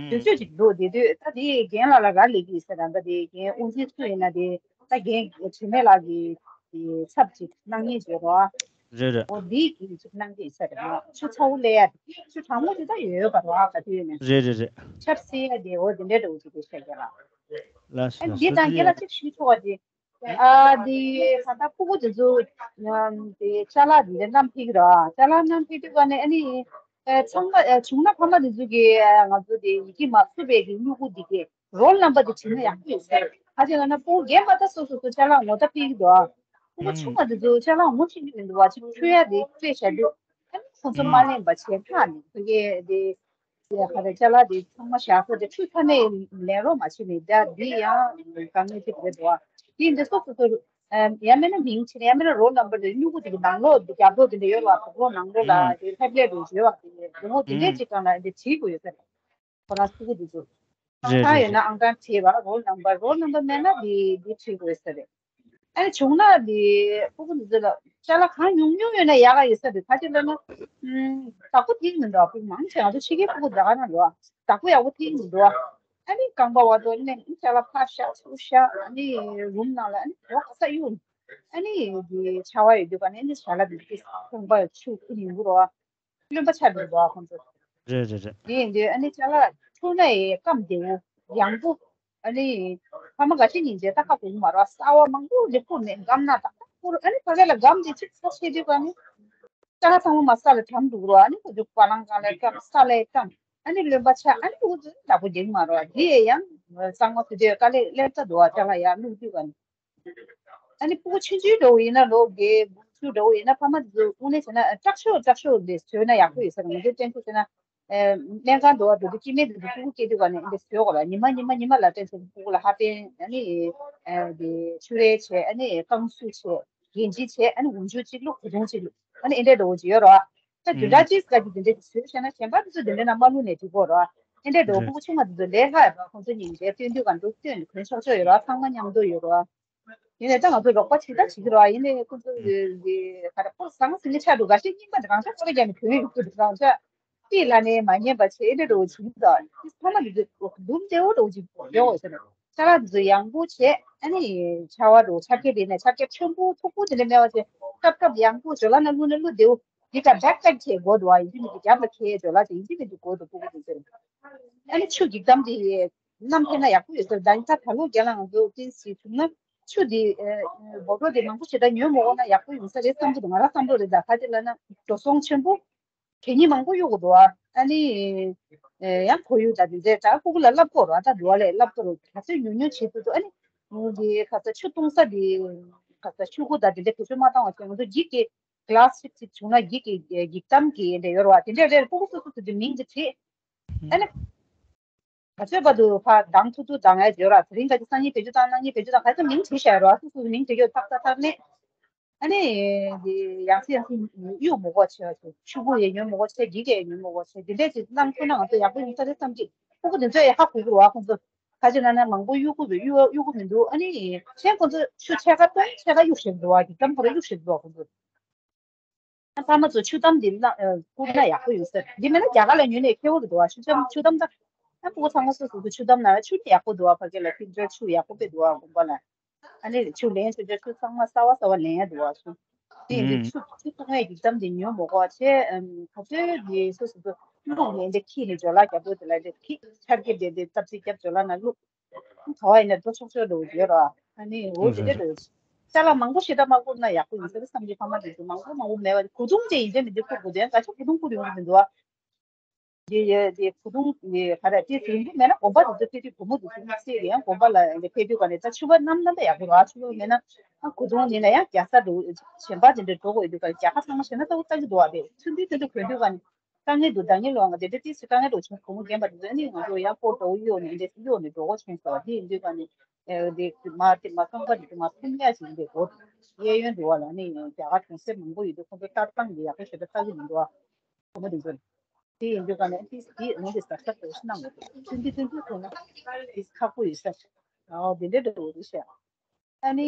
དུས་ཚོད་ཅིག་འདུག་དེ་དུས་ད་དེ་རྒན་ལགས་ལ་ར་ལས་ཀྱི་ས་ར་ད་དེ་རྒན་དབུ་འཛིན་སུ་ཡིན་ན་དེ་ད་རྒན་དྲི་མེད་ལགས་ཀྱི་དེ་ཚབ་ཅིག་གནང་ངེས་བྱོས་ར། རེད་རེད། འོ་འདི་གི་ཅིག་གནང་གི་ས་རེད་མ། ཆུ་ཚ་བོ་ལས་ཡ་དེ་ཆུ་གྲང་མོ་དེ་ད་ཡོད་ཡོད་པ་རེད་བ། ག་དུས་ནས་རེད་རེད་རེད། ཆབ་སྲིད་ཡ་དེ་འོ་དེ་འདྲའི་འགྲོ་ཅིག་དེ་བཤད་རྒྱ་ལ། ལ་ཨ་ལ་འདི་དང་རྒྱ་ལ་ཅིག་ཞུ་ཆོག་པ་དེ། ཨ་དེ་ད་ལྟ་ཕྲུ་གུ་དེ་ཚོ་དེ་ཅ་ལག་དེ་འདྲ་བསྣམས་ཕེབས་ཀྱི་རེད་བ། ཅ་ལག་བསྣམས་ཕེབས་དུས་ག་ནས་ཨ་ནི་ཚང་མ་བྱུང་ན་ཕ་མ་དེ་ཚོ་གིས་ང་ཚོ་དེ་ཡི་གེ་མ་ཚུགས་པའི་གི་སྨྱུ་གུ་དེ་གས། རོལ་རྣམ་པ་དེ་བྲིས་ན་ཡག་པོ་ཡོད་ས་རེད། ཁ་ཅིག་ལ་ན་ཕྲུ་གུ་རྒན་པ་ད་སོ་སོ་སོ་ཅ་ལག་ངོ་ཚ་ཕེབས་ཀྱི་འདུག་ཨ། ཕྲུ་གུ་ཆུང་བ་དེ་ཚོ་ཅ་ལག་ངོ་ཤེས་ཀྱི་མི་འདུག་ཨ། ཅིག་འཁྲུད་ཡ་དེ་རྩེད་བྱ་དུས་ཨ་ནི་ཁོ་ཚོ་མ་ལེན་པ་བྱས་ཐག་ནས་ཕ་གིའི་དེ་ཡ་ཁ་རེ་ཅ་ལག་དེ་ཚང་མ་བཞག་ས་དེ་འཁྲུད་ཐ་ནས་ལེན་རོགས་མ་བྱེད་ནས་ད་འདི་ཡང་དཀའ་ངལ་ཅིག་རེད་འདུག་ཨ། དེ་འདི་སོ་སོ་སོ་ཡང་མིན་ན་མིང་ཆེ་ཡང་མིན་ན་རོལ་རྣམ་པ་དེ་སྨྱུ་གུ་དེ་གི་ནང་ལོགས་དེ་རྒྱབ་ལོགས་དེ་འདྲ་ཡོད་རེད་བ། བོགས་ལོག་ནང་ལོགས་ལ་དེ་ཐེབ་ལེ་རེ་ཡོད་བ། དེ་བོགས་དེ་འདྲས་ཅིག་སྒང་ལ་འདི་བྲིས་དགོས་ཡོད་ས་རེད། ཁོ་རང་སྤུ་གུ་དེ་ཚོ། ཨང་རེད་གྲངས་རེད་ཡོད་ན་རེད། ཨང་གྲངས་བྲིས་པ། roll number, roll number མེད་ན་འདི་འདི་བྲིས་དགོས་ས་རེད། ཨ་ནི་བྱུང་ན་འདི་སྤུ་གུ་འདི་ཚོ་ལ་ཅ་ལག་གང་ཉུང་ཉུང་ཡོད་ན་ཡག་ག་ཡོད་ས་རེད། ག་ཅི་ལབ་ན། ཨུམ། བདག་པོ་ཐེག་མི་འདུག་སྤུ་གུ་མང་ཆེ་ང་ཚོ་ཕྱི་རྒྱལ་སྤུ་གུ་ད་ག་ན་འགྲོ། བདག་པོ་ཡག་པོ་ཐེག་མི་འདུག་ཨ་ནི་རྐང་པ་བར་དུ་ནས་ཅ་ལག་ཕར་བཞག་ཚུར་བཞག་ཨ་ནི་རུམ་ནང་ལ་ཨ་ནི་གོ་ག་ས་གཡུག་ཨ་ནི་འདི་ཆར་པ་ཡོད་དུས་ག་ནས་ཨ་ནི་ཞལ་ལག་འདི་ཁང་པ་ཆུ་ཁུ་ཉིན་གུ་རོ། རློན་པ་ཆགས་འགྲོ་བ་ཁོང་ཚོ། རེད་རེད་རེད། དེ་ཡིན་དུས་ཨ་ནི་ཅ་ལག་འཁྱུག་ན་ཡི་སྐམ་བདེ་བོ། ཡང་པོ། ཨ་ནི་ཕ་མ་འགའ་ཤས་ཉིན་བྱེད་ད་ཁ་གོང་མ་ར་གསར་པ་མང་པོ་ལེབ་ཁུར་ནས་སྒམ་ན་ཏག་ཏག་ཁུར། ཨ་ནི་ཕ་གི་ལ་སྒམ་དེ་ཅིག་ས་ཆེ་དུས་ག་ནི་ཅ་ལག་ཚང་མ་མ་ས་ལ་གྲམ་འདུག་རོ། ཨ་ནི་ཁོ་ཚོ་བ་ལང་གང་ལ་སྐམ་ས་ལ་སྐམ། ཨ་ནི་རློན་པ་ཆགས། ཨ་ནི་ཁོ་ཚོ་བདག་པོ་རྒྱག་མ་རོ། དེ་ཡང་གཙང་མ་དེ་དུས་དཀའ་ལས་སླེབས་ད་འདུག་ཅ་ལག་ཡར་བླུགས་དུས་ག་ནི། ཨ་ནི་སྤུ་གུ་ཆུང་ཆུང་འདྲ་བོ་ཡིན་ན་ལོ་བརྒྱད་དགུ་བཅུ་འདྲ་བོ་ཡིན་ན་ཕ་མ་དེ་ཚོ་དངོས་གནས་བྱས་ན་སྐྲག་ཤོས་སྐྲག་ཤོས་ལས་བཟོས་ན་ཡག་པོ་ཡོད་ས་རེད། ང་ཚོའི་སྤྲན་ཚོ་བྱས་ན་ཨེ་སྨན་ཁང་འགྲོ་བ་འགྲོ་དུས་སྐྱེ་དམན་དེ་ཚོ་སྤུ་གུ་སྐྱེ་དུས་ག་ནས་འདི་བཟོས་གོ་ར། ཉི་མ་ཉི་མ་ཉི་མ་ལ་སྤྲན་ཚོ་སྤུ་གུ་ལ་ཧ་པན་ཨ་ནི་ཨེ་དེ་ཆུ་རལ་བྱས། ཨ་ནི་རྐང་སུ་བྱས། གན་ཇི་བྱས། ཨ་ནི་འོག་འཇུག་གཅིག་བླུགས། གོས་ཐུང་གཅིག་བླུགས། ཨ་ནི་ཨེ་འདྲས་འགྲོ་གི་ཡོད་ར། ད་བདུན་ཕྲག་གཅིག་ཙམ་གྱི་དེ་འདྲས་བཟོས་བྱས་ན་གཞན་པ་དེ་ཚོ་དེ་འདྲས་ན་མ་བླུགས་ནས་འགྲིག་གོ་ར། ཨེ་འདྲས་འགྲོ་གི་སྤུ་གུ་ཆུང་མ་དེ་ཚོ་ལས་སླ་ཡ་ར། ཁོང་ཚོ་ཉིན་རེ་སྟོན་དུས་ག་འགྲོ་སྟོན་ནས་གོན་ཆོག་ཆོག་ཡོད་ར། ཚང་མ་མཉམ་དུ་ཡོད་ར། ཡིན་ནའི་ད་ང་ཚོ་རོགས་པ་བྱེད་ད་བྱེད་ཀྱི་རེད་བ། ཡིན་ནའི་ཁོ་ཚོ་གི་ག་རེ་པོ་ཟང་ཟིང་གི་ཆགས་འདུག་འགའ་ཤས་རྙིང་པ་འདི་རང་ཤ་ཁོ་རེ་རྒྱག་ནས་གོན་ཡོད་ཀྱི་འདུག་རང་ཤ་ཏི་ལ་ནས་མ་ཉན་པ་བྱས་འདྲ་འགྲོ་བྱེད་ཀྱི་འདུག་ཚང་མ་འདི་ཚོ་འདུམ་བདེ་བོ་འགྲོ་བྱེད་ཡོད་འོས་ཟེར་ནས་ཅ་ལག་འདི་ཚོ་ཡང་པོ་བྱས། ཨ་ནི་ཆར་པ་འགྲོ་ཆར་ཁེབས་རེད་ནས་ཆར་ཁེབས་ཆེན་པོ་མཐུག་པོ་དེ་འདྲ་མེད་པ་བྱས། སྐབས་སྐབས་ཡང་པོ་ཞོ་ལ་ན་བླུགས་ན་བླུགས་བདེ་བོ་འདི་ག་བེག་པེག་བྱས་དགོས་འདུག་ཨ་ཡིན་གཅིག་མིན་གཅིག་རྒྱབ་ལ་ཁྱེར་ཞོ་ལ་བྱས་ཡིན་གཅིག་མིན་གཅིག་དགོས་འདུག་སྤུ་གུ་དེ་ཚོར། ཨ་ནི་ཆུ་འགྱིག་དམ་དེ་ཡས། ནམ་ཕེབས་ན་ཡག་པོ་ཡོད་ས་རེད། ད་ནི་ད་ད་ལོ་རྒན་ལགས་ང་ཚོ་ཏོག་ཙམ་བྱུང་ན་ཆུ་འདི་ཨེ་སྦོ་ཊལ་དེ་མང་པོ་ཞེ་དྲག་ཉོས་མ་དགོས་ན་ཡག་པོ་ཡོང་ས་རེད་བསམ་གྱི་འདུག་ང་རང་བསམ་བློ་རེད། ད་ག་ཅི་ལབ་ན་འགྲོ་སོང་ཆེན་པོ་གད་སྙིགས་མང་པོ་གཡུག་དགོས་འདུག་ཨ་ནི་ཨེ་ཡང་ཁོར་ཡུག་ད་དེ་འདྲས་ད་སྤུ་གུ་ལ་བསླབ་དགོས་རེད། ད་འགྲོ་བ་ལས་བསླབ་དགོས་རེད། ག་ཚོད་ཉུང་ཉུང་བྱེད་ཐུབ་ཐུབ། ཨ་ནི་ངོ་འདི་ག་ས་ཆུ་བཏུང་ས་དེ་ག་ས་ཆུ་ཁུ་ད་དེ་འདྲས་བེད་སྤྱོད་མ་བཏང་བ་བྱས། ང་ཚོ་འགྱིག་གི་གི་ལཱ་སི་ཊིག་ཅིག་བྱུང་ན་འགྱིག་གི་འགྱིག་དམ་གི་འདྲས་ཡོད་རེད་བ། དེ་འདྲས་རེད། སྤུ་གུ་སོ་སོ་སོ་དེ་མིང་དེ་བྲིས། ཨ་ནི། ག་ཚོད་བར་དུ་ཕར་འདང་ཐུག་ཐུག་འདང་ཡ་བརྗོད་ར། དེ་རིང་ག་ཅིག་སང་ཉིན་བེད་སྤྱོད་བཏང་། གནངས་ཉིན་བེད་སྤྱོད་བཏང་། ག་ཚོད་མིང་བྲིས་བཞག་ཡོད་ར། སོ་སོའི་མིང་བྲིས་ཡོད་ཐག་ཐག་ཐག་ནས། ཨ་ནི་དེ་ཡང་སེ་ཡང་སེ་གཡུག་མི་དགོས་བྱས། ཆུ་ཁུ་ཡས་ཉོ་མི་དགོས་བྱས། འགྱིག་ཡས་ཉོ་མི་དགོས་བྱས། དེ་འདྲས་ཅིག་གནང་ཐུབ་ན་ང་ཚོ་ཡག་པོ་ཡིན་ས་རེད་བསམ་གྱི། སྤུ་གུ་དེ་ཚོ་ཡས་ཧ་གོ་གི་རེད་བ། ཁོང་ཚོ་ག་ཅི་ལབ་ན་མང་པོ་གཡུག་གི་འདུག་གཡུག་གཡུག་གི་མི་འདུག་ཨ་ནི་གཞན་ཁོང་ཚོ་ཆུ་ཕྱེད་ཀ་བཏུང་། ཕྱེད་ཀ་གཡུག་བཞག་འདུག་བ། འགྱིག་དམ་ཁོ་རང་གཡུག་བཞག་འདུག་བ་ཁོང་ཚོ། ཨ་ཕ་མ་ཚོ་ཆུ་དམ་འདི་བླངས་ཨ་བསྐུར་ན་ཡག་པོ་ཡོང་ས་རེད། འདི་མིན་ན་རྒྱ་གར་ལ་ཉོས་ནས་ཁེ་བོ་རེད་འདུག་བ། ཆུ་དམ་ཆུ་དམ་ད་ཨ་སྤུ་གུ་ཚང་མ་སོ་སོ་སོ་ཆུ་དམ་ན་ཆུ་ནི་ཡག་པོ་འདུག་བ། ཕ་གི་ལ་ཕིལ་ཊར་ཆུ་ཡག་པོ་དཔེ་འདུག་བ། དགོན་པ་ལ་ཨ་ནི་ཆུ་ལེན་ཆུ་ཆུ་ཆུ་ཚང་མ་གསར་བ་གསར་བ་ལེན་ཡ་འདུག་བ། ཆུ་དེ་ཡིན་དུས་ཆུ་ཆུ་བཏུང་ཡའི་འགྱིག་དམ་དེ་ཉོ་མི་དགོས་བྱས། ཨམ་ག་ཚོད་དེ་སོ་སོ་སོ་བླུགས་ནས་འདི་ཁྱེར་ནས་ཇོ་ལ་རྒྱབ་པོ་དེ་ལ་འདི་ཁྱེར། ཆར་ཁེབས་དེ་འདི་སྟབས་ཅིག་རྒྱབ་ཇོ་ལ་ན་བླུགས། ག་བ་ཡིན་ན་འགྲོ་ཆོག་ཆོག་འགྲོ་གི་ཡོད་ར། ཨ་ནི་འོ་དེ་འདྲ་འགྲོ། ཅ་ལག་མང་པོ་ཞེ་དྲག་མ་བསྐུར་ན་ཡག་པོ་ཡིན་ས་རེད་བསམ་གྱི། ཕ་མ་དེ་ཚོ་མང་པོ་མང་པོ་མེད་པ། གོས་ཐུང་དེ་ཡིན་གཅིག་མིན་གཅིག་བསྐུར་དགོས། དེ་ཡང་འགའ་ཤས་གོས་ཐུང་བསྐུར་ཡོང་གི་མི་འདུག་ཨ། དེ་དེ་གོས་ཐུང་དེ་ག་རེ་དེ་རིང་པོ་མེད་ན་དགོན་པ་དེ་ཚོ་ཕེབས་དུས་བུ་མོ་དེ་ཚོ་དམིགས་བསལ་གྱི་ཡང་དགོན་པ་ལ་ཕེབས་དུས་ག་ནས་ད་ཕྱུ་པ་བསྣམས་བསྣམས་པ་ཡག་པོ་ར། ཕྱུ་པ་མེད་ན་ཨ་གོས་ཐུང་ཡིན་ན་ཡང་རྒྱག་ས་འགྲོ་གཞན་པ་དེ་འདྲ་འགྲོ་དགོས་ཡོད་དུས་ག་རྒྱ་ཁ་ཚང་མ་བྱས་ན་ལྟ་བུ་ལྟ་གི་འདུག་ཨ། དེ་ཚུན་དུས་དེ་ཚོ་གོན་དུས་ག་ནས། དཀའ་ངལ་འདུག་ད་ནི་ལོ་ང་དེ་འདྲ་ཏིས་སུ་དཀའ་ངལ་འདུག་བྱུང་། གོང་མ་རྒན་པ་དེ་ཚོ་ནི་ང་ཚོ་ཡང་ཀོ་འདྲ་བོ་གཡོག་ནས་འདི་འདྲ་གཡོག་ནས་འགྲོ་གོ་བྱུང་སོང་། དེ་ཡིན་དུས་ཀ་ནི་ཨེ་དེ་མ་དེ་མ་རྐང་པ་དེ་ཚོ་མ་ཐུམ་ཡ་ཞིག་འདི་འགྲོ་གཡས་གཡོན་འདུག་བ་ལ་ནི་རྒྱ་གར་གྲོང་གསེབ་མང་པོ་ཡོད་དུས་ཁོང་ཚོ་ལྟ་སྟངས་དེ་ཡག་པོ་ཞེ་དྲག་ལྟ་གི་མི་འདུག་བ། གོང་མ་དེ་ཚོ་ནི། དེ་ཡིན་དུས་ཀ་ནི་ཏིས་དེ་འོང་དེ་ཟ་ས་ཏོ་ཤི་གནང་དགོས་འདུག་ཐུན་ཏི་ཐུན་ཏི་ཐུན་ན་ཏིས་ཁག་པོ་ཡོད་ས་ཨོ་དེ་འདྲ་འདྲ་བོ་རེད་ཤག་ཨ་ནི་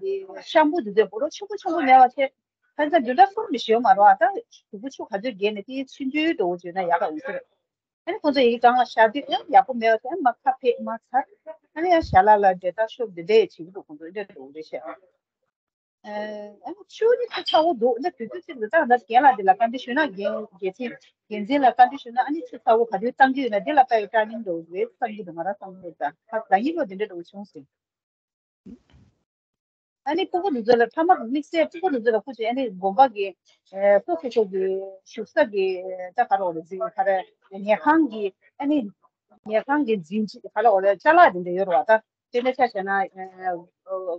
འདི་ཤམ་པུ་འདི་ཚོ་འབོ་རོ་ཆེན་པོ་ཆེན་པོ་མེད་པ་བྱས། ཁ་སང་བདུན་ཕྲག་གསུམ་མི་ཞོན་མ་རོ། ཨ་ད་དུ་བུ་ཆུ་ག་ཚོད་རྒྱས་ནས་དེའི་ཆུ་འགྱུར་འགྲོ་བྱོས་ན་ཡག་ག་ཡོང་ས་རེད། ཨ་ནི་ཁོང་ཚོ་ཡི་གེ་གང་ལ་ཤར་དུས་ཡང་ཡག་པོ་མེད་པ་བྱས་མ་ཁ་ཕེབས་མ་ཚར། ཨ་ནི་ཡང་ཞལ་ལག་ལ་འབྲས་རྟགས་ཤོབ་འདི་འདྲས་བྱེད་ཀྱི་འདུག་ཁོང་ཚོ་འདྲས་འགྲོ་རེད་ཤག་ཨ་ནི་ཆུ་ནི་ཚ་ཚ་བོ་འདུག་ཨ་ནི་དུས་ཚོད་ཅིག་ལ་ད་ང་རྒན་ལགས་འདི་ལ་བཀའ་འདྲི་ཞུས་ན་འགན་འགན་འཛིན་འགན་འཛིན་ལ་བཀའ་འདྲི་ཞུས་ན་ཨ་ནི་ཆུ་ཚ་བོ་ག་དུས་བཏང་གི་ཡོད་ན་འདི་ལ་ལྟ་ཡོད་ཀྲ་ནིང་འགྲོ་རེད་བསམ་གྱི་འདུག་ང་རང་བསམ་གྱི་འདུག་ད་ད་ཡིན་ལོ་འདི་འདྲས་འགྲོ་བྱུང་ཟིན། ཨ་ནི་སྤུ་གུ་འདི་ཚོ་ལ་ཕ་མ་དམིགས་བསལ་སྤུ་གུ་འདི་ཚོ་ལ་སྐུ་མཁྱེན་ཨ་ནི་དགོན་པ་གི་ཨེ་སོ་སོ་སོ་གི་བཞུགས་ས་གི་ད་ག་རེ་རེད་འཛིན་ག་རེ་ཉལ་ཁང་གི་ཨ་ནི་ཉལ་ཁང་གི་འཛིན་གྲྭ་ག་རེ་རེད་ཅ་ལག་དེ་འདྲ་ཡོད་རེད་བ། ད་དེ་འདྲ་ཆ་བཞག་ན་ཨེ་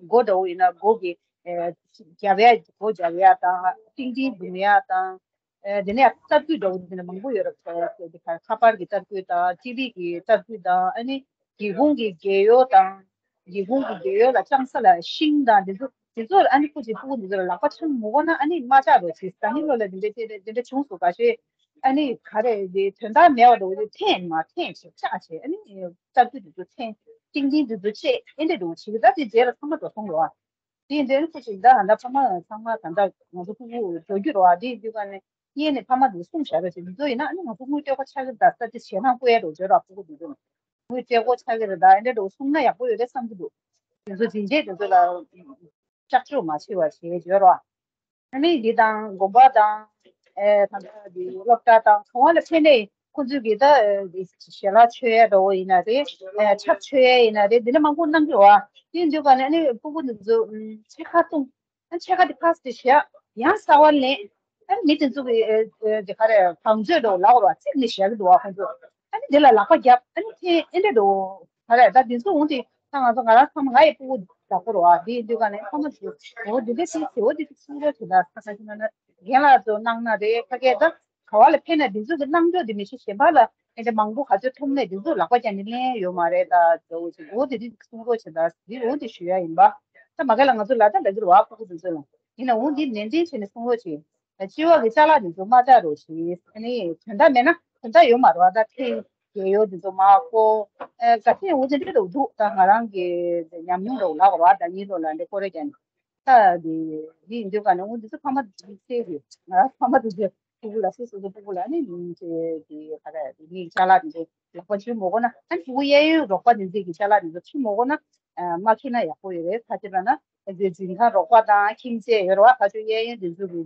སྒོ་འདྲ་བོ་ཡིན་ན་སྒོ་གི་ཨེ་རྒྱབ་ཡ་སྒོ་རྒྱབ་ཡ་དང་ཏིང་ཏིང་སྒྲུག་ཡ་དང་། ཨེ་དེ་ནས་ཡང་རྟ་རྒོད་འདྲ་བོ་དེ་ནས་མང་པོ་ཡོད་རེད། ཁ་པར་གྱི་རྟ་རྒོད་དང་ཊི་ཝི་གི་རྟ་རྒོད་དང་ཨ་ནི་སྒེའུ་ཁུང་གི་སྒེའུ་ཡོལ་དང་། སྒེའུ་ཁུང་གི་སྒེའུ་ཡོལ་ལ་དཔྱང་ས་ལ་ཤིང་དང་དེ་ཚོ་དེ་ཚོར་ཨ་ནི་ཁོ་ཅིག་སྤུ་གུ་འདི་ཚོ་ལ་ལག་པ་འཆང་མི་དགོས་ན་ཨ་ནི་མ་ཆགས་རོགས་བྱེད། ད་ནི་ལོ་ལ་དེ་འདྲ་དེ་འདྲ་དེ་འདྲ་བྱུང་སོང་། ཁ་ཤས་ ཨ་ནི་ག་རེ་དེ་དོན་དག་མེད་པ་འགྲོ་གི་འཐེན་མ་འཐེན་ཞིག་ཆགས་བྱས། ཨ་ནི་ལྟ་རྒྱུ་དེ་ཚོ་འཐེན། ཏིང་ཏིང་དེ་ཚོ་བཅད། ཨེ་འདྲ་འགྲོ་བྱེད་ཀྱི་ད་དེ་རྗེས་ལ་ཚང་མ་འགྲོ་སོང་རོ། དེ་འདྲ་ནི་ཁོ་ཞིག་ད་ཧ་ད་ཕ་མ་ཚང་མ་ད་ད་ང་ཚོ་ཕྲུ་གུ་འགྲོ་རྒྱུ་རོ། ཨ་དེ་དུས་ག་ནས་ཡེ་ནས་ཕ་མ་དེ་གསུངས་བཞག་ར་ཞིག་མི་ཚོ་ཡིན་ན། ཨ་ནི་ང་ཚོ་དངུལ་སྤྲད་སྒོ་ཆགས་ཀྱི་རེད། ད་ས་དེ་ཞེད་སྣང་སྐུལ་ཡ་འགྲོ་བྱོས་རོ། ཕྲུ་གུ་དེ་ཚོ་དངུལ་སྤྲད་སྒོ་ཆགས་ཀྱི་རེད། ད་ཨེ་འདྲ་འགྲོ་གསུངས་ན་ཡག་པོ་ཡོད་རེད་བསམ་གྱི་འདུག་དེ་ཚོ་སྦྱིན་བྱེད་དེ་ཚོ་ལ་ཤག་ཤོག་མ་བྱེད་པ་བྱེད་བྱོས་རོགས། ཨ་ནི་འདི་དང་དགོན་པ་དང་། ཨེ་ད་ལྟ་འདི་སློབ་གྲྭ་དང་གྲོང་བ་ལ་ཕེབས་ནས་ཁོང་ཚོས་ཀྱི་ད་ཨེ་འདི་ཞལ་ལག་མཆོད་ཡ་འདྲ་བོ་ཡིན་ན་རེད། ཨེ་ཆབ་མཆོད་ཡ་ཡིན་ན་རེད། འདི་འདྲ་མང་པོ་གནང་གི་རེད་བ། དེ་འདུག་ག་ནས་ཨ་ནི་སྤུ་གུ་འདི་ཚོ་ཨམ་ཕྱེད་ཀ་བཏུང་། ཨ་ཕྱེད་ཀ་དེ་ཕ་སི་དེ་བཞག་ཡང་གསར་པ་ལེན། ཨ་ནི་མི་དེ་ཚོ་གི་ཨེ་ཨེ་དེ་ག་རེ་བང་མཛོད་འདྲ་བོ་ལབ་དགོས་རེད་བ། བརྩིགས་ནས་བཞག་གི་འདུག་བ་ཁོང་ཚོ། ཨ་ནི་འདི་ལ་ལག་པ་བརྒྱབ། ཨ་ནི་འཐེན། ཨེ་འདྲ་འདྲ་བོ་ག་རེ་ད་འདི་ཚོ་འོང་དེ། ད་ང་ཚོ་ང་རང་ཚང་མ་ང་ཡི་སྤུ་གུ་བདག་པོ་རེད་བ། འདི་འདི་ག་ནས་ཚང་མ་ཚོ་འོ་འདི་འདྲ་ཞིག་ཟེར། འོ་འདི་འདྲ་གསུང་རོགས་བྱེད་ད། ས་ཁ་ཤི་ན་ན་རྒན་ལགས་ཚོ་གནང་ན་རེད། ཕ་གི་ད་ག་བ་ལ་ཕེབས་ན་འདི་ཚོ་གི་གནང་ཕྱོགས་འདི་མི་ཤེས། གཞན་པ་ལ་ཨེ་འདྲ་མང་པོ་ག་ཚོད་ཐོབ་ནས་འདི་ཚོ་ལག་པ་བརྐྱངས་ནས་ལེན་ཡོད་མ་རེད། ད་འདྲ་བོ་ཞིག་འོ་འདི་འདྲ་གསུང་རོགས་བྱེད་ད། འདི་འོ་འདི་ཞུ་ཡ་ཡིན་པ། ད་མ་གི་ལ་ང་ཚོ་ལ་ད་འདྲ་གི་རེད་བ། སྤུ་གུ་འདི་ཚོ་ལ་ཡིན་ན་འོ་འདི་ནན་ཏན་བྱས་ནས་གསུང་རོགས་བྱེད། སྤྱི་བ་གི་ཅ་ལག་འདི་ཚོ་མ་བཞག་རོགས་ཞེས། ཨ་ནི་དོན་དག་མེད་ན་དོན་དག་ཡོད་མ་རེད་བ། ད་ཐེངས་རྒྱལ་ཡོ་འདི་ཚོ་མ་བསྐོར། ཨ་ག་ཐེངས་འུ་ཚོ་འདི་འདྲ་འདུག་ད་ང་རང་གི་ཉམས་མྱོང་འདྲ་བོ་ལབ་དགོས་རེད་བ། ད་གཉིས་ལོ་ལ་འདི་བསྐོར་རེ་ཀྱང་ད་འདི་འདི་འདི་ག་ནས་འུ་འདི་ཚོ་ཕ་མ་འདི་ཚོ་ཤེས་གི། ང་རང་ཕ་མ་འདི་ཚོ་སྤུ་གུ་ལ་སོ་སོ་སོ་སྤུ་གུ་ལ་ནི་འདི་འདི་ག་རེ་འདི་ཅ་ལག་འདི་ཚོ་ལག་པ་འཁྱེར་མ་དགོས་ན། ཨ་ནི་སྤུ་གུ་གཡས་གཡོན་རོགས་པ་འདི་ཚོ་གི་ཅ་ལག་འདི་ཚོ་འཁྱེར་མ་དགོས་ན། ཨ་མ་འཁྱེར་ན་ཡག་པོ་ཡོད་རེད། ཕ་ཁྱེར་ན་ཨ་འདི་འཛིན་ཁང་རོགས་པ་དང་ཁྱིམ་མཚེས་ཡོད་རེད་བ། ཕ་ཆོས་གཡས་གཡོན་འདི་ཚོ་གི་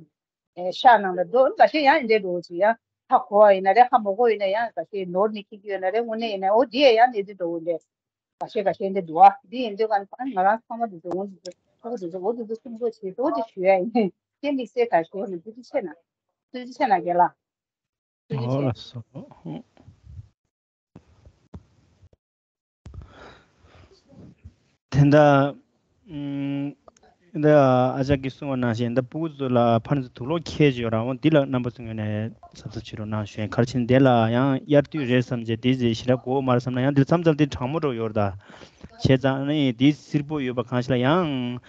ཨེ་ཤག་ནང་ལ་འགྲོ། འགའ་ཤས་ཡང་འདྲེ་འགྲོ་བ་ཅིག་ཡང་ཧ་གོ་བ་ཡིན་ན་རེད། ཧ་མ་གོ་ཡིན་ན་ཡང་འགའ་ཤས་ནོར་ནས་འཁྱེར་གྱི་ཡོད་ན་རེད། དངོས་གནས་ཡིན་ན་འོ་འདི་ཡང་ཡང་འདི་འདྲ་འགྲོ་འདྲེ། འགའ་ཤས་འགའ་ཤས་འདི་འགྲོ་བ་འདི་ཡིན་དུས་ག་ང་རང་ཚང་མ་འདི་འདྲ་འོ་འདི་འདྲ་འོ་འདི་འདྲ་འོ་འདི་འདྲ་སུམ་གོ་བྱེད་འོ་འདི་ཞུ་ཡ་ཡིན། དེ་དམིགས་བསལ་འགའ་ཤས་ནི་ཐུགས་རྗེ་ཆེ་ན། ཐུགས་རྗེ་ཆེ་ན་རྒན་ལགས། ཐུགས་རྗེ་ཆེ། ཨོ་ལགས་སོ། དེ་འདྲ། ཨམ། འདི་ཨ་ཅག་གིས་གསུངས་པ་ནང་བཞིན་ད་སྤུ་གུ་ཚོ་ལ་ཕར་ཚུར་དུག་ལོག་འཁྱེར་གྱི་ཡོད་ར། འོ་འདི་ལ་རྣམ་པ་ཚོ་ངོས་ནས་གཟབ་གཟབ་བྱེད་རོགས་གནང་ཞུ་ཡིན། ག་རེ་བྱས་ན་དེ་ལ་ཡང་དབྱར་དུས་རེད་བསམ་བྱས་དེ་ཚེ་ཞེ་དྲག་དགོས་མ་རེད་བསམ་ན་ཡང་འདི་མཚམས་མཚམས་དེ་གྲང་མོ་འདྲ་ཡོད་ར། བྱས་ཙང་ནི་དེ་བསིལ་པོ་ཡོད་པ་གང་ཞིག་ལ་ཡང་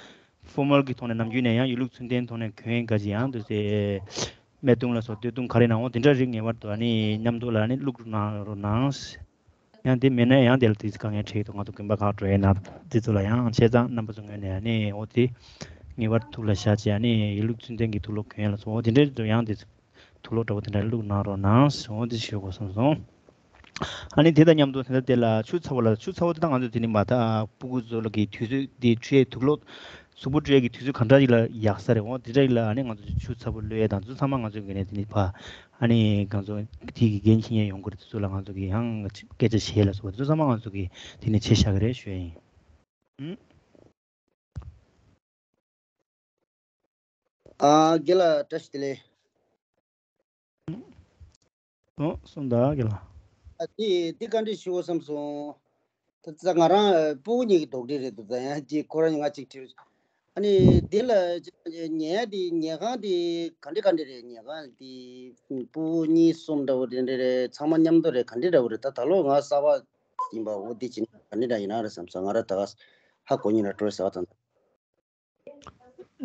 ཕོར་མལ་གྱི་ཐོག་ནས་ནམ་རྒྱུན་ནས་ཡང་ཡིན་ལུགས་ཚུལ་ལྡན་ཐོག་ནས་གྱོན་ག་ཅིག་ཡང་དུ་ཚེ་སྨས་ཐུང་ལ་སོགས་སྟོད་ཐུང་ག་རེ་ནའང་དེ་འདྲ་རིགས་ངེས་པར་དུ་ཨ་ནི་མཉམ་དུ་ལ་ཨ་ནི་བླུགས་རོགས་གནང་། ཡང་དེ་མེད་ན་ཡང་དེ་ལ་དེ་ཚོ་དཀའ་ངལ་འཕྲད་ཀྱི་འདུག་ང་ཚོ་དགོན་པ་ཁག་འགྲོ་ཡས་ན་དེ་ཚོ་ལ་ཡང་བྱས་ཙང་རྣམ་པ་ཚོ་ངོས་ནས་ཨ་ནི་འོ་དེ་ངེས་པར་ཐུགས་ལ་བཞག་བྱས། ཨ་ནི་ཡིན་ལུགས་ཚུལ་ལྡན་གྱི་དུག་ལོག་གྱོན་ཡས་ལ་སོགས་འོ་དེ་འདྲའི་དུ་ཡང་དེ་ཚོ་དུག་ལོག་འདྲ་བོ་དེ་འདྲ་བླུགས་གནང་རོགས་གནང་། འོ་དེ་ཞུ་དགོས་བསམ་སོང་། ཨ་ནི་དེ་དང་མཉམ་དུ་དེ་འདྲ་དེ་ལ་ཆུ་ཚ་བོ་ལ་ཆུ་ཚ་བོ་དེ་ད་ང་ཚོ་དེ་ནི་མ་ད་སྤུ་གུ་ཚོ་ལ་གི་དུས་ཚོད་དེ་འཁྲུད་ཡས་དུག་ལོག་གཟུགས་པོ་འཁྲུད་ཡས་ཀྱི་དུས་ཚོད་ག་འདྲ་ཞིག་ལ་ཡག་ས་རེད། འོ་དེ་འདྲ་ཞིག་ལ་ཨ་ནི་ང་ཚོ་ཆུ་ཚ་བོ་གློད་ཡས་དང་དེ་ཚོ་ཚང་མ་ང་ཚོའི་ངོས་ནས་དེ་ནི་ཕ་ཨ་ནི་གང་ཚོ་དེ་གི་འགན་འཁྱེར་མཁན་ཡོང་གི་རེད། དེ་ཚོ་ལ་ང་ཚོ་གི་ཡང་སྐད་ཆ་བཤད་ལ་སོགས་དེ་ཚོ་ཚང་མ་ང་ཚོ་གི་དེ་ནི་བྱས་བཞག་གི་རེད་ཞུ་ཡ་ཡིན། ཨུམ། ཨ་རྒན་ལགས་བཀྲ་ཤིས་བདེ་ལེགས། ཨོ་སོང་ད་རྒན་ལགས། ཨ་དེ་དེ་བཀའ་འདྲི་ཞུ་བསམ་སོང་། ད་ང་རང་སྤུ་གུ་གཉིས་ཀྱི་དོགས་འདྲི་རེད་འདུག་ད་ཡང་ཅིག་ཁོ་རང་ང་གཅིག་དྲིས། ཨ་ནི་འདི་ལ་ཉལ་ཡ་དེ་ཉལ་ཁང་དེ་ག་འདྲ་ག་འདྲ་རེད། ཉལ་ཁང་དེ་སྤུ་གུ་གཉིས་གསུམ་འདྲ་བོ་དེ་འདྲ་རེད། ཚང་མ་མཉམ་དུ་རེད། ག་འདྲ་འདྲ་བོ་རེད། ད་ད་ལོ་ང་གསར་པ་ཡིན་པ་འོ་དེ་བྱས་ན་ག་འདྲ་འདྲ་ཡིན་ན་རེད་བསམ་སོང་། ང་རང་ད་ག་ཧ་གོ་ཉིན་ལ་སྤྲོ་ཟ་བ་དང་།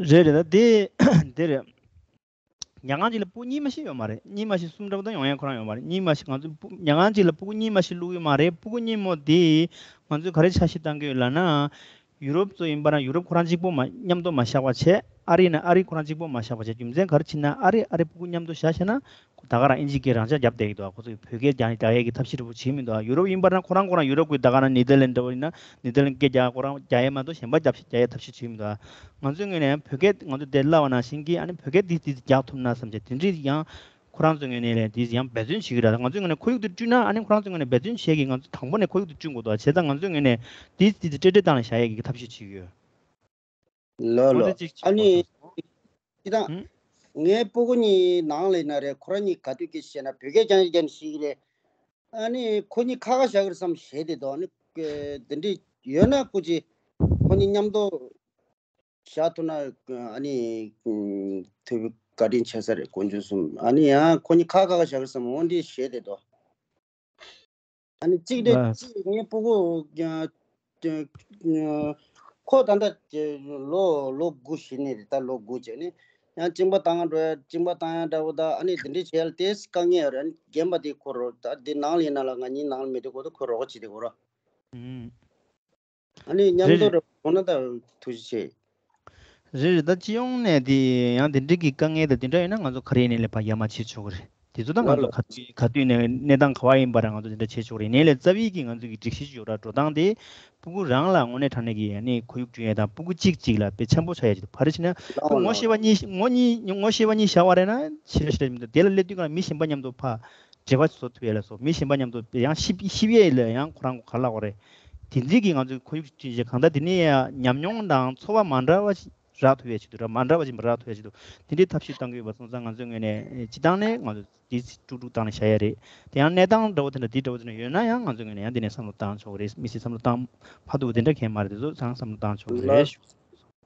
རེད་རེད། ད་དེ་དེ་རེད། ཉལ་ཁང་གཅིག་ལ་སྤུ་གུ་གཉིས་མ་ཞིག་ཡོད་མ་རེད། གཉིས་མ་ཞིག་གསུམ་འདྲ་པོ་ད་ཡོང་ཡ་ཁོ་རང་ཡོད་མ་རེད། གཉིས་མ་ཞིག་ང་ཚོ་སྤུ་ཉལ་ཁང་གཅིག་ལ་སྤུ་གུ་གཉིས་མ་ཞིག་བླུགས་ཡོད་མ་རེད། སྤུ་གུ་གཉིས་མོ་དེ་ང་ཚོས་ག་རེ་འཆར་གཞི་བཏང་གི་ཡོད་ལབ་ན། ཡུ་རོབ་ཚོ་ཡིན་པ་ན་ཡུ་རོབ་ཁོ་རང་གཅིག་པོ་མ་མཉམ་དུ་མ་བཞག་པ་བྱས། ཨ་རི་ན་ཨ་རི་ཁོ་རང་གཅིག་པོ་མ་བཞག་པ་བྱས། རྒྱུ་མཚན་ག་རེ་བྱས་ན་ཨ་རི་ཨ་རི་སྤུ་གུ་མཉམ་དུ་བཞག་བྱས་ན། ད་ག་རང་ཨིན་ཇི་སྐད་རང་འཇགས་རྒྱབ་བསྡད་ཀྱི་འདུག་ཁོ་ཚོས་བོད་སྐད་རྒྱག་རྒྱག་ཡས་ཀྱི་ཐབས་ཤེས་འདྲ་པོ་བྱེད་མི་འདུག་ཡུ་རོབ་ཡིན་པ་ན་ཁོ་རང་ཁོ་རང་ཡུ་རོབ་ཀྱི་ད་ག་རང་ནེ་དར་ལན་འདྲ་པོ་ཡིན་ན་ནེ་དར་ལན་སྐད་རྒྱག་ཁོ་རང་རྒྱག་ཡས་མ་གཏོགས་གཞན་པ་རྒྱབ་རྒྱག་ཡས་ཐབས་ཤེས་བྱེད་མི་འདུག་ང་ཚོའི་ངོས་ནས་བོད་སྐད་ང་ཚོ་དེ་བསླབ་པ་ནང་བཞིན་གྱི་ཨ་ནི་བོད་སྐད་འདི་འདི་རྒྱག་ཐུབ་ན་བསམ་བྱས་དེ་འདྲའི་ཡང་ཁོ་རང་ཚོའི་ངོས་ནས་ལས་འདི་ཡང་འབད་བརྩོན་བྱེད་ཀྱི་རེད། ང་ཚོའི་ངོས་ནས་ཁོར་ཡུག་དེ་བསྐྲུན་ན་ཨ་ནི་ཁོ་རང་ཚོའི་ངོས་ནས་འབད་བརྩོན་བྱེད་ཀྱི་ང་ཚོ་དང་པོ་ནས་ཁོར་ཡུག་དེ་བསྐྲུན་དགོས་འདུག་བྱས་ཙང་ང་ཚོའི་ངོས་ནས་འདི་འདི་འདི་སྤྲེལ་སྤྲེལ་སྟངས་ལ་བཞག་ཡས་ཀྱི་ཐབས་ཤེས་བྱེད་ཀྱི་ཡོད། ལོ་ལོ། འོ་དེ་གཅིག་ཨ་ནི། བྱེད་དང་། ངའི་སྤུ་གུ་གཉིས་ནང་ལ་ཡིན་ན་རེད། ཁོ་རང་གཉིས་ག་དུས་ཀྱི་བཤད་ན་བོད་སྐད་རྐྱང་རྐྱང་ཤེས་ཀྱི་རེད། ཨ་ནི་ཁོ་གཉིས་ཁ་ཁ་བཞག་གི་རེད་བསམ་བྱས་བསྡད་འདུག་ཨ་ནི་དེ་འདྲ་ཡོད་ན་སྐུ་མཁྱེན། ཁོ་གཉིས་མཉམ་དུ་བཞག་ཐུབ་ན་ཨ་ནི་ཐུབ་བཀའ་དྲིན་ཆེ་ས་རེད། དཀོན་མཆོག་གསུམ། ཨ་ནི་ཡང་ཁོ་གཉིས་ཁ་ཁ་བཞག་གི་རེད་བསམ་འོ་འདི་བྱས་བསྡད་འདུག་ཨ་ནི་གཅིག་དེ་ལགས། གཅིག་ངའི་སྤུ་གུ་ཁོ་ད་ལྟ་ལོ་ལོ་དགུ་བཞི་ནས་རེད། ད་ལོ་དགུ་བྱས་ནས་ ཡང་གཅིན་པ་བཏང་ཡ་འགྲོ་ཡ། གཅིན་པ་བཏང་ཡ་འདྲ་བོ་ད་ཨ་ནི་དེ་འདྲས་བྱས་ལ་དེ་དཀའ་ངལ་ཡོད་རེད། ཨ་ནི་རྒན་པ་དེ་ཁོ་རོ་ད་དེ་ནང་ལ་ཡིན་ན་ལ་ང་གཉིས་ནང་ལ་མེད་དུས་ཁོ་ད་ཁོ་རོགས་བྱེད་དེ་ཁོ་རོ། ཨུམ། ཨ་ནི་མཉམ་རེད་དུ་རེད། རོགས་ན་ད་ཐུགས་རྗེ་ཆེ། རེད་རེད། ད་སྤྱི་ཡོངས་ནས་དེ་ཡང་དེ་འདྲ་གི་དཀའ་ངལ་དང་དེ་འདྲ་ཡོད་ན་ང་ཚོ་ག་རེ་ཡིན་ནའི་ལས་ཕར་ཡར་མར་བྱེད་ཆོག་གི་རེད། དེ་ཚོ་ད་ང་ལ་ཚོ་ལ་ག་དུས་ག་དུས་ནས་གནས་སྟངས་ག་བ་ཡིན་པ་ར་ང་ཚོ་དེ་འདྲ་བྱེད་ཆོག་གི་རེད། ཡིན་ནའི་ལས་རྩ་བའི་གི་ང་ཚོ་གི་སྒྲིག་གཞི་ཡོད་ར། འགྲོ་སྟངས་དེ་སྤུ་གུ་རང་ལ་དངོས་གནས་དྲང་གནས་ཀྱི་ཡ་ནི་ཁོར་ཡུག་བསྐྲུན་ཡ་དང་སྤུ་གུ་གཅིག་གཅིག་ལ་དཔེ་འཆམ་པོ་ཆགས་ཡ་ཅིག་ཕར་ཕྱིན་ན་སྤུ་གུ་ངོ་ཤེས་པ་གཉིས་ངོ་གཉིས་ངོ་ཤེས་པ་གཉིས་བཞག་པ་རེད་ན་ཞེ་དྲག་ཞེ་དྲག་མི་འདུག་དེ་ལ་སླེབས་དུས་གང་ལ་མི་གཞན་པ་མཉམ་དུ་ཕར་འབྲེལ་བ་བཟོ་ཐུབ་ཡས་ལ་སོགས། མི་གཞན་པ་མཉམ་དུ་ཡང་ཤིབ་ཤིབ་ཡས་ལ་ཡང་ཁོ་རང་ག་ལ་གོ་རེད། དེ་འཛིན་གྱིས་ང་ཚོའི་ཁོར་ཡུག་ཅིག་བསྐྲུན་བྱས་གང་ལྟར་དེ་ནས་ཡང་ཉམས་མྱོང་དང་ཚོར་བ་མ་འདྲ་བ་ཞིག་རག་ཐུབ་ཡས་ཆེད་དུ་ར། མ་འདྲ་བ་ཞིག་རག་ཐུབ་ཡས་ཆེད་དུ་དེ་འདྲའི་ཐབས་ཤེས་གཏང་གི་ཡོད་པ་སོང་ཙང་ང་ཚོའི་ངོས་ནས་སྤྱི་བཏང་ནས་ང་ཚོ་དེ་དཀྲུག་དཀྲུག་བཏང་ནས་བཞག་ཡས་རེད། དེ་ཡང་གནས་སྟངས་འདྲ་བོ་དེ་འདྲ་དེ་འདྲ་བོ་དེ་འདྲ་ཡོད་ན་ཡང་ང་ཚོའི་ངོས་ནས་ཡང་དེ་ནས་བསམ་བློ་བཏང་ཆོག་གི་རེད། མི་སེར་བསམ་བློ་བཏང་ཕར་ཐུག་དེ་འདྲ་གང་ཡང་མ་རེད། དེ་ཚོ་ཚང་བསམ་བློ་བཏང་ཆོག་གི་རེད།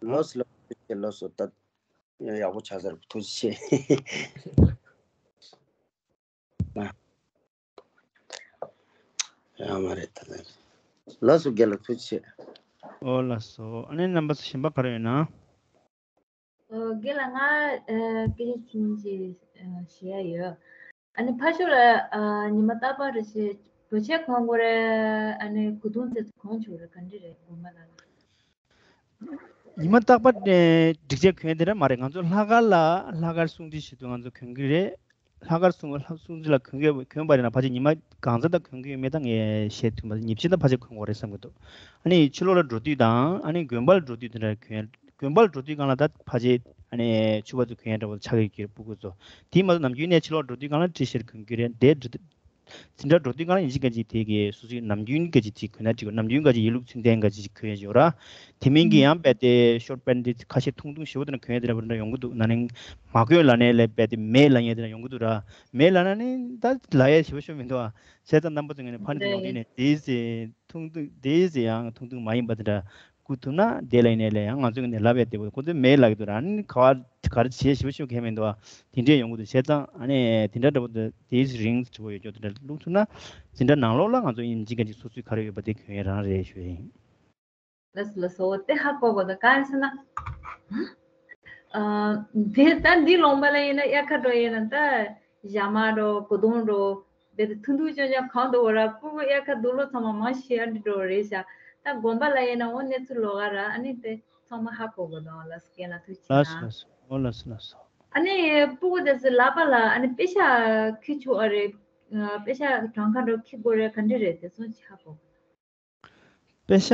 ལགས་སོ། ལགས་སོ། ལགས་སོ། ད་ཡག་པོ་ཆགས་ཚར། ཐུགས་རྗེ་ཆེ། ཡང་མ་རེད་ད། ལགས་སོ། རྒན་ལགས་ཐུགས་རྗེ་ཆེ། ཨོ་ལགས་སོ། ཨ་ནི་རྣམ་པ་ཚོ་གཞན་པ་ག་རེ་ཡོད་ན། ཨོ་རྒན་ལགས་ང་ཨ་སྐད་ཆ་ཆུང་ཆུང་ཞིག་ཨ་ཞུ་ཡ་ཡོད། ཨ་ནི་ཕར་ཕྱོགས་ལ་ཨ་ཉི་མ་རྟག་པར་རེ་ཞིག་བོད་ཆས་གོན་དགོས་རེད། ཨ་ནི་གོས་ཐུང་དེ་ཚོ་གོན་ཆོག་རེད། ག་འདྲ་རེད་དགོན་པ་ལ། ཉི་མ་རྟག་པར་ཨེ་སྒྲིག་ཆས་གོན་དེ་འདྲ་མ་རེད། ང་ཚོ་ལྷག་དཀར་ལ་ལྷག་དཀར་སྲུང་བརྩི་ཞུ་དུས་ང་ཚོ་གོན་གི་རེད། ལྷག་དཀར་སྲུང་ལྷག་སྲུང་བརྩི་ལ་གོན་གི་གོན་པ་རེད་ན་ཕལ་ཆེར་ཉི་མ་གང་ཚ་ད་གོན་གི་ཡོད་མེད་ད་ངས་བཤད་ཐུབ་མ་རེད། ཉིན་ཕྱེད་ད་ཕལ་ཆེར་གོན་དགོས་རེད་བསམ་གི་འདུག་ཨ་ནི་ཕྱི་ལོགས་ལ་འགྲོ་དུས་དང་ཨ་ནི་དགོན་པ་ལ་འགྲོ་དུས་དེ་འདྲ་གོན། དགོན་པ་ལ་འགྲོ་དུས་སྒང་ལ་ད་ཕལ་ཆེར་ཨ་ནི་ཕྱུ་པ་ཚོ་གོན་ཡ་འདྲ་བོ་ཆགས་ཀྱི་ཡོད་རེད། སྤུ་གུ་ཚོ་དེ་མ་གཏོགས་ནམ་རྒྱུན་ནས་ཕྱི་ལོགས་འགྲོ་དུས་སྒང་ལ་ཊི་ཤར་གོན་གི་རེད། དེ་འདྲ་འཛིན་གྲྭ་འགྲོ་དུས་སྒང་ལ་ཡིན་གཅིག་མིན་གཅིག་དེ་གི་སོ་སོའི་ནམ་རྒྱུན་ག་ཅིག་དེ་གོན་ན་འགྲིག་གོ། ནམ་རྒྱུན་ག་ཅིག་ཡིན་ལུགས་ཚུལ་ལྡན་ག་ཅིག་གོན་ཡ་ཡོད་ར། དེ་མིན་གྱི་ཡང་རྦད་དེ་ཤོར་པན་དེ་ཁ་ཤས་ཐུང་ཐུང་ཞེ་པོ་དེ་འདྲ་གོན་ཡ་དེ་འདྲ་བོ་འདྲ་ཡོང་གི་འདུག་ན་ནིང་མ་གོན་ལབ་ནའི་ལས་རྦད་དེ་མེད་ལབ་ཡ་དེ་འདྲ་ཡོང་གི་འདུག་ར། མེད་ལབ་ན་ནི་ད་ལབ་ཡ་ཞེ་པོ་ཞིག་མི་འདུག་ཨ། བྱས་ཙང་རྣམ་པ་ཚོ་ངོས་ནས་ཕ་ནི་ཡོང་དུས་ནས་དེའི་ཚེ་ཐུང་ཐུང་དེའི་ཚེ་ཡང་ཐུང་ཐུང་མ་ཡིན་པ་དེ་འདྲ་བསྐུར་ཐུབ་ན་དེ་ལ་ཡིན་ནའི་ལས་ཡང་ང་ཚོ་ངོས་ནས་ལབ་ཡ་དེ་བོ་ཁོ་ཚོས་མེད་ལབ་ཀྱི་འདུག་ར། ཨ་ནི་ག་བ་ག་རེ་བྱས་ཞེ་པོ་ཞིག་གང་མི་འདུག་ཨ། དེ་འདྲས་ཡོང་གི་འདུག་བྱས་ཙང་ཨ་ནི་དེ་འདྲ་འདྲ་པོ་དེ་དེའི་ཚེ་རིང་ཙམ་པོ་ཡོད་ཀྱོག་དེ་འདྲ་བླུག་ཐུབ་ན་འཛིན་གྲྭ་ནང་ལོགས་ལ་ང་ཚོ་ཡིན་གཅིག་ག་གཅིག་སོ་སོའི་ག་རེ་ཡོད་པ་དེ་གོན་ཡ་རང་རེད་ཞུ་ཡ་ཡིན། ལགས་སོ་ལགས་སོ། དེ་ཧ་གོ་གོ་ད་གང་ཡིན་ཟེར་ན། ཨ། དེ་ད་འདི་ལུང་པ་ལ་ཡིན་ན་དབྱར་ཁ་འགྲོ་ཡིན་ན་ད་ཞྭ་དམར་འགྲོ་གོས་ཐུང་འགྲོ་དེ་ད་ཐུང་ཐུང་ཅོ་ཅོ་གང་འདུག་བ་ར། སྤུ་གུ་དབྱར་ཁ་འདུག་ལོ་ཚང་མ་མང་ཤོས་ཨ་འདྲ་འགྲོ་རེད་ཤག་ད་དགོན་པ་ལ་ཡིན་ན་འོ་གནས་ཚུལ་ལོགས་ཀ་ར། ཨ་ནི་དེ་ཚང་མ་ཧ་གོ་གོ་ད། ལགས་སོ་རྒན་ལགས་ཐུགས་རྗེ་ཆེ་གནང་། ལགས་སོ་ལགས་སོ། ཨོ་ལགས་སོ་ལགས་སོ། ཨ་ནི་སྤུ་གུ་དེ་ཚོ་ལག་པ་ལ་ཨ་ནི་པེ་ཤག་འཁྱེར་ཆོག་ཨ་རེད། པེ་ཤག་གྲངས་ཀ་འགྲོ་འཁྱེར་དགོས་རེད། ག་འདྲ་རེད་དེ་ཚོ་ཅིག་ཧ་གོ། པེ་ཤག་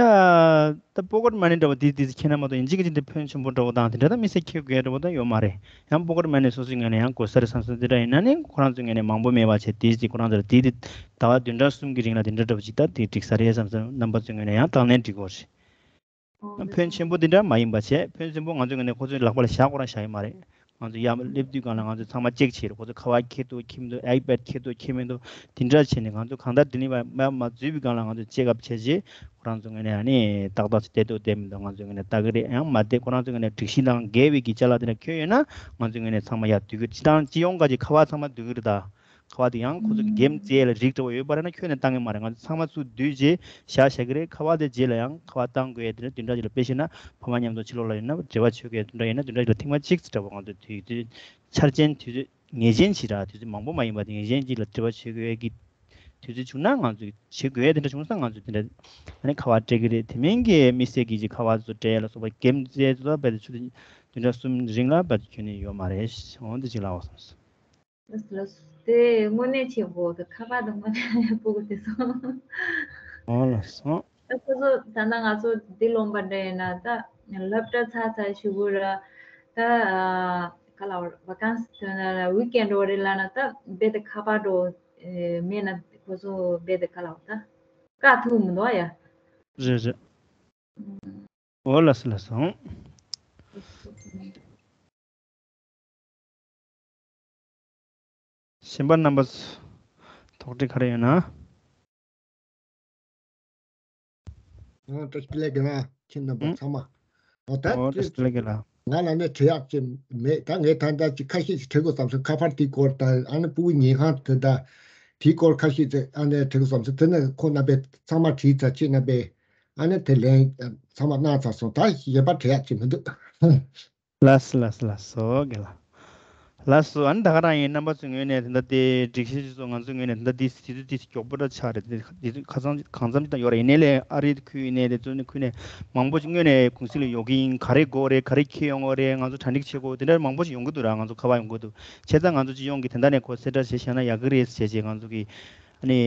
ད་པོ་ཀེཊ་མ་ནི་འདྲ་བོ་དེ་དེ་ཁྱེར་ན་མ་གཏོགས་ཡིན་གཅིག་གི་དེ་འདྲ་ཕོན་ཆེན་པོ་འདྲ་བོ་དང་དེ་འདྲ་ད་མི་སེར་ཁྱེར་དགོས་འདྲ་བོ་ད་ཡོད་མ་རེད། ཡང་པོ་ཀེཊ་མ་ནི་སོ་སོའི་ངོས་ནས་ཡང་དགོས་ས་རེད་བསམ་སོང་། དེ་འདྲ་ཡིན་ན་ནི་ཁོ་རང་ཚོའི་ངོས་ནས་མང་པོ་མེད་པ་བྱས་དེ་ཅིག་ཁོ་རང་ཚོ་ལ་དེ་དེ་ཟླ་བ་བདུན་ཕྲག་གསུམ་གྱི་རིང་ལ་དེ་འདྲ་འདྲ་བོ་ཅིག་ད་དེ་འགྲིག་ས་རེད་བསམ་སོང་། རྣམ་པ་ཚོའི་ངོས་ནས་ཡང་དང་ལེན་འགྲིག་གོ་རེད། ཕོན་ཆེན་པོ་དེ་འདྲ་མ་ཡིན་པ་བྱས། ཕོན་ཆེན་པོ་ང་ཚོའི་ངོས་ནས་ཁོ་ཚོའི་ལག་པ་ལ་བཞག་ཁོ་རང་བཞག་ཡོད་མ་རེད། ང་ཚོ་ཡར་སླེབས་དུས་སྒང་ལ་ང་ཚོ་ཚང་མ་ཅེག་བྱས་རེད། ཁོ་ཚོ་ཁ་པར་འཁྱེར་འདུག་འཁྱེར་མི་འདུག་ཨའི་པེཌ་འཁྱེར་འདུག་འཁྱེར་མི་འདུག་དེ་འདྲ་བྱས་ནས་ང་ཚོ་གང་ལྟར་དེ་ནས་མར་མར་འཛུལ་བའི་སྒང་ལ་ང་ཚོ་ཅེག་ཨབ་བྱས་རྗེས་ཁོ་རང་ཚོ་ངོས་ནས་ཨ་ནི་ཏག་ཏག་ཅིག་བསྡད་འདུག་བསྡད་མི་འདུག་ང་ཚོའི་ངོས་ནས་ལྟ་གི་རེད། ཡང་མ་བསྡད་ཁོ་རང་ཚོའི་ངོས་ནས་སྒྲིག་གཞི་དང་འགལ་བའི་གི་ཅ་ལག་དེ་འདྲ་ཁྱེར་ཡོད་ན་ང་ཚོའི་ངོས་ནས་ཚང་མ་ཡར་བསྡུ་གི་རེད། སྤྱི་བཏང་སྤྱི་ཡོངས་ག་ཅིག་ཁ་པར་ཚང་མ་བསྡུ་གི་རེད་ད། ཁ་པར་དེ་ཡང་ཁོ་ཚོ་གི་འགན་བཙལ་ལ་རིགས་འདྲ་བོ་ཡོད་པ་རེད་ན་ཁྱོན་ནས་བཏང་གི་མ་རེད། ང་ཚོ་ཚང་མ་ཚུར་བསྡུས་རྗེས་བཞག་བཞག་གི་རེད། ཁ་པར་དེ་རྗེས་ལ་ཡང་ཁ་པར་བཏང་དགོས་ཡ་དེ་འདྲ་བདུན་ཕྲག་གཅིག་ལ་དཔེ་བཤད་ན་ཕ་མ་མཉམ་དུ་ཕྱི་ལོགས་ལ་ཡོད་ན་འབྲེལ་བ་བྱེད་དགོས་ཡ་དེ་འདྲ་ཡིན་ན་བདུན་ཕྲག་གཅིག་ལ་ཐེངས་མ་གཅིག་ཙམ་འདྲ་བོ་ང་ཚོ་དུས་ཚོད་འཆར་ཅན་དུས་ཚོད་ངེས་ཅན་ཞིག་ར། དུས་ཚོད་མང་པོ་མ་ཡིན་པ་དེ་ངེས་ཅན་གཅིག་ལ་འབྲེལ་བ་བྱེད་དགོས་ཡ་གི་དུས་ཚོད་བྱུང་ན་ང་ཚོ་བྱེད་དགོས་ཡ་དེ་འདྲ་བྱུང་ཙང་ང་ཚོ་དེ་འདྲ་ཨ་ནི་ཁ་པར་སྤྲད་ཀྱི་རེད། དེ་མིན་གྱི་དམིགས་བསལ་གྱི་ཅིག་ཁ་པར་ཚོ་སྤྲད་ཡ་ལ་སོགས་པ་འགན་བཙལ་ཚོ་ད་བར་དུ་ཆུ་ཚོད་བདུན་ཕྲག་གསུམ་རིང་ལ་བར་དུ་ཁྱོན་ནས་ཡོད་མ་རེད། འོ་འདི་ཅིག་ལབ་པ་བསམ་སོང་། ལགས་སོ་ལགས་སོ། དེ་དངོས་གནས་བྱེད་དགོས། དེ་ཁ་པར་དང་དངོས་གནས་སྤུ་གུ་དེ་ཚོ། འོ་ལགས་སོ། ད་ཁོ་ཚོ་ད་ལྟ་ང་ཚོ་འདི་ལོན་པ་འདྲ་ཡིན་ན་ད་སློབ་གྲྭ་ཚར་ཚར་ཞུ་དགོས་ར། ད་ག་ལ་ཝ་ཀན་སི་ཐོན་ན་ཝིག་ཨེན་འགྲོ་རེད་ལབ་ན་ད་རྦད་དེ་ཁ་པར་འགྲོ་མེད་ན་ཁོ་ཚོ་རྦད་དེ་ག་ལ་ད་བཀག་ཐུབ་མི་འདུག་ཡ། རེད་རེད། འོ་ལགས་སོ་ལགས་སོ། གཞན་པ་རྣམ་པ་ཚོ་དོགས་འདྲི་ག་རེ་ཡོད་ན། ཨོ་བཀྲ་ཤིས་བདེ་ལེགས་རྒན་ལགས། ཁྱེད་རྣམ་པ་ཨུ། ཚང་མ། ཨོ་ད་ཨོ་བཀྲ་ཤིས་བདེ་ལེགས་རྒན་ལགས། ང་ལ་ནི་དྲི་ཡག་ཅིག་མེད། ད་ངས་ད་ལྟ་ཅིག་ཁ་ཤས་ཤིག་དྲི་དགོས་བསམ་སོང་། ཁ་པར་དེའི་སྐོར་དང་ཨ་ནི་སྤུ་གུ་ཉལ་ཁང་དེ་དང་དེའི་སྐོར་ཁ་ཤས་ཅིག་ཨ་ནི་དྲི་དགོས་བསམ་སོང་། དེ་ནི་ཁོང་རྣམ་པས་ཚང་མ་དྲིས་ཚར། ཁྱེད་རྣམ་པས་ཨ་ནི་དེ་ལན་ཚང་མ་གནང་ཚར་སོང་། ད་གཞན་པ་དྲི་ཡག་ཅིག་མི་འདུག་ལགས་སོ་ལགས་སོ་ལགས་སོ། རྒན་ལགས། ལགས་སོ། ཨ་ནི་ད་ག་རང་ཡིན། རྣམ་པ་ཚོའི་ངོས་ནས་དེ་འདྲ་དེ་སྒྲིག་གཞི་ཅིག་ཚོ་ང་ཚོའི་ངོས་ནས་དེ་འདྲ་དེ་དུས་ཚོད་དེ་མགྱོགས་པོ་འདྲ་ཆགས་རེད། དེ་དེ་ཁ་སང་གང་འཚམ་ཅིག་དང་ཡོད་རེད། ཡིན་ནའི་ལས་ཨ་རིའི་ཁུལ་ཡིན་ནའི་དེ་ཚོ་ནས་ཁུལ་ནས་མང་པོ་ཅིག་སྔོན་ནས་གུང་སེང་ལ་ཡོང་གི་ཡིན། ག་རེ་དགོས་རེད། ག་རེ་འཁྱེར་ཡོང་དགོས་རེད། ང་ཚོ་གྲ་སྒྲིག་བྱེད་དགོས། དེ་འདྲ་མང་པོ་ཅིག་ཡོང་གི་འདུག་ར། ང་ཚོ་ཁ་པར་ཡོང་གི་འདུག་བྱས་ཙང་ང་ཚོ་ཅིག་ཡོང་གི་དེ་འདྲ་ནས་ཁོ་གསལ་བསྒྲགས་བྱས་བཞག་ན་ཡག་གི་རེད་ཟེར་བྱས་ང་ཚོ་གི་ཨ་ནི་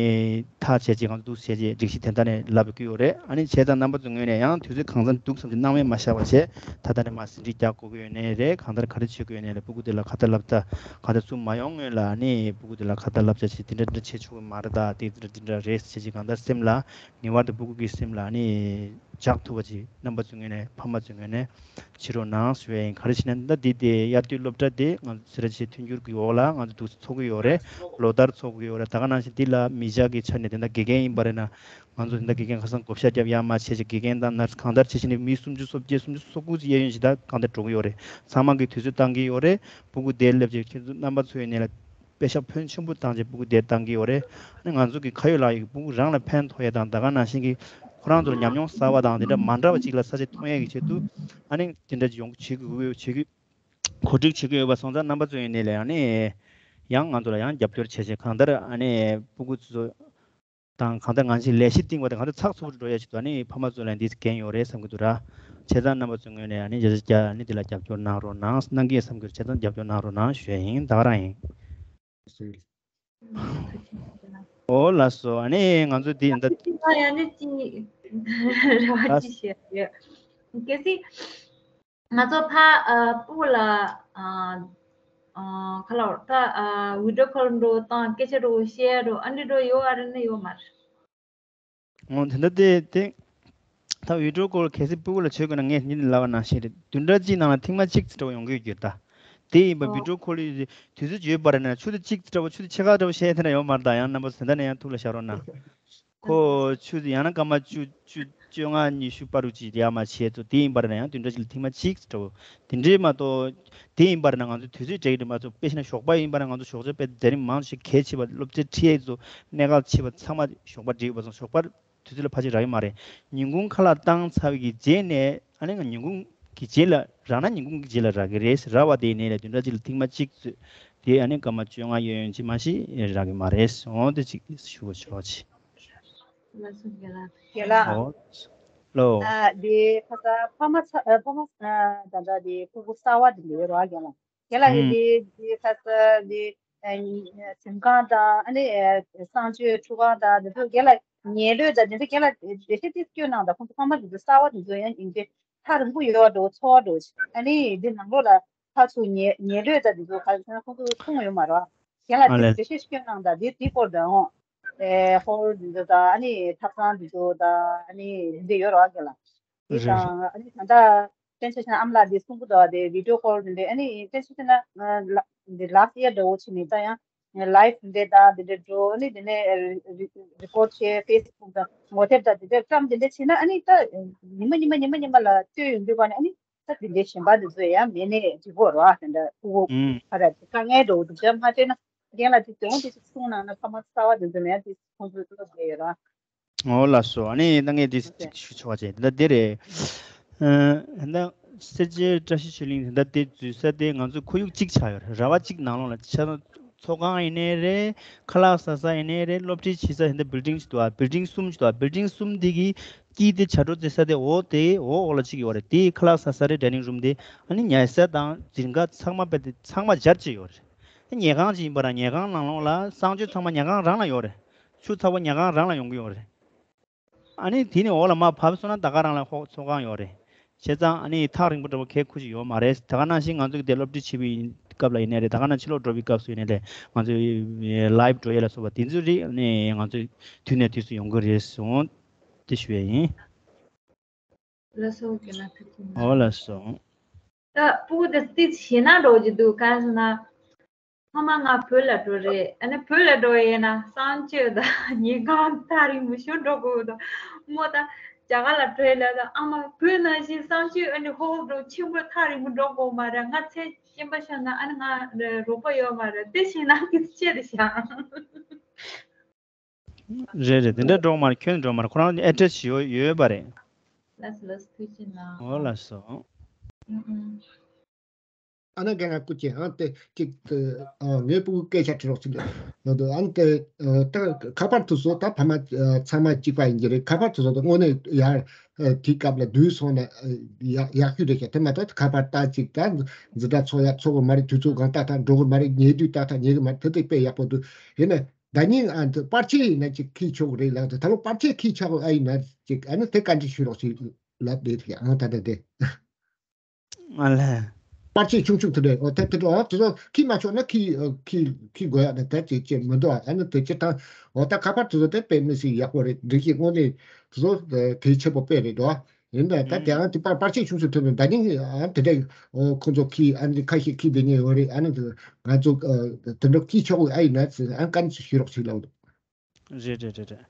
ཐག་བཅད་ཅིག་ང་ཚོ་འདུག་བྱས་རྗེས་སྒྲིག་གཞི་དེ་འདྲ་ནས་ལབ་དགོས་ཡོད་རེད། ཨ་ནི་བྱས་ཙང་རྣམ་པ་ཚོའི་ངོས་ནས་ཡང་དུས་ཚོད་གང་འཚམ་འདུག་བསམ་གྱི་སྣང་མེད་མ་བཞག་པ་བྱས། ད་ལྟ་ནས་མར་ཟིན་བྲིས་རྒྱག་དགོས་ཀྱི་ཡོད་ནའི་རེད། གང་ལྟར་ག་རེ་བྱེད་དགོས་ཡོད་ནའི་རེད། སྤུ་གུ་དེ་ལ་ཁ་ཏ་ལབ་ད་གང་ལྟར་ཚུར་མ་ཡོང་སྔོན་ལ་ཨ་ནི་སྤུ་གུ་དེ་ལ་ཁ་ཏ་ལབ་བྱས་བྱས་དེ་འདྲ་འདྲ་བྱེད་ཆོག་གི་མ་རེད། ད་དེ་འདྲ་འདི་འདྲ་རེད་ཟེར་བྱས་གང་ལྟར་སེམས་ལ་ངེས་པར་དུ་སྤུ་གུ་གི་སེམས་ལ་ཨ་ནི་འཇགས་ཐུབ་པ་ཅིག་རྣམ་པ་ཚོའི་ངོས་ནས་ཕ་མ་ཚོའི་ངོས་ནས། བྱེད་རོགས་གནང་ཞུ་ཡ་ཡིན། ག་རེ་བྱས་ན་ད་འདི་དེ་དབྱར་དུས་སློབ་གྲྭ་དེ་ང་ཚོ་སེ་ར་བྱེས་མཐུན་འགྱུར་གྱི་འོག་ལ་ང་ཚོ་འདུག་སེ་ཚོགས་ཀྱི་ཡོད་རེད། ལོ་ལྟར་ཚོགས་ཀྱི་ཡོད་རེད། ད་ག་ནང་བཞིན་འདི་ལ་མི་ཆགས་ཀྱི་ཆ་ནས་དེ་འདྲ་དགེ་རྒན་ཡིན་པ་རེད་ན་ང་ཚོ་དེ་འདྲ་དགེ་རྒན་ཁ་སང་བགོ་བཤའ་བརྒྱབ་ཡ་མ་བྱས་ཅིག་དགེ་རྒན་དང་ནར་སི་གང་ལྟར་བྱས་བྱས་ནས་མི་སུམ་ཅུ་སོ་བརྒྱད་སུམ་ཅུ་སོ་དགུ་ཅིག་གཡས་གཡོན་ཞིག་ད་གང་ལྟར་འགྲོ་གི་ཡོད་རེད། ཚང་མ་གི་དུས་ཚོད་བཏང་གི་ཡོད་རེད། སྤུ་གུ་དེར་སླེབས་བྱས་ཁྱེད་ཚོ་རྣམ་པ་ཚོའི་ནས་ལ། པེ་ཤག་ཕོན་ཆེན་པོ་བཏང་བྱས་སྤུ་གུ་དེ་བཏང་གི་ཡོད་རེད། ཨ་ནི་ང་ཚོ་གི་ཁ་ཡོད་ལག་ཡོད་ཀྱི་སྤུ་གུ་རང་ལ་ཕན་ཐོགས་ཡ་དང་ད་ག་ནང་བཞིན་གྱི་ཁོ་རང་ཚོ་ལ་ཉམས་མྱོང་གསར་བ་དང་དེ་འདྲ་མ་འདྲ་བ་ཅིག་ལ་ས་ཆ་མཐོང་ཡས་ཀྱི་ཆེད་དུ་ཨ་ནི་དེ་འདྲ་ཡོང་བྱེད་དགོས་བྱེད་ཀྱི་གོ་སྒྲིག་བྱེད་ཀྱི་ཡོད་པ་སོང་ཙང་རྣམ་པ་ཚོ་ཡིན་ནའི་ལས་ཨ་ནི་ཡང་ང་ཚོ་ལ་ཡང་རྒྱབ་སྐྱོར་བྱས་བྱས་གང་ལྟར་ཨ་ནི་སྤུ་གུ་ཚོ། དང་གང་ལྟར་ང་ཚོས་ལས་གཞི་བཏིང་བ་དང་གང་ལྟར་ཚགས་ཚུད་པོ་འགྲོ་ཡ་ཞིག་ཏུ་ཨ་ནི་ཕ་མ་ཚོ་ལ་འདི་འགན་ཡོད་རེད་བསམ་གྱི་འདུག་ར། བྱས་ཙང་རྣམ་པ་ཚོའི་ངོས་ནས་ཨ་ནི་བརྒྱ་ཆ་བརྒྱ་ཨ་ནི་འདི་ལ་རྒྱབ་སྐྱོར་གནང་རོགས་གནང་གནང་གི་ཡོད་བསམ་གྱི་འདུག་བྱས་ཙང་རྒྱབ་སྐྱོར་གནང་རོགས་གནང་ཞུ་ཡ་ཡིན། ད་ག་རང་ཡིན། ཨོ་ལགས་སོ། ཨ་ནི་ང་ཚོ་འདི་ད། ང་ཡང་ནི་ཅི། རེ་བ་ཅི་བྱེད་ཡོད། གལ་སྲིད། ང་ཚོ་ཕ་ཨ་སྤུ་གུ་ལ་ཨ་ཨ་ཁ་ལོ་ད་ཨ་བི་ཌི་ཡོ་ཁོལ་འགྲོ་དང་སྐད་ཆ་འགྲོ་བཤད་འགྲོ་ཨ་འདྲི་འགྲོ་ཡོད་ཨ་རེ་ནི་ཡོད་མ་རེད། འོ་དེ་འདྲ་དེ་དེ་ད་བི་ཌི་ཡོ་ཁོལ་གལ་སྲིད་སྤུ་གུ་ལ་བྱེད་དགོས་ན་ངས་ཉིན་ལབ་པ་ནང་བཞིན་རེད། བདུན་ཕྲག་གཅིག་ནང་ལ་ཐེངས་མ་གཅིག་ཙམ་འདྲ་བོ་ཡོང་གི་ཡོད་རྒྱུ་རེད་ད། དེ་ཡིན་པ་ཨོ། བི་ཌི་ཡོ་ཁོལ་དུས་ཚོད་ཡོད་པ་རེད་ན་ཆུ་ཚོད་གཅིག་ཙམ་འདྲ་བོ་ཆུ་ཚོད་ཕྱེད་ཀ་འདྲ་བོ་བཤད་དེ་འདྲ་ཡོད་མ་རེད་ད། ཡང་རྣམ་པ་ཚོ་དེ་འདྲ་ནས་ཡང་ཐུགས་ལ་བཞག་རོགས་གནང་། ཁོ་ཆུ་ཚོད་ཡང་ན་སྐར་མ་བཅུ་བཅུ་བཅོ་ལྔ་ཉི་ཤུ་པ་རུ་ཅིག་ཡར་མར་བྱས་ཚོ་དེ་ཡིན་པར་ན་ཡང་བདུན་ཕྲག་གཅིག་ལ་ཐེངས་མ་གཅིག་འདྲ་བོ། དེ་འདྲས་མ་གཏོགས་དེ་ཡིན་པར་ན་ང་ཚོ་དུས་ཚོད་སྤྲད་ཀྱི་རེད་མ་གཏོགས། དཔེ་བཞག་ན་ཞོགས་པ་ཡིན་པར་ན་ང་ཚོ་ཞོགས་ཇ་དཔེ་མཛད་རིམ་མང་ཆེ་གལ་ཆེ་བ་སློབ་ཚན་ཁྲིད་ཡས་ཚོ་གནད་འགག་ཆེ་བ་ཚང་མ་ཞོགས་པ་སྒྲིལ་ཡོད་པ་སོང་ཞོགས་པར་དུས་ཚོད་ལ་ཕལ་ཆེར་རག་གི་མ་རེད། ཉིན་གུང་ཁ་ལག་བཏང་ཚར་བའི་གི་རྗེས་ནས་ཨ་ནི་ང་ཉིན་གུང་གི་རྗེས་ལ་རག་ན་ཉིན་གུང་གི་རྗེས་ལ་རག་གི་རེད། རག་པ་དེ་ཡིན་ནའི་ལས་བདུན་ཕྲག་གཅིག་ལ་ཐེངས་མ་གཅིག་ཚོད་དེ་ཨ་ནི་སྐར་མ་བཅོ་ལྔ་གཡས་གཡོན་ཅིག་མ་ཞིག་རག་གི་མ་རེད། འོ་དེ་གཅིག་ཞུ་བ་ཆོག་ཅིག་ལགས་སོ་རྒན་ལགས། རྒན་ལགས། ཨོ། ལོ། ཨ་འདི་ཁ་ས་ཕ་མ་ཚ་ཨ་ཕ་མ་ཨ་ད་ལྟ་འདི་སྤུ་གུ་གསར་བ་འདི་ལས་རོགས་རྒན་ལགས། རྒན་ལགས་ཨུམ། འདི་འདི་ཁ་ས་འདི་ཨ་གཟིམ་ཁང་དང་ཨ་ནི་ཨ་གསང་སྤྱོད་ཁྲུས་ཁང་དང་འདི་ཚོ་རྒན་ལགས་ཉལ་ལོས་དང་འདི་ཚོ་རྒན་ལགས་འགྲེལ་བཤད་ཏིས་སྐྱོན་གནང་དང་། ཁོང་ཚོ་ཕ་མ་འདི་ཚོ་གསར་བ་འདི་ཚོ་ཡང་ཡིན་གྱི་ཐག་རིང་པོ་ཡོད་འགྲོ་ཚོར་འགྲོ། ཨ་ནི་འདི་ནང་ལོགས་ལ། ཕར་ཚུར་ཉལ་ཉལ་ལོས་དང་འདི་ཚོ་ག་རེ་ཟེར་ན་ཁོང་ཚོ་མཐོང་ཡོད་མ་རེད། རྒན་ལགས་ཨ་ལེ། འདི་འགྲེལ་བཤད་ཤིག་སྐྱོན་གནང་དང་འདི་འདི་སྐོར་དང་། ཨེ་ཧོལ་འདི་ཚོ་དང་ཨ་ནི་ཐབ་ཚང་འདི་ཚོ་དང་ཨ་ནི་འདི་ཡོད་རེད་རྒན་ལགས། འདི་རེད་རེད། དང་ཨ་ནི་ད་ལྟ་བསྟན་ཆ་བྱས་ན་ཨ་མ་ལགས་འདི་གསུང་གི་འདུག་འདི་བི་ཌི་ཡོ་ཁོལ་འདི་འདི་ཨ་ནི་བསྟན་ཆ་བྱས་ན་ལ་འདི་ལགས་ཡ་འདྲ་བོ་བྱས་ནས་ད་ཡང་ལའེབ་འདི་དང་འདི་འདྲ་འགྲོ་ཨ་ནི་འདི་ནས་རི་རི་ཀོཌ་བྱས་ཕེ་སི་བུག་དང་ངོ་དེབ་དང་འདི་འདྲ་བཀྲམ་འདི་འདྲ་བྱས་ན་ཨ་ནི་ད་ཉི་མ་ཉི་མ་ཉི་མ་ཉི་མ་ལ་ལྟོས་ཡོང་དུས་ག་ནས་ཨ་ནི། ད་དེ་འདྲའི་གཞན་པ་འདི་ཚོ་ཡང་མེད་ནས་འགྲིག་གོ་ར། དེ་འདྲ་ཕྲུ་གུ་ཨུམ། ཕ་ར་དེ་དཀའ་ངལ་འདྲ་བོ་འདུག་ཅག་མ་བྱས་ན་རྒན་ལགས་དེ་དོན་དེ་ཅིག་གསུངས་གནང་ན་ཕ་མ་གསར་བ་འདི་ཚོ་ནས་དེ་ཁོང་ཚོས་སློབ་བསྡད་ཡོད་ར། འོ་ལགས་སོ། ཨ་ནི་ད་ངས་དེ་ཅིག་ཞུ་ཆོག་པ་བྱས་ད་དེ་རེད། ཨ་ད་སེར་བྱེས་བཀྲ་ཤིས་ཆོས་གླིང་དེ་འདྲ་དེ་འཛུལ་ས་དེ་ང་ཚོའི་ཁོར་ཡུག་གཅིག་ཆགས་ཡོད་རེད། ར་བ་གཅིག་ནང་ལོགས་ལ་ཆ་ཚང་ཚོགས་ཁང་ཡིན་ནའི་རེད། ཁ་ལག་ཟ་ས་ཡིན་ནའི་རེད། སློབ་ཁྲིད་བྱེད་ས་ཡིན་ན་བིལ་ཌིང་གཅིག་འདུག་ཨ། བིལ་ཌིང་གསུམ་གཅིག་འདུག་ཨ། བིལ་ཌིང་གསུམ་དེ་གི་དཀྱིལ་དེ་བྱ་སྒྲོ་རྩེ་ས་དེ་འོག་དེ་འོག་འོག་ལ་གཅིག་ཡོད་རེད། དེ་ཁ་ལག་ཟ་ས་རེད། ཌའི་ནིང་རུམ་དེ་ཨ་ནི་ཉལ་ས་དང་འཛིན་གྲྭ་ཚང་མ་རྦད་དེ་ཚང་མ་སྦྱར་བྱས་ཡོད་རེད། ཉལ་ཁང་གཅིག་ཡིན་པ་ར་ཉལ་ཁང་ནང་ལོགས་ལ་གསང་སྤྱོད་ཚང་མ་ཉལ་ཁང་རང་ལ་ཡོད་རེད། ཆུ་ཚ་བོ་ཉལ་ཁང་རང་ལ་ཡོང་གི་ཡོད་རེད། ཨ་ནི་དེ་ནི་འོག་ལ་མར་བབས་སོང་ན་ད་ག་རང་ལ་ཧོ་ཚོགས་ཁང་ཡོད་རེད། བྱས་ཙང་ཨ་ནི་ཐག་རིང་པོ་འདྲ་བོ་གལ་ཁུར་ཞིག་ཡོད་མ་རེད། ད་ག་ནང་བཞིན་ང་ཚོ་གི་དེ་སློབ་ཁྲིད་བྱེད་པའི་སྐབས་ལ་ཡིན་ནའི་རེད། ད་ག་ནང་ཕྱི་ལོགས་འགྲོ་བའི་སྐབས་སུ་ཡིན་ནའི་རེད། ང་ཚོ་ལའེབ་འགྲོ་ཡས་ལ་སོགས་པ་དེ་ཚོ་རིགས་ཨ་ནི་ང་ཚོ་དུས་ནས་དུས་སུ་ཡོང་གི་རེད་གསུངས་དེ་ཞུ་ཡས་ཡིན། ལགས་སོ་རྒན་ལགས་ཐུགས་རྗེ་གནང་། འོ་ལགས་སོ། ད་སྤུ་གུ་དེ་ཏིས་ཞེད་སྣང་འདྲ་བོ་ཅིག་འདུག་གང་ཟེར་ན། ཕ་མ་ང་བོད་ལ་འགྲོ་རེད། ཨ་ནི་བོད་ལ་འགྲོ་ཡས་ན་གསང་སྤྱོད་དང་ཉལ་ཁང་ཐག་རིང་པོ་ཞིག་འགྲོ་དགོས་འདུག་མོ་ད་རྒྱ་གར་ལ་འགྲོ་ཡས་ལ་ད་ཨ་མ་བོད་ནང་བཞིན་གསང་སྤྱོད་ཨ་ནི་ཧོལ་འདྲ་ཆེན་པོ་ཐག་རིང་པོ་འགྲོ་དགོས་མ་རེད། ང་ཚེ་སྐྱེན་པ་ཤོར་ན་ཨ་ནི་ང་རོགས་པ་ཡོད་མ་རེད། དེ་ཞེད་སྣང་གི་ཆེ་རེད་ཤག་རེད་རེད། དེ་འདྲ་འགྲོ་མ་རེད། ཁྱོན་ནས་འགྲོ་མ་རེད། ཁོ་རང་ཨེ་ཌི་རེ་སི་ཡོད་ཡོད་པ་རེད། ལགས་སོ་ལགས་སོ། ཐུགས་རྗེ་གནང་། འོ་ལགས་སོ། ཨུ་ཨུ། ཨ་ན་ག་ན་སྐུ་ཅེ་ཨང་དེ་ཅིག་ཨ་ངའི་སྤུ་གུ་སྐད་ཆ་དྲི་རོགས་ཅིག་ལ་ལ་དུ་ཨང་དེ་ད་ཁ་པར་དུ་སོ་ད་ཕ་མ་ཚང་མ་གཅིག་པ་ཡིན་གྱི་རེད། ཁ་པར་དུ་སོ་ད་དངོས་གནས་ཡར་དེའི་སྐབས་ལ་བསྡུས་སོང་ན་ཡག་ཡག་ཤོས་རེད་ཤག་དེ་མ་གཏོགས་ཁ་པར་ད་ཅིག་ད་འཛིན་གྲྭ་ཚོགས་ཡག་ཚོགས་གི་མ་རེད། དུས་ཚོད་གང་ལྟ་ད་འགྲོ་གི་མ་རེད། ཉལ་དུས་ལྟ་ད་ཉལ་གི་མ་རེད། དེ་དེ་དཔེ་ཡག་པོ་འདུག་ཡིན་ན་ད་ཉིན་ཨ་ད་པར་ཆས་ཡིན་ན་ཅིག་ཁྱེར་ཆོག་གི་རེད་ལ་ད་ད་ལོ་པར་ཆས་ཁྱེར་ཆོག་གི་ཨ་ཡིན་ན་ཅིག་ཨ་ནི་དེ་བཀའ་འདྲི་ཞུ་རོགས་ཞིག་ལབ་བསྡད་ཐུག་ཨང་ད་ད་དེ། ཨ་ལས། པར་ཆས་ཆུང་ཆུང་དེ་འདྲ་འོ་ད་དེ་འདྲ་འོ་དེ་ཚོ་ཁྱེར་མ་ཆོག་ན་ཁྱེར་ཁྱེར་ཁྱེར་དགོས་ཡག་ད་ད་ཅིག་ཅིག་མི་འདུག་ཨ་ནི་དེ་ཅི་ད་འོ་ད་ཁ་པར་དེ་ཚོ་དེ་དཔེ་མི་སྲིད་ཡག་པོ་རེད། འགྲིག་གི་དངོས་གནས་དེ་ཚོ་གལ་ཆེ་པོ་དཔེ་རེད་འདུག་ཡིན་ད་ད་དེ་ཨང་དེ་པར་པར་ཆས་ཆུང་ཆུང་ཐོན་ནས་ད་ནི་ཨ་དེ་འདྲ་འོ་ཁོང་ཚོ་ཁྱེར་ཨ་ནི་ཁ་ཤས་ཁྱེར་བསྡད་མཁན་ཡོད་རེད། ཨ་ནི་ང་ཚོ་དེ་འདྲ་ཁྱེར་ཆོག་གི་ཨ་ཡིན་ན་ཨ་ནི་བཀའ་འདྲི་ཞུ་རོགས་ཞིག་ལབ་འདུག་རེད་རེད་རེད་རེད།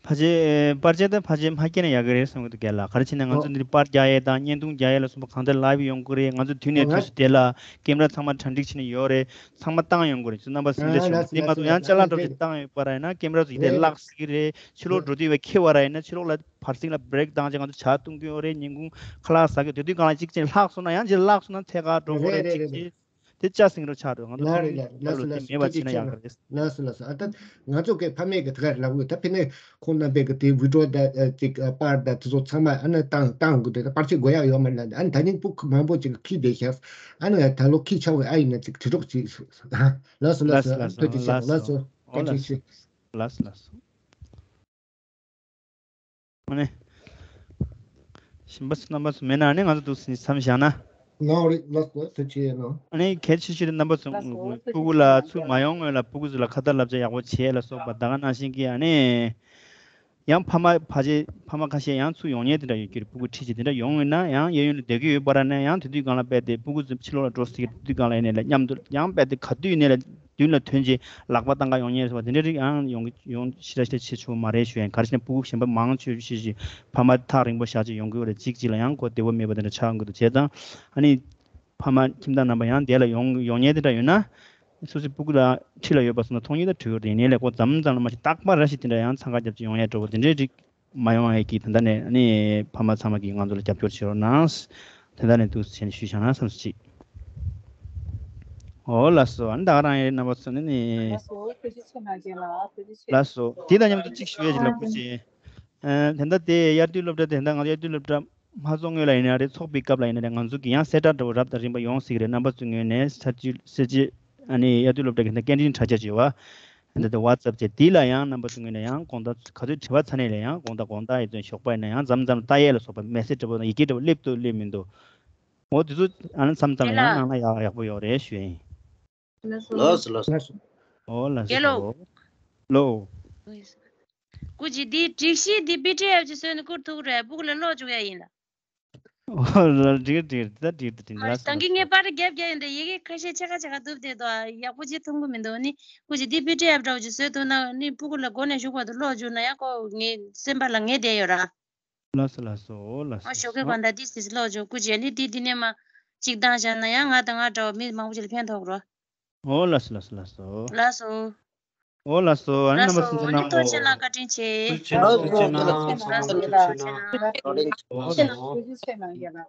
ཕལ་ཆེར་པར་ཆས་དང་ཕལ་ཆེར་མ་སྐྱེལ་ན་ཡག་གི་རེད་བསམ་གི་འདུག་རྒན་ལགས། ག་རེ་བྱས་ན་ང་ཚོ་འདིར་པར་རྒྱག་ཡས་དང་བརྙན་ཐུང་རྒྱག་ཡས་ལ་སོགས་པ་གང་ལྟར་ལའིབ་ཡོང་གི་རེད། ང་ཚོ་དུས་ནས་དུས་སུ་དེ་ལ་ཀེམ་ར་ཚང་མ་གྲ་སྒྲིག་བྱས་ནས་ཡོད་རེད། ཚང་མ་བཏང་ཡོང་གི་རེད། ཚོ་རྣམ་པ་སེམས་ཁྲལ་ཞུ་མ་དེ་མ་གཏོགས་ཡང་ཅ་ལག་འདྲ་ཅིག་བཏང་ཡོད་པ་ར་ཡིན་ན་ཀེམ་ར་ཚོ་ཡིད་དེ་བརླག་སྲིད་ཀྱི་རེད། ཕྱི་ལོགས་འགྲོ་དུས་བས་ཁེ་བ་ར་ཡིན་ན་ཕྱི་ལོགས་ལ་བར་སྲིང་ལ་བྷི་རེག་བཏང་བྱས་ང་ཚོ་ཇ་བཏུང་གི་ཡོད་རེད། ཉིན་གུང་ཁ་ལག་ཟ་གི་དེ་དུས་གང་ལ་གཅིག་ཅིག་ལྷག་སོང་ན་ཡང་ཅིག་ལྷག་སོང་ན་ཚད་ག་འགྲོ་གི་རེད། གཅིག་ཅིག་དེ་ལྕགས་སྲིང་རོ་ཆགས་འགྲོ། ང་ཚོ་ལ་རེད་ལ་ལ་སུ་ལ་ལ་སུ་མེད་པ་བྱས་ན་ཡག་གི་རེད། ལ་སུ་ལ་སུ་ཨ་ད་ང་ཚོ་གི་ཕ་མེས་གི་ད་ག་ལབ་དགོས། ད་ཕི་ནས་ཁོང་རྣམ་པས་གི་དེ་བི་ཌི་ཡོ་ད་ཅིག་པར་ད་དེ་ཚོ་ཚང་མ་ཨ་ནི་བཏང་བཏང་དགོས། དེ་ད་པར་ཆས་དགོས་ཡག་ཡོད་མ་རེད་ལ། ཨ་ནི་ད་ནི་སྤུ་གུ་མང་པོ་ཅིག་ཁྱེར་བསྡད་ཤག་ཨ་ནི་ད་ལོ་ཁྱེར་ཆོག་གི་ཨ་ཡིན་ན་ཅིག་དྲི་རོགས་ཅིག་ལ་སུ་ལ་སུ་ཨ་ནི་ཐུགས་རྗེ་ཆེ། ལ་སུ་བཀའ་དྲིན་ཆེ། ལ་སུ་ལ་སུ། ཨ་ནི། གཞན་པ་ཚོ་རྣམ་པ་ཚོ་མེད་ན་ཨ་ནི་ང་ཚོ་འདུག་སེ་མཚམས་བཞག་ན། ལའོ་རེད་ལགས་སོ། ཐུགས་རྗེ་ཆེ་གནང་། ཨ་ནི་གལ་ཆེ་ཤོས་དེ་རྣམ་པ་ཚོ་ལགས་སོ། ཐུགས་རྗེ་ཆེ་གནང་། སྤུ་གུ་ལ་ཚུར་མ་ཡོང་སྔོན་ལ་སྤུ་གུ་ཚོ་ལ་ཁ་ཏ་བསླབ་བྱ་ཡག་པོ་བྱེད་ལ་སོགས་པ་ད་ག་ནང་བཞིན་གྱི་ཨ་ནི། ཡང་ཕ་མ་ཕ་ཆེ་ཕ་མ་ཁ་ཤས་ཡང་ཚུར་ཡོང་མཁན་དེ་འདྲ་ཡོད་ཀྱི་རེད། སྤུ་གུ་ཁྲིད་བྱེད་དེ་འདྲ་ཡོང་ཡོད་ན་ཡང་གཡས་གཡོན་ལ་བསྡད་ཀྱི་ཡོད་པ་ར་ནས་ཡང་དེ་དུས་སྒང་ལ་རྦད་དེ་སྤུ་གུ་ཚོ་ཕྱི་ལོགས་ལ་འགྲོ་སྲིད་ཀྱི་རེད། དེ་དུས་སྒང་ལ་ཡིན་ནའི་ལ་མཉམ་དུ་ཡང་རྦད་དེ་ག་དུས་ཡིན་ནའི་ལ། མདུན་ལ་ཐོན་རྗེས་ལག་པ་བཏང་ག་ཡོང་ཉེན་སོགས་དེ་འདྲའི་རིགས་ཡང་ཡོང་གི་ཡོང་ཞེ་དྲག་ཞེ་དྲག་བྱེད་ཆོག་མ་རེད་ཞུ་ཡིན། ག་རེ་ཟེར་ན་སྤུ་གུ་གཞན་པ་མང་ཆེ་ཤོས་ཤིག་ཕ་མ་ཐག་རིང་པོ་བཞག་ཅིག་ཡོང་གི་ཡོད་རེད། གཅིག་གཅིག་ལ་ཡང་གོ་བདེ་བོ་མེད་པ་དེ་འདྲ་ཆགས་ཡོང་གི་འདུག་བྱས་ཙང་ཨ་ནི་ཕ་མ་ཁྱིམ་བདག་རྣམ་པ་ཡང་དེ་ལ་ཡོང་ཡོང་ཉེན་དེ་འདྲ་ཡོད་ན་སོ་སོའི་སྤུ་གུ་ལ་འཁྲིས་ལ་ཡོད་པ་སོང་ན་ཐོག་ཉིད་དུ་དྲི་ཡོད་རེད། ཡིན་ནའི་ལས་ཀོ་མཚམས་མཚམས་ལ་མ་ཞིག་རྟག་པར་ར་ཞིག་དེ་འདྲ་ཡང་འཚང་ཁ་རྒྱབ་ཅིག་ཡོང་ཡ་འགྲོ་བ་དེ་འདྲའི་རིགས། མ་ཡོང་ཨེ་ཀི། ད་ལྟ་ནས་ནི་ཕ་མ་ཚང་མ་གིས་ང་ཚོ་ལ་རྒྱབ་སྐྱོར་བྱེད་རོགས་གནང་། ད་ལྟ་ནས་འདུག་སེ་བྱས་ནས་ཞུས་བཞག་ན་བསམ་སོང་ཅིག་འོ་ལགས་སོ། ཨ་ནི་ད་ག་རང་ཡིན་རྣམ་པ་ཚོ་ནི་ནི། ལགས་སོ། ཐུགས་རྗེ་ཆེ་གནང་རྒན་ལགས། ཐུགས་རྗེ་ཆེ། ལགས་སོ། དེ་དང་མཉམ་དུ་གཅིག་ཞུ་ཡས་ཅིག་ལབ་དགོས་ཅིག་ཨ་ད་ལྟ་དེ་དབྱར་དུས་སློབ་གྲྭ་དེ་ད་ང་ཚོ་དབྱར་དུས་སློབ་གྲྭ་མ་རྫོགས་སྔོན་ལ་ཡིན་ན་རེད། ཚོགས་པའི་སྐབས་ལ་ཡིན་ན་རེད། ང་ཚོ་གི་ཡང་གསལ་བསྒྲགས་འདྲ་བོ་རབ་དང་རིམ་པ་ཡོང་སྲིད་ཀྱི་རེད། རྣམ་པ་ཚོའི་ངོས་ནས་ཚར་གཅིག་གསལ་བྱེད་ཨ་ནི་དབྱར་དུས་སློབ་གྲྭ་གི་ད་སྐད་འཕྲིན་དྲ་རྒྱ་ཅིག་ཡོད་པ། འདི་ལྟ་ཝ་ཙབ་བྱས་འདི་ལ་ཡང་རྣམ་པ་ཚོ་ངོས་ནས་ཡང་དགོངས་དག་ག་ཚོད་དྲི་བ་ཚ་ནས་ལ་ཡང་དགོངས་དག་དགོངས་དག་ཡིན་ཚོད་ཞོགས་པ་ཡིན་ན་ཡང་མཚམས་མཚམས་ལྟ་ཡས་ལ་སོགས་པ་མེ་སེ་ཇི་འདྲ་པོ་ཡི་གེ་འདྲ་པོ་སླེབས་འདུག་སླེབས་མི་འདུག་འོ་དེ་ཚོ་ཨ་ནི་མཚམས་མཚམས་ལ་ཡང་གནང་ན་ཡག་ཡག་པོ་ཡོད་རེད་ཞུ་ཡིན། ལགས་སོ་ལགས་སོ། འོ་ལགས་རྒན་ལགས་སོ། ལོ། སྐུ་མཁྱེན་འདི་སྒྲིག་གཞི་འདི་པི་ཌི་ཨེཕ་ཅིག་བཟོས་ནས་བསྐུར་ཐུབ་ཀྱི་རེད། སྤུ་གུ་ལ་ཀློག་བཅུག་ཡ་ཡིན་ལ། འོ་ལ་འགྲིག་འགྲིག་ད་འགྲིག་ད་འགྲིག་ལ་ད་གིན་ངས་པར་རྒྱབ་རྒྱབ་ཡིན་ད་ཡི་གེ་ཁ་ཤས་ཕྱེད་ཀ་ཕྱེད་ཀ་བཏུབ་བསྡད་འདུག་ཡག་པོ་ཅིག་མཐོང་གི་མི་འདུག་ནི་སྐུ་མཁྱེན་འདི་པི་ཌི་ཨེཕ་འདྲ་བོ་ཅིག་བཟོས་འདུག་ན་ནི་སྤུ་གུ་ལ་འགོ་ནས་གཞུག་བར་དུ་ཀློག་བཅུག་ན་ཡང་ཁོ་ངའི་སེམས་པ་ལ་ངེས་བསྡད་ཡོད་ར། ལགས་སོ་ལགས་སོ། འོ་ལགས་སོ། ཨ་ཞོགས་ཀས་གང་ལྟར་ཏིས་ཏིས་ཀློག་བཅུག་སྐུ་མཁྱེན་ནི་འདི་འདི་ནས་མ་གཅིག་བཏང་བཞག་ན་ཡང་ང་དང་ང་འདྲ་བ་མི་མང་པོ་ཅིག་ལ་ཕན་ཐོགས་རོགས། འོ་ལགས་སོ་ལགས་སོ་ལགས་སོ། ལགས་སོ། འོ་ལགས་སོ། ཨ་ནི་ལགས་རྣམ་པ་སོ། ཚོ་ཨ་ནི་ཐུགས་རྗེ་ཆེ་གནང་། བཀའ་དྲིན་ཆེ། ཐུགས་རྗེ་ཆེ་གནང་། ཐུགས་རྗེ་ཆེ་གནང་། ཐུགས་རྗེ་ཆེ་གནང་། ཐུགས་རྗེ་ཆེ་གནང་། ཐུགས་རྗེ་ཆེ་གནང་། ཐུགས་རྗེ་ཆེ་གནང་།